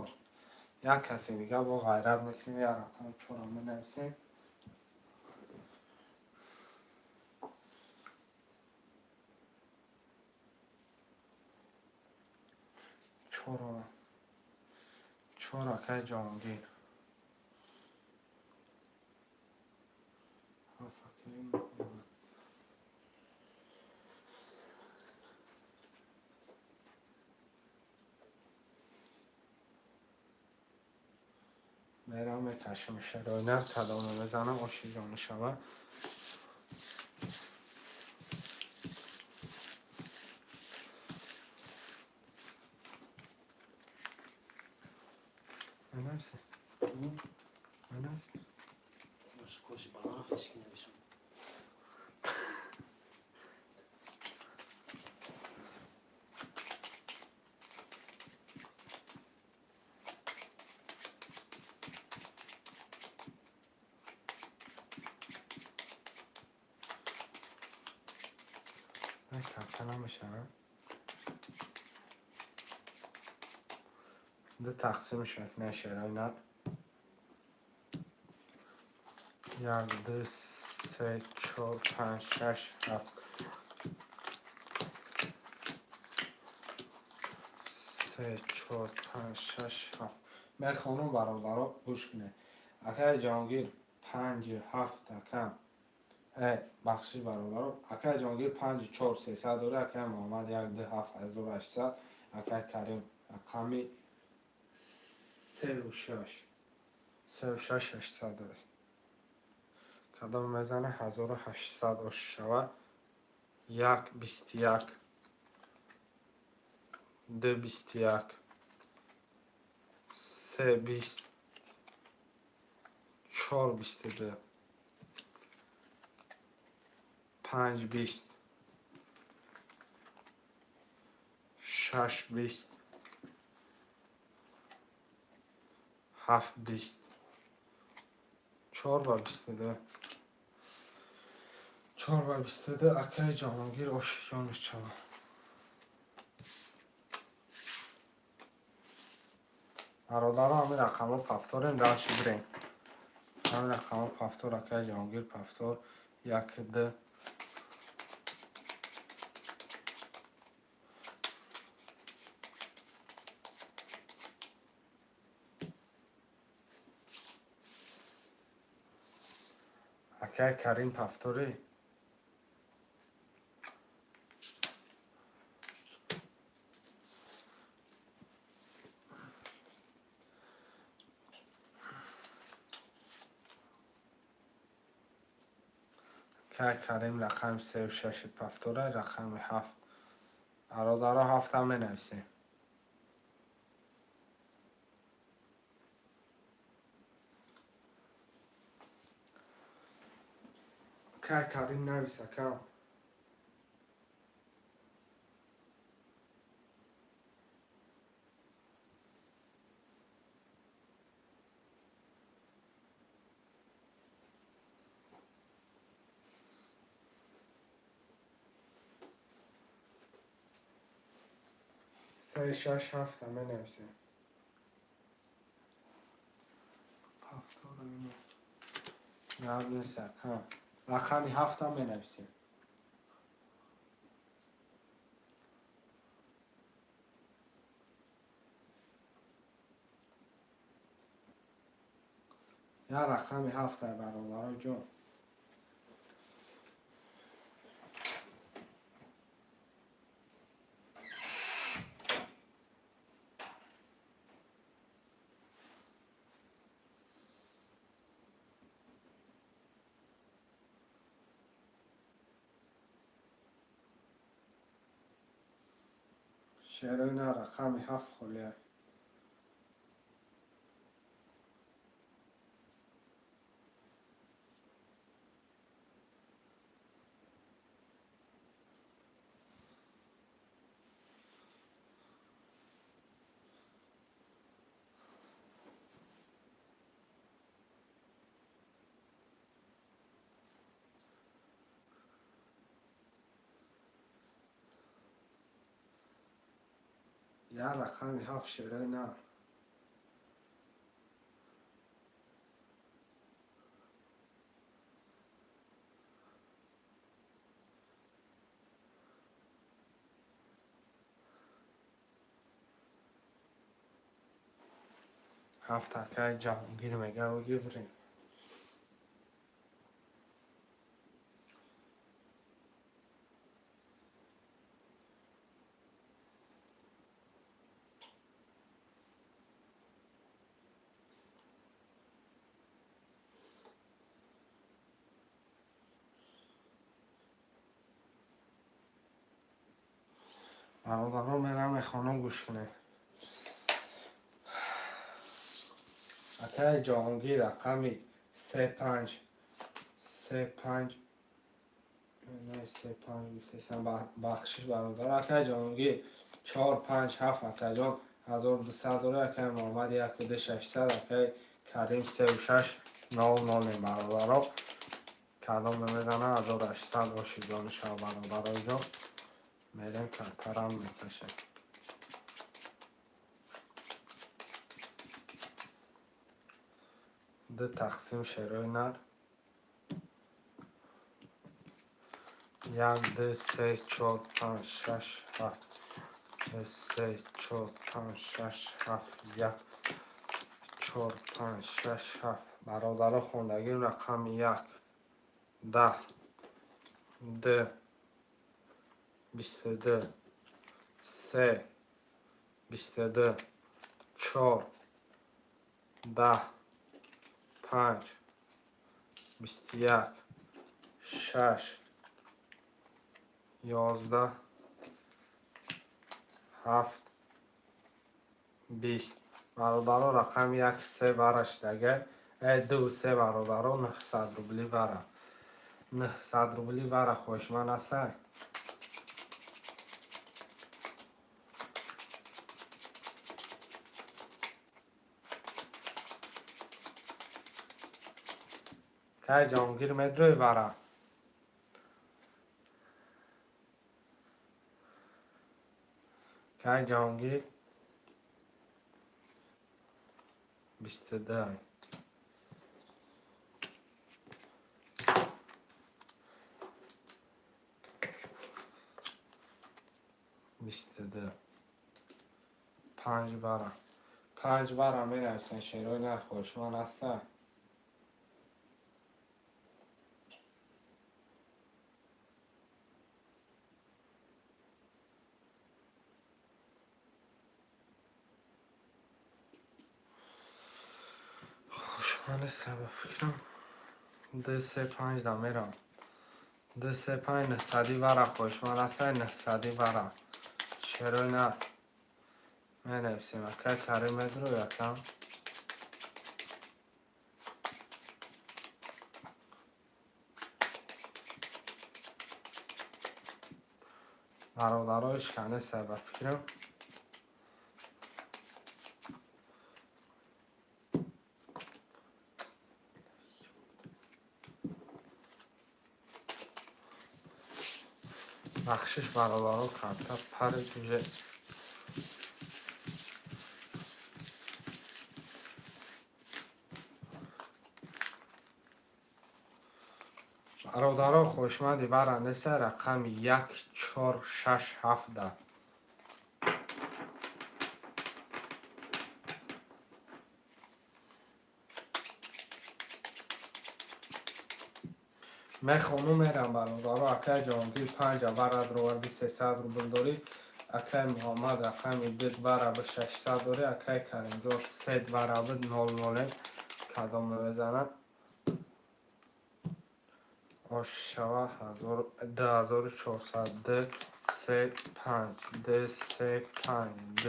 як касе дига бо ғайрат мекунем, як рақами чора менависем. Чора, чор, акай Ҷаҳонгир. Ҳафт, акай Муҳаммад. Мерам, мекашам шароина, кадоме мезанам, оши ҷони шава. Менависи? Менависи? Скорость баланов ки нависам. Не, карта намешава. Ду тақсимш мекунем шероина. Як, ду, се, чор, панҷ, шаш, ҳафт. Се, чор, панҷ, шаш, ҳафт. Мехонам, бародаро, гӯш кунед. Акаи Ҷаҳонгир панҷи ҳафт, акам. Бахшиш, бародаро. Акаи Ҷаҳонгир панҷи чор 300 дора, акаи Муҳаммад як, ду, ҳафт 1800, акаи Карим рақами сеу шаш. Сеу шаш 800 дора. Кадом мезане, 1800 ош шава. Як 21, ду 21, се 20, чор 22, панҷ 20, шаш 20, ҳафт 20, чор ба 22, чор ба 22. Акаи Ҷаҳонгир, оши ҷониш чава. Бародаро, ҳамин рақамҳо повторем, дальше бирем. Ҳамин рақамҳо повтор, акаи Ҷаҳонгир повтор, як, ду. Акаи Карим повторӣ. Акаи Карим рақами сеу шаши повтора, рақами ҳафт. Бародаро, ҳафтам менависем. Акаи Карим, навис, акам. Се, шаш, ҳафта менависем. Повтора. Гап нест, ака. Рақами ҳафтам менависем. Як рақами ҳафтай, бародаро ҷон. Шерои на рақами ҳафт холия. Як рақами ҳафт, шерои нар. Ҳафт акаи Ҷаҳонгир мега, гибрем. Бародарон, мерам мехонам, гӯш кунед. Акаи Ҷаҳонгир, рақами се панҷ, се панҷ, не, се панҷ гуфтесам, бахшиш, бародар. Акаи Ҷаҳонгир, чор панҷ ҳафт, акаҷон, 1200 дора. Акаи Муҳаммад, яку ду шашсад, акаи Карим, сеу шаш нол нолем. Бародаро, кадом мезана, 1800 оши ҷони шав. Бародарои ҷон, мерем, картарам мекашем. Ду тақсим, шерои нар. Як, ду, се, чор, панҷ, шаш, ҳафт. Ду, се, чор, панҷ, шаш, ҳафт. Як, чор, панҷ, шаш, ҳафт. Бародаро, хондагим рақами як, 10, ду, 22, се, 22, чор, 10, панҷ, 21, шаш, 11, ҳафт, 20. Бародаро, рақами як се вара шидага, ду се. Бародаро, 900 рубли вара, 900 рубли вара. Хоҳишманд ҳастай? Кай, Ҷаҳонгир, медрӯи вара? Кай, Ҷаҳонгир? 22, 22, панҷ вара, панҷ вара менависен. Шерои нар, хоҳишманд ҳастай? Хушманд нест, ба фикрам. Ду се панҷ да мерам. Ду се панҷ, нӯҳсади вара. Хоҳишманд ҳастай? Нӯҳсади вара, шерои нар менависем. Акай Карим, медрӯи, акам? Бародаро, ишканеста, ба фикрам. Бахшиш, бародаро, карта парид уже. Бародаро, хоҳишманди варандеса рақами як, чор, шаш, ҳафт да. Мехону мерам, бародаро. Акай Ҷаҳонгир панҷа варад роварди, 300 рубл дорӣ. Акай Муҳаммад рақами ду вараби 600 дорӣ. Акай Каримҷон се вараби нол нолем, кадом мезанад? Ошава 2400, д, се, панҷ, д, се, панҷ, д,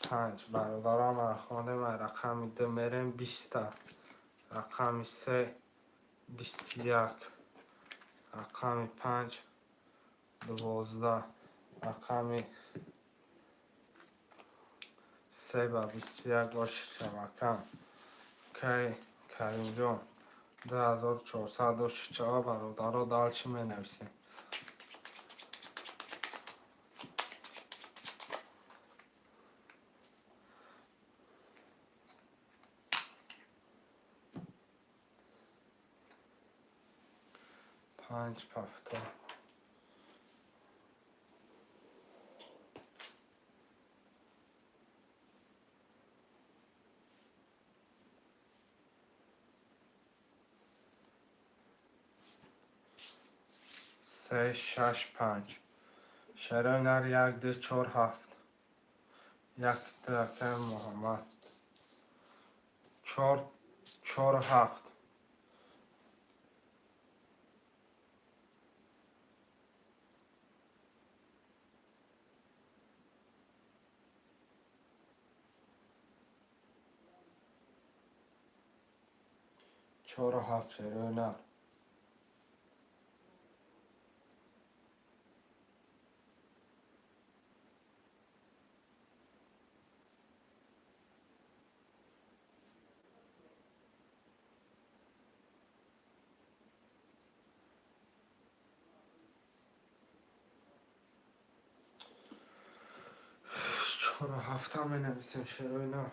панҷ. Бародаро, ҳамаро хондем. Рақами д мерем, биста, рақами се 21, рақами панҷ 12, рақами се ба 21 ошичавакам. Кай Каримҷон 2400 ошичава. Бародаро, дал чӣ менависем? Панҷ пафто. Се, шаш, панҷ. Шарои нар як, ду, чор, ҳафт. Як, ду, акай Муҳаммад. Чор, чор, ҳафт. Чору ҳафт, шерои нар. Чору ҳафта менависем, шерои нар.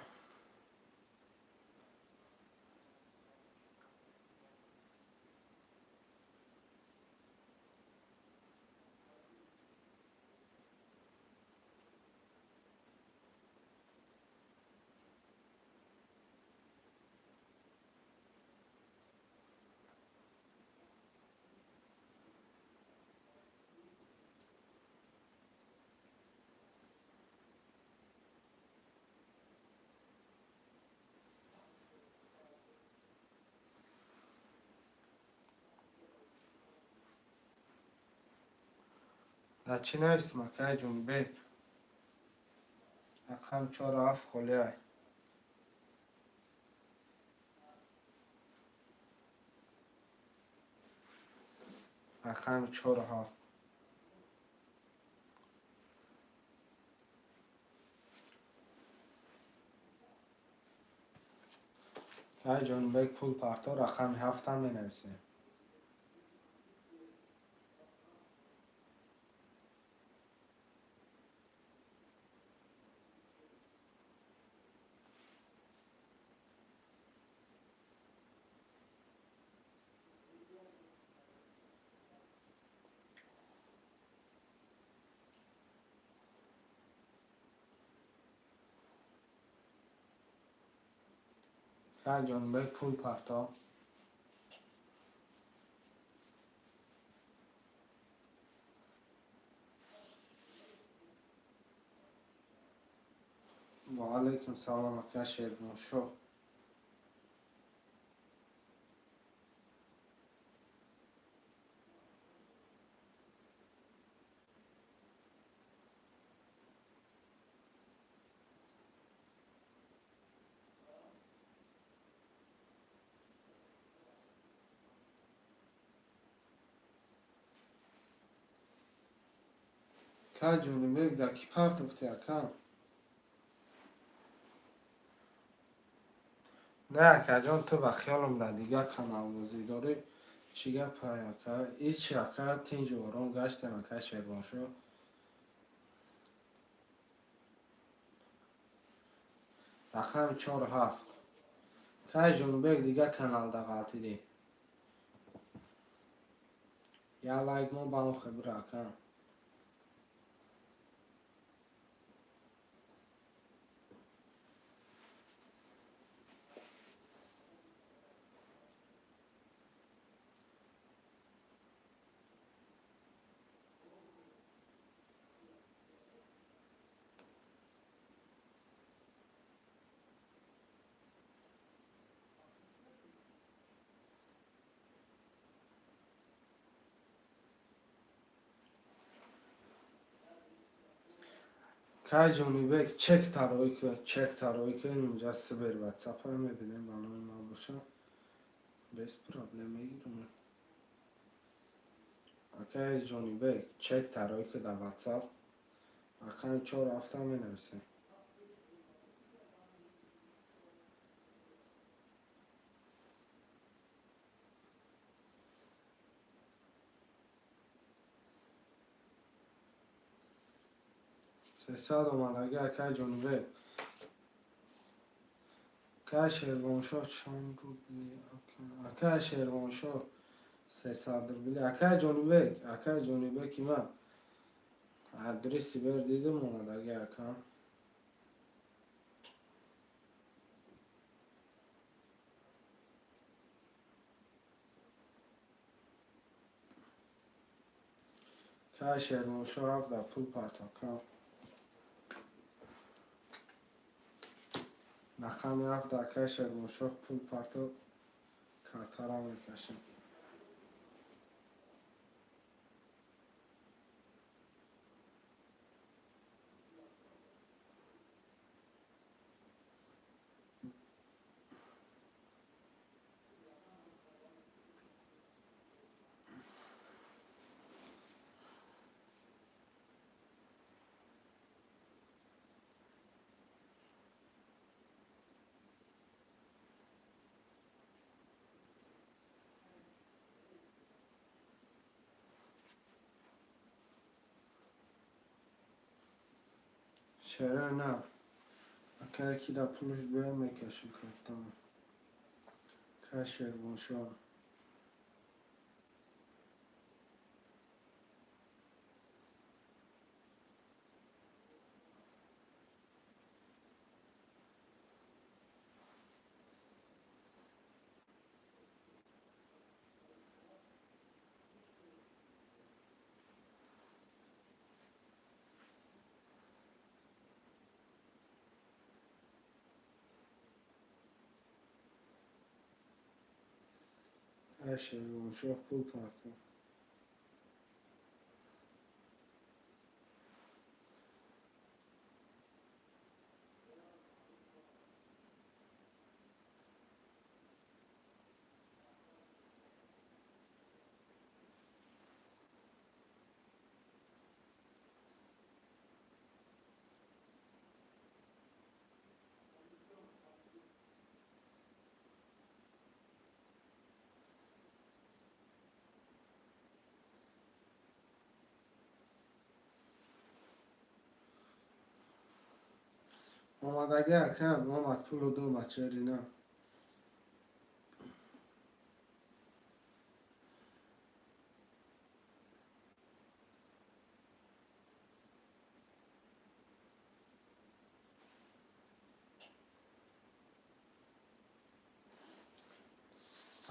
Дар чӣ нависем, акай Ҷонибек? Рақам чору ҳафт холиай. Рақами чору ҳафт. Акай Ҷонибек пул парто, рақами ҳафтам менависем. Акай Ҷонибек пул парто. Ва алайкум салом, ака Шербоншоҳ. Акай Ҷонибек, дар кӣ партофтӣ, ака? Не, акаҷон, ту ба хиёлам дар дигар каналбозӣ дорӣ. Чӣ гапай, ака? Ҳичи, ака, тинҷу ором гаштем, ака Шербоншоҳ. Рақами чору ҳафт. Акай Ҷонибек, дигар каналда ғалтидӣ. Я лайк мон ба он хебра ака. Кай Ҷонибек, чек тароӣ ки, чек тароӣ ки, инҷа сибер ватсапа мебинем, ба номи ман боша. Без проблем мегирам. Акай Ҷонибек, чек тароӣ ки дар ватсап. Акай 4 ҳафта менависем. 300 омадаги, акай Ҷонибек. Акай Шервоншоҳ, чанд рубли? Акай Шервоншоҳ, 300 рубли. Акай Ҷонибек, акай Ҷонибеки ман. Адреси бер дидим омадаги, ака. Акай Шервоншоҳ, ҳафта пул партока. Рақами ҳафт, акай Шервоншоҳ, пул парто, картара мекашем. Чаро на? Ака, яки да пулш боя, мекашем картама. Акай Шервоншоҳ. Акай Шервоншоҳ, пул парто. Омадаги, акам, омад, пулу домад, чери на.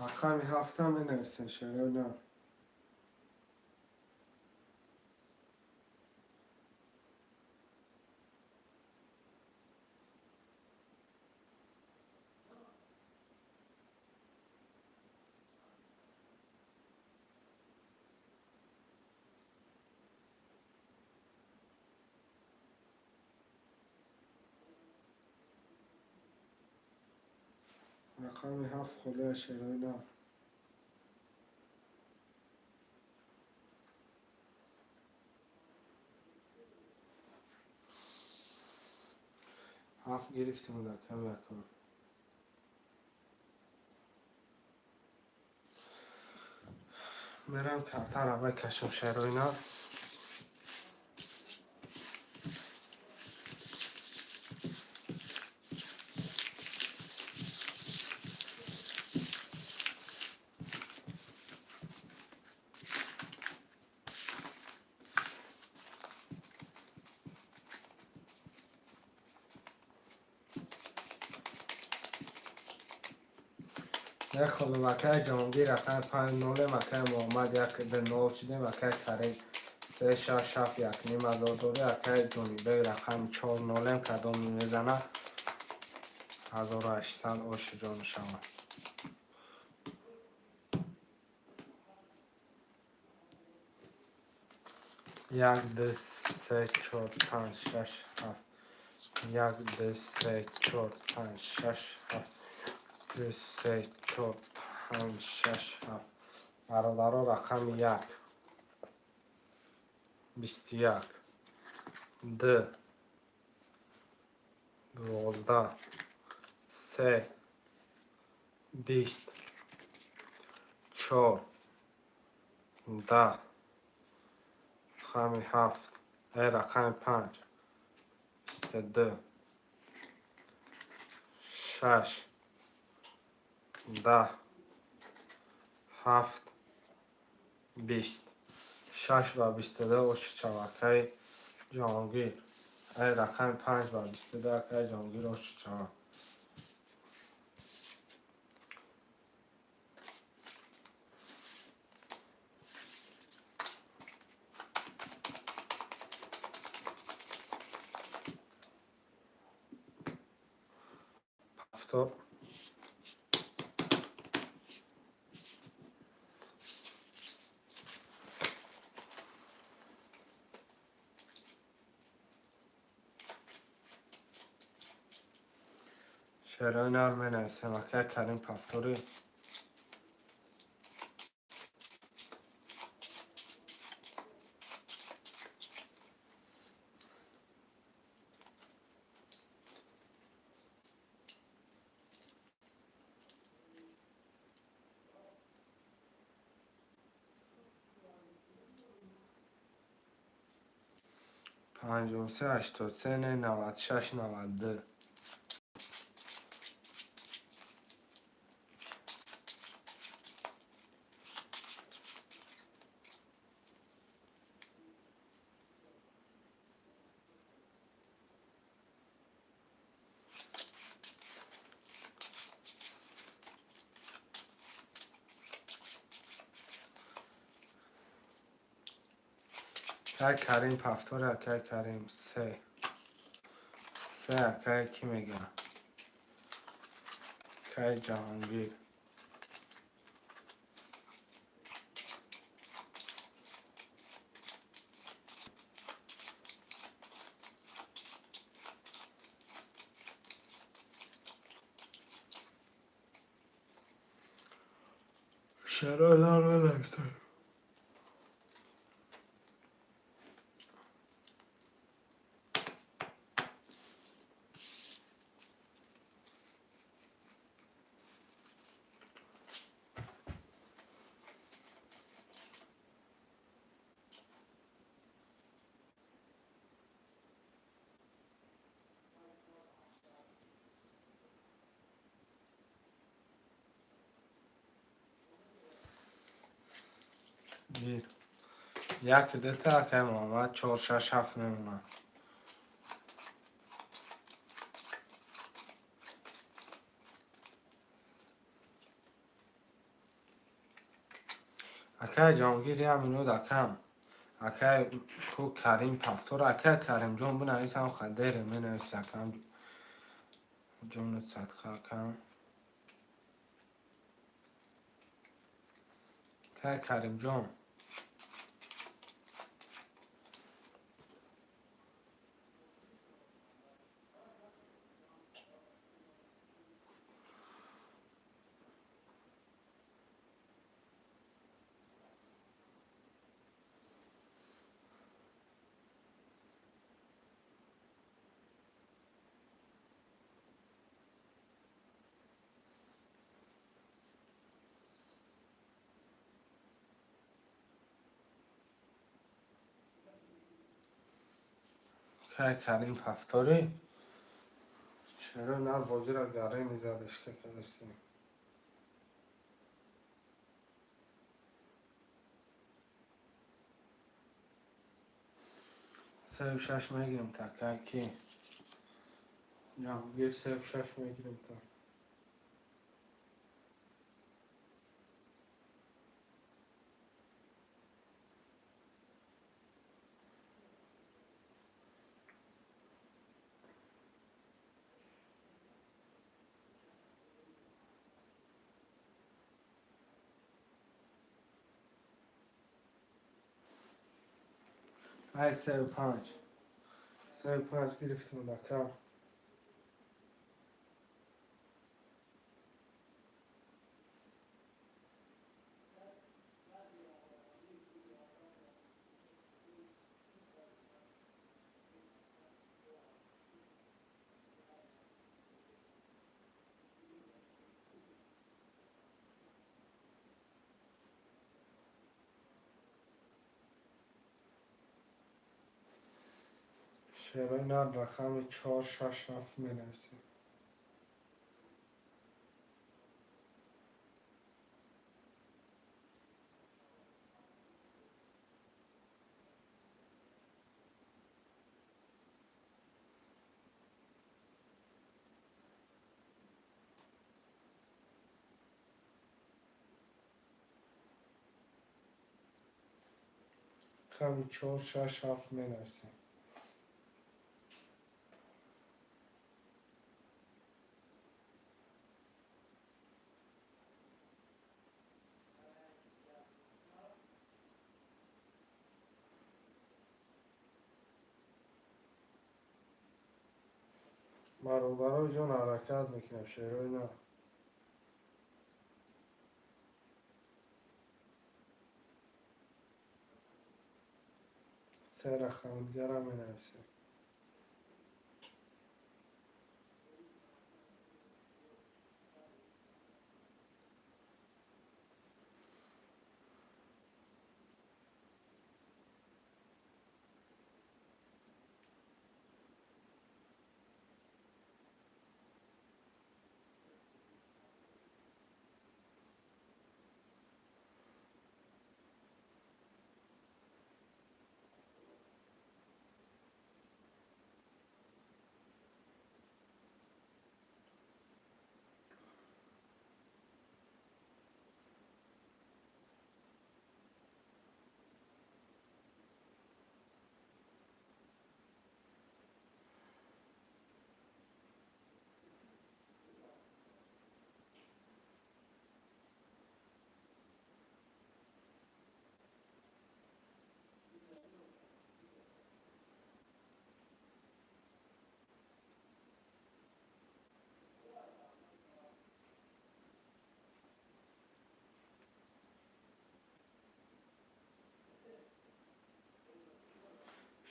Рақами ҳафта менависем, шерои на. Рақами ҳафт холия, шерои на. Ҳафт гирифтем, рақами якум. Мерам, картара мекашам, шерои на. Мехонам, акай Ҷаҳонгир рақами панҷ нолем, акай Муҳаммад як ду нол шудем, акай Карим се шаш ҳафт як ним ҳазор дорӣ, акай Ҷонибек рақами чор нолем, кадом мезана 1800 оши ҷон шавад. Як, ду, се, чор, панҷ, шаш, ҳафт. Як, ду, се, чор, панҷ, шаш, ҳафт. Ду, се, чор, панҷ, шаш, ҳафт. Бародаро, рақами як. 21. Ду. 12. Се. 20. Чор. 10. Рақами ҳафт. Рақами панҷ. 22. Шаш. 10. Ҳафт. 20. Шаш ба 22 оши чавакаи Ҷаҳонгир. Рақами панҷ ба 22 акаи Ҷаҳонгир оши чавак. Повтор. Шерои нар менависем, акай Карим повтори. 53, 83, 96, 92. Акай Карим повтор, акай Карим се. Се акай кӣ мега? Акай Ҷаҳонгир. Шерои нар менависем. Гир. Як дута акай Муҳаммад чор шаш ҳафт мемонад. Акай Ҷаҳонгир як минут акам. Акай ку Карим повтор, акай Каримҷон бинависам хадере менавис акам. Ҷонат садқа акам. Акай Каримҷон. Акай Карим повторӣ. Чаро нар бозиро гарӣ мезадаш ка кадастӣ? Сею шаш мегирем та акай ки? Ҷаҳонгир сею шаш мегирем та. Ай, сею панҷ, сею панҷ гирифтем, ака. Шерои нар, рақами чор, шаш, ҳафт менависем. Рақами чор, шаш, ҳафт менависем. Бародаро ҷон, ҳаракат мекунем, шерои на. Се рақами дигарам менависем.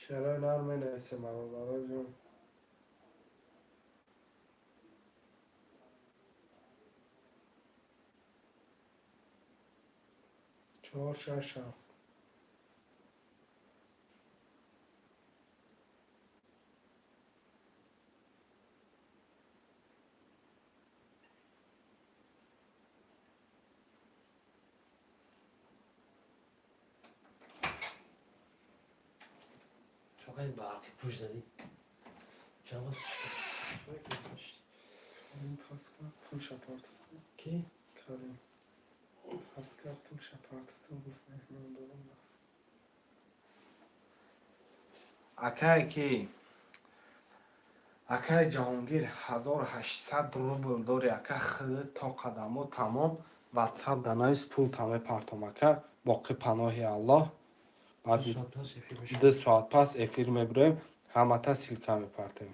Шерои нар менависем, бародаро ҷон. Чор, шаш, ҳафт. چقدر برقی پوش زدی؟ چند وقت شد؟ Паска пулша партофтам. کی؟ Карим паска пулша партофтам, гуфт, меҳмон дорам, рафт. Акае ки, акаи Ҷаҳонгир, 1800 рубл дори, ака, хд то қадамо тамом ватсап да навис, пул та мепартом, ака. Боқӣ паноҳи Аллоҳ. Баъди 2 соат пас эфир мешавад. 2 соат пас эфир мебироем, ҳамата ссылка мепартем.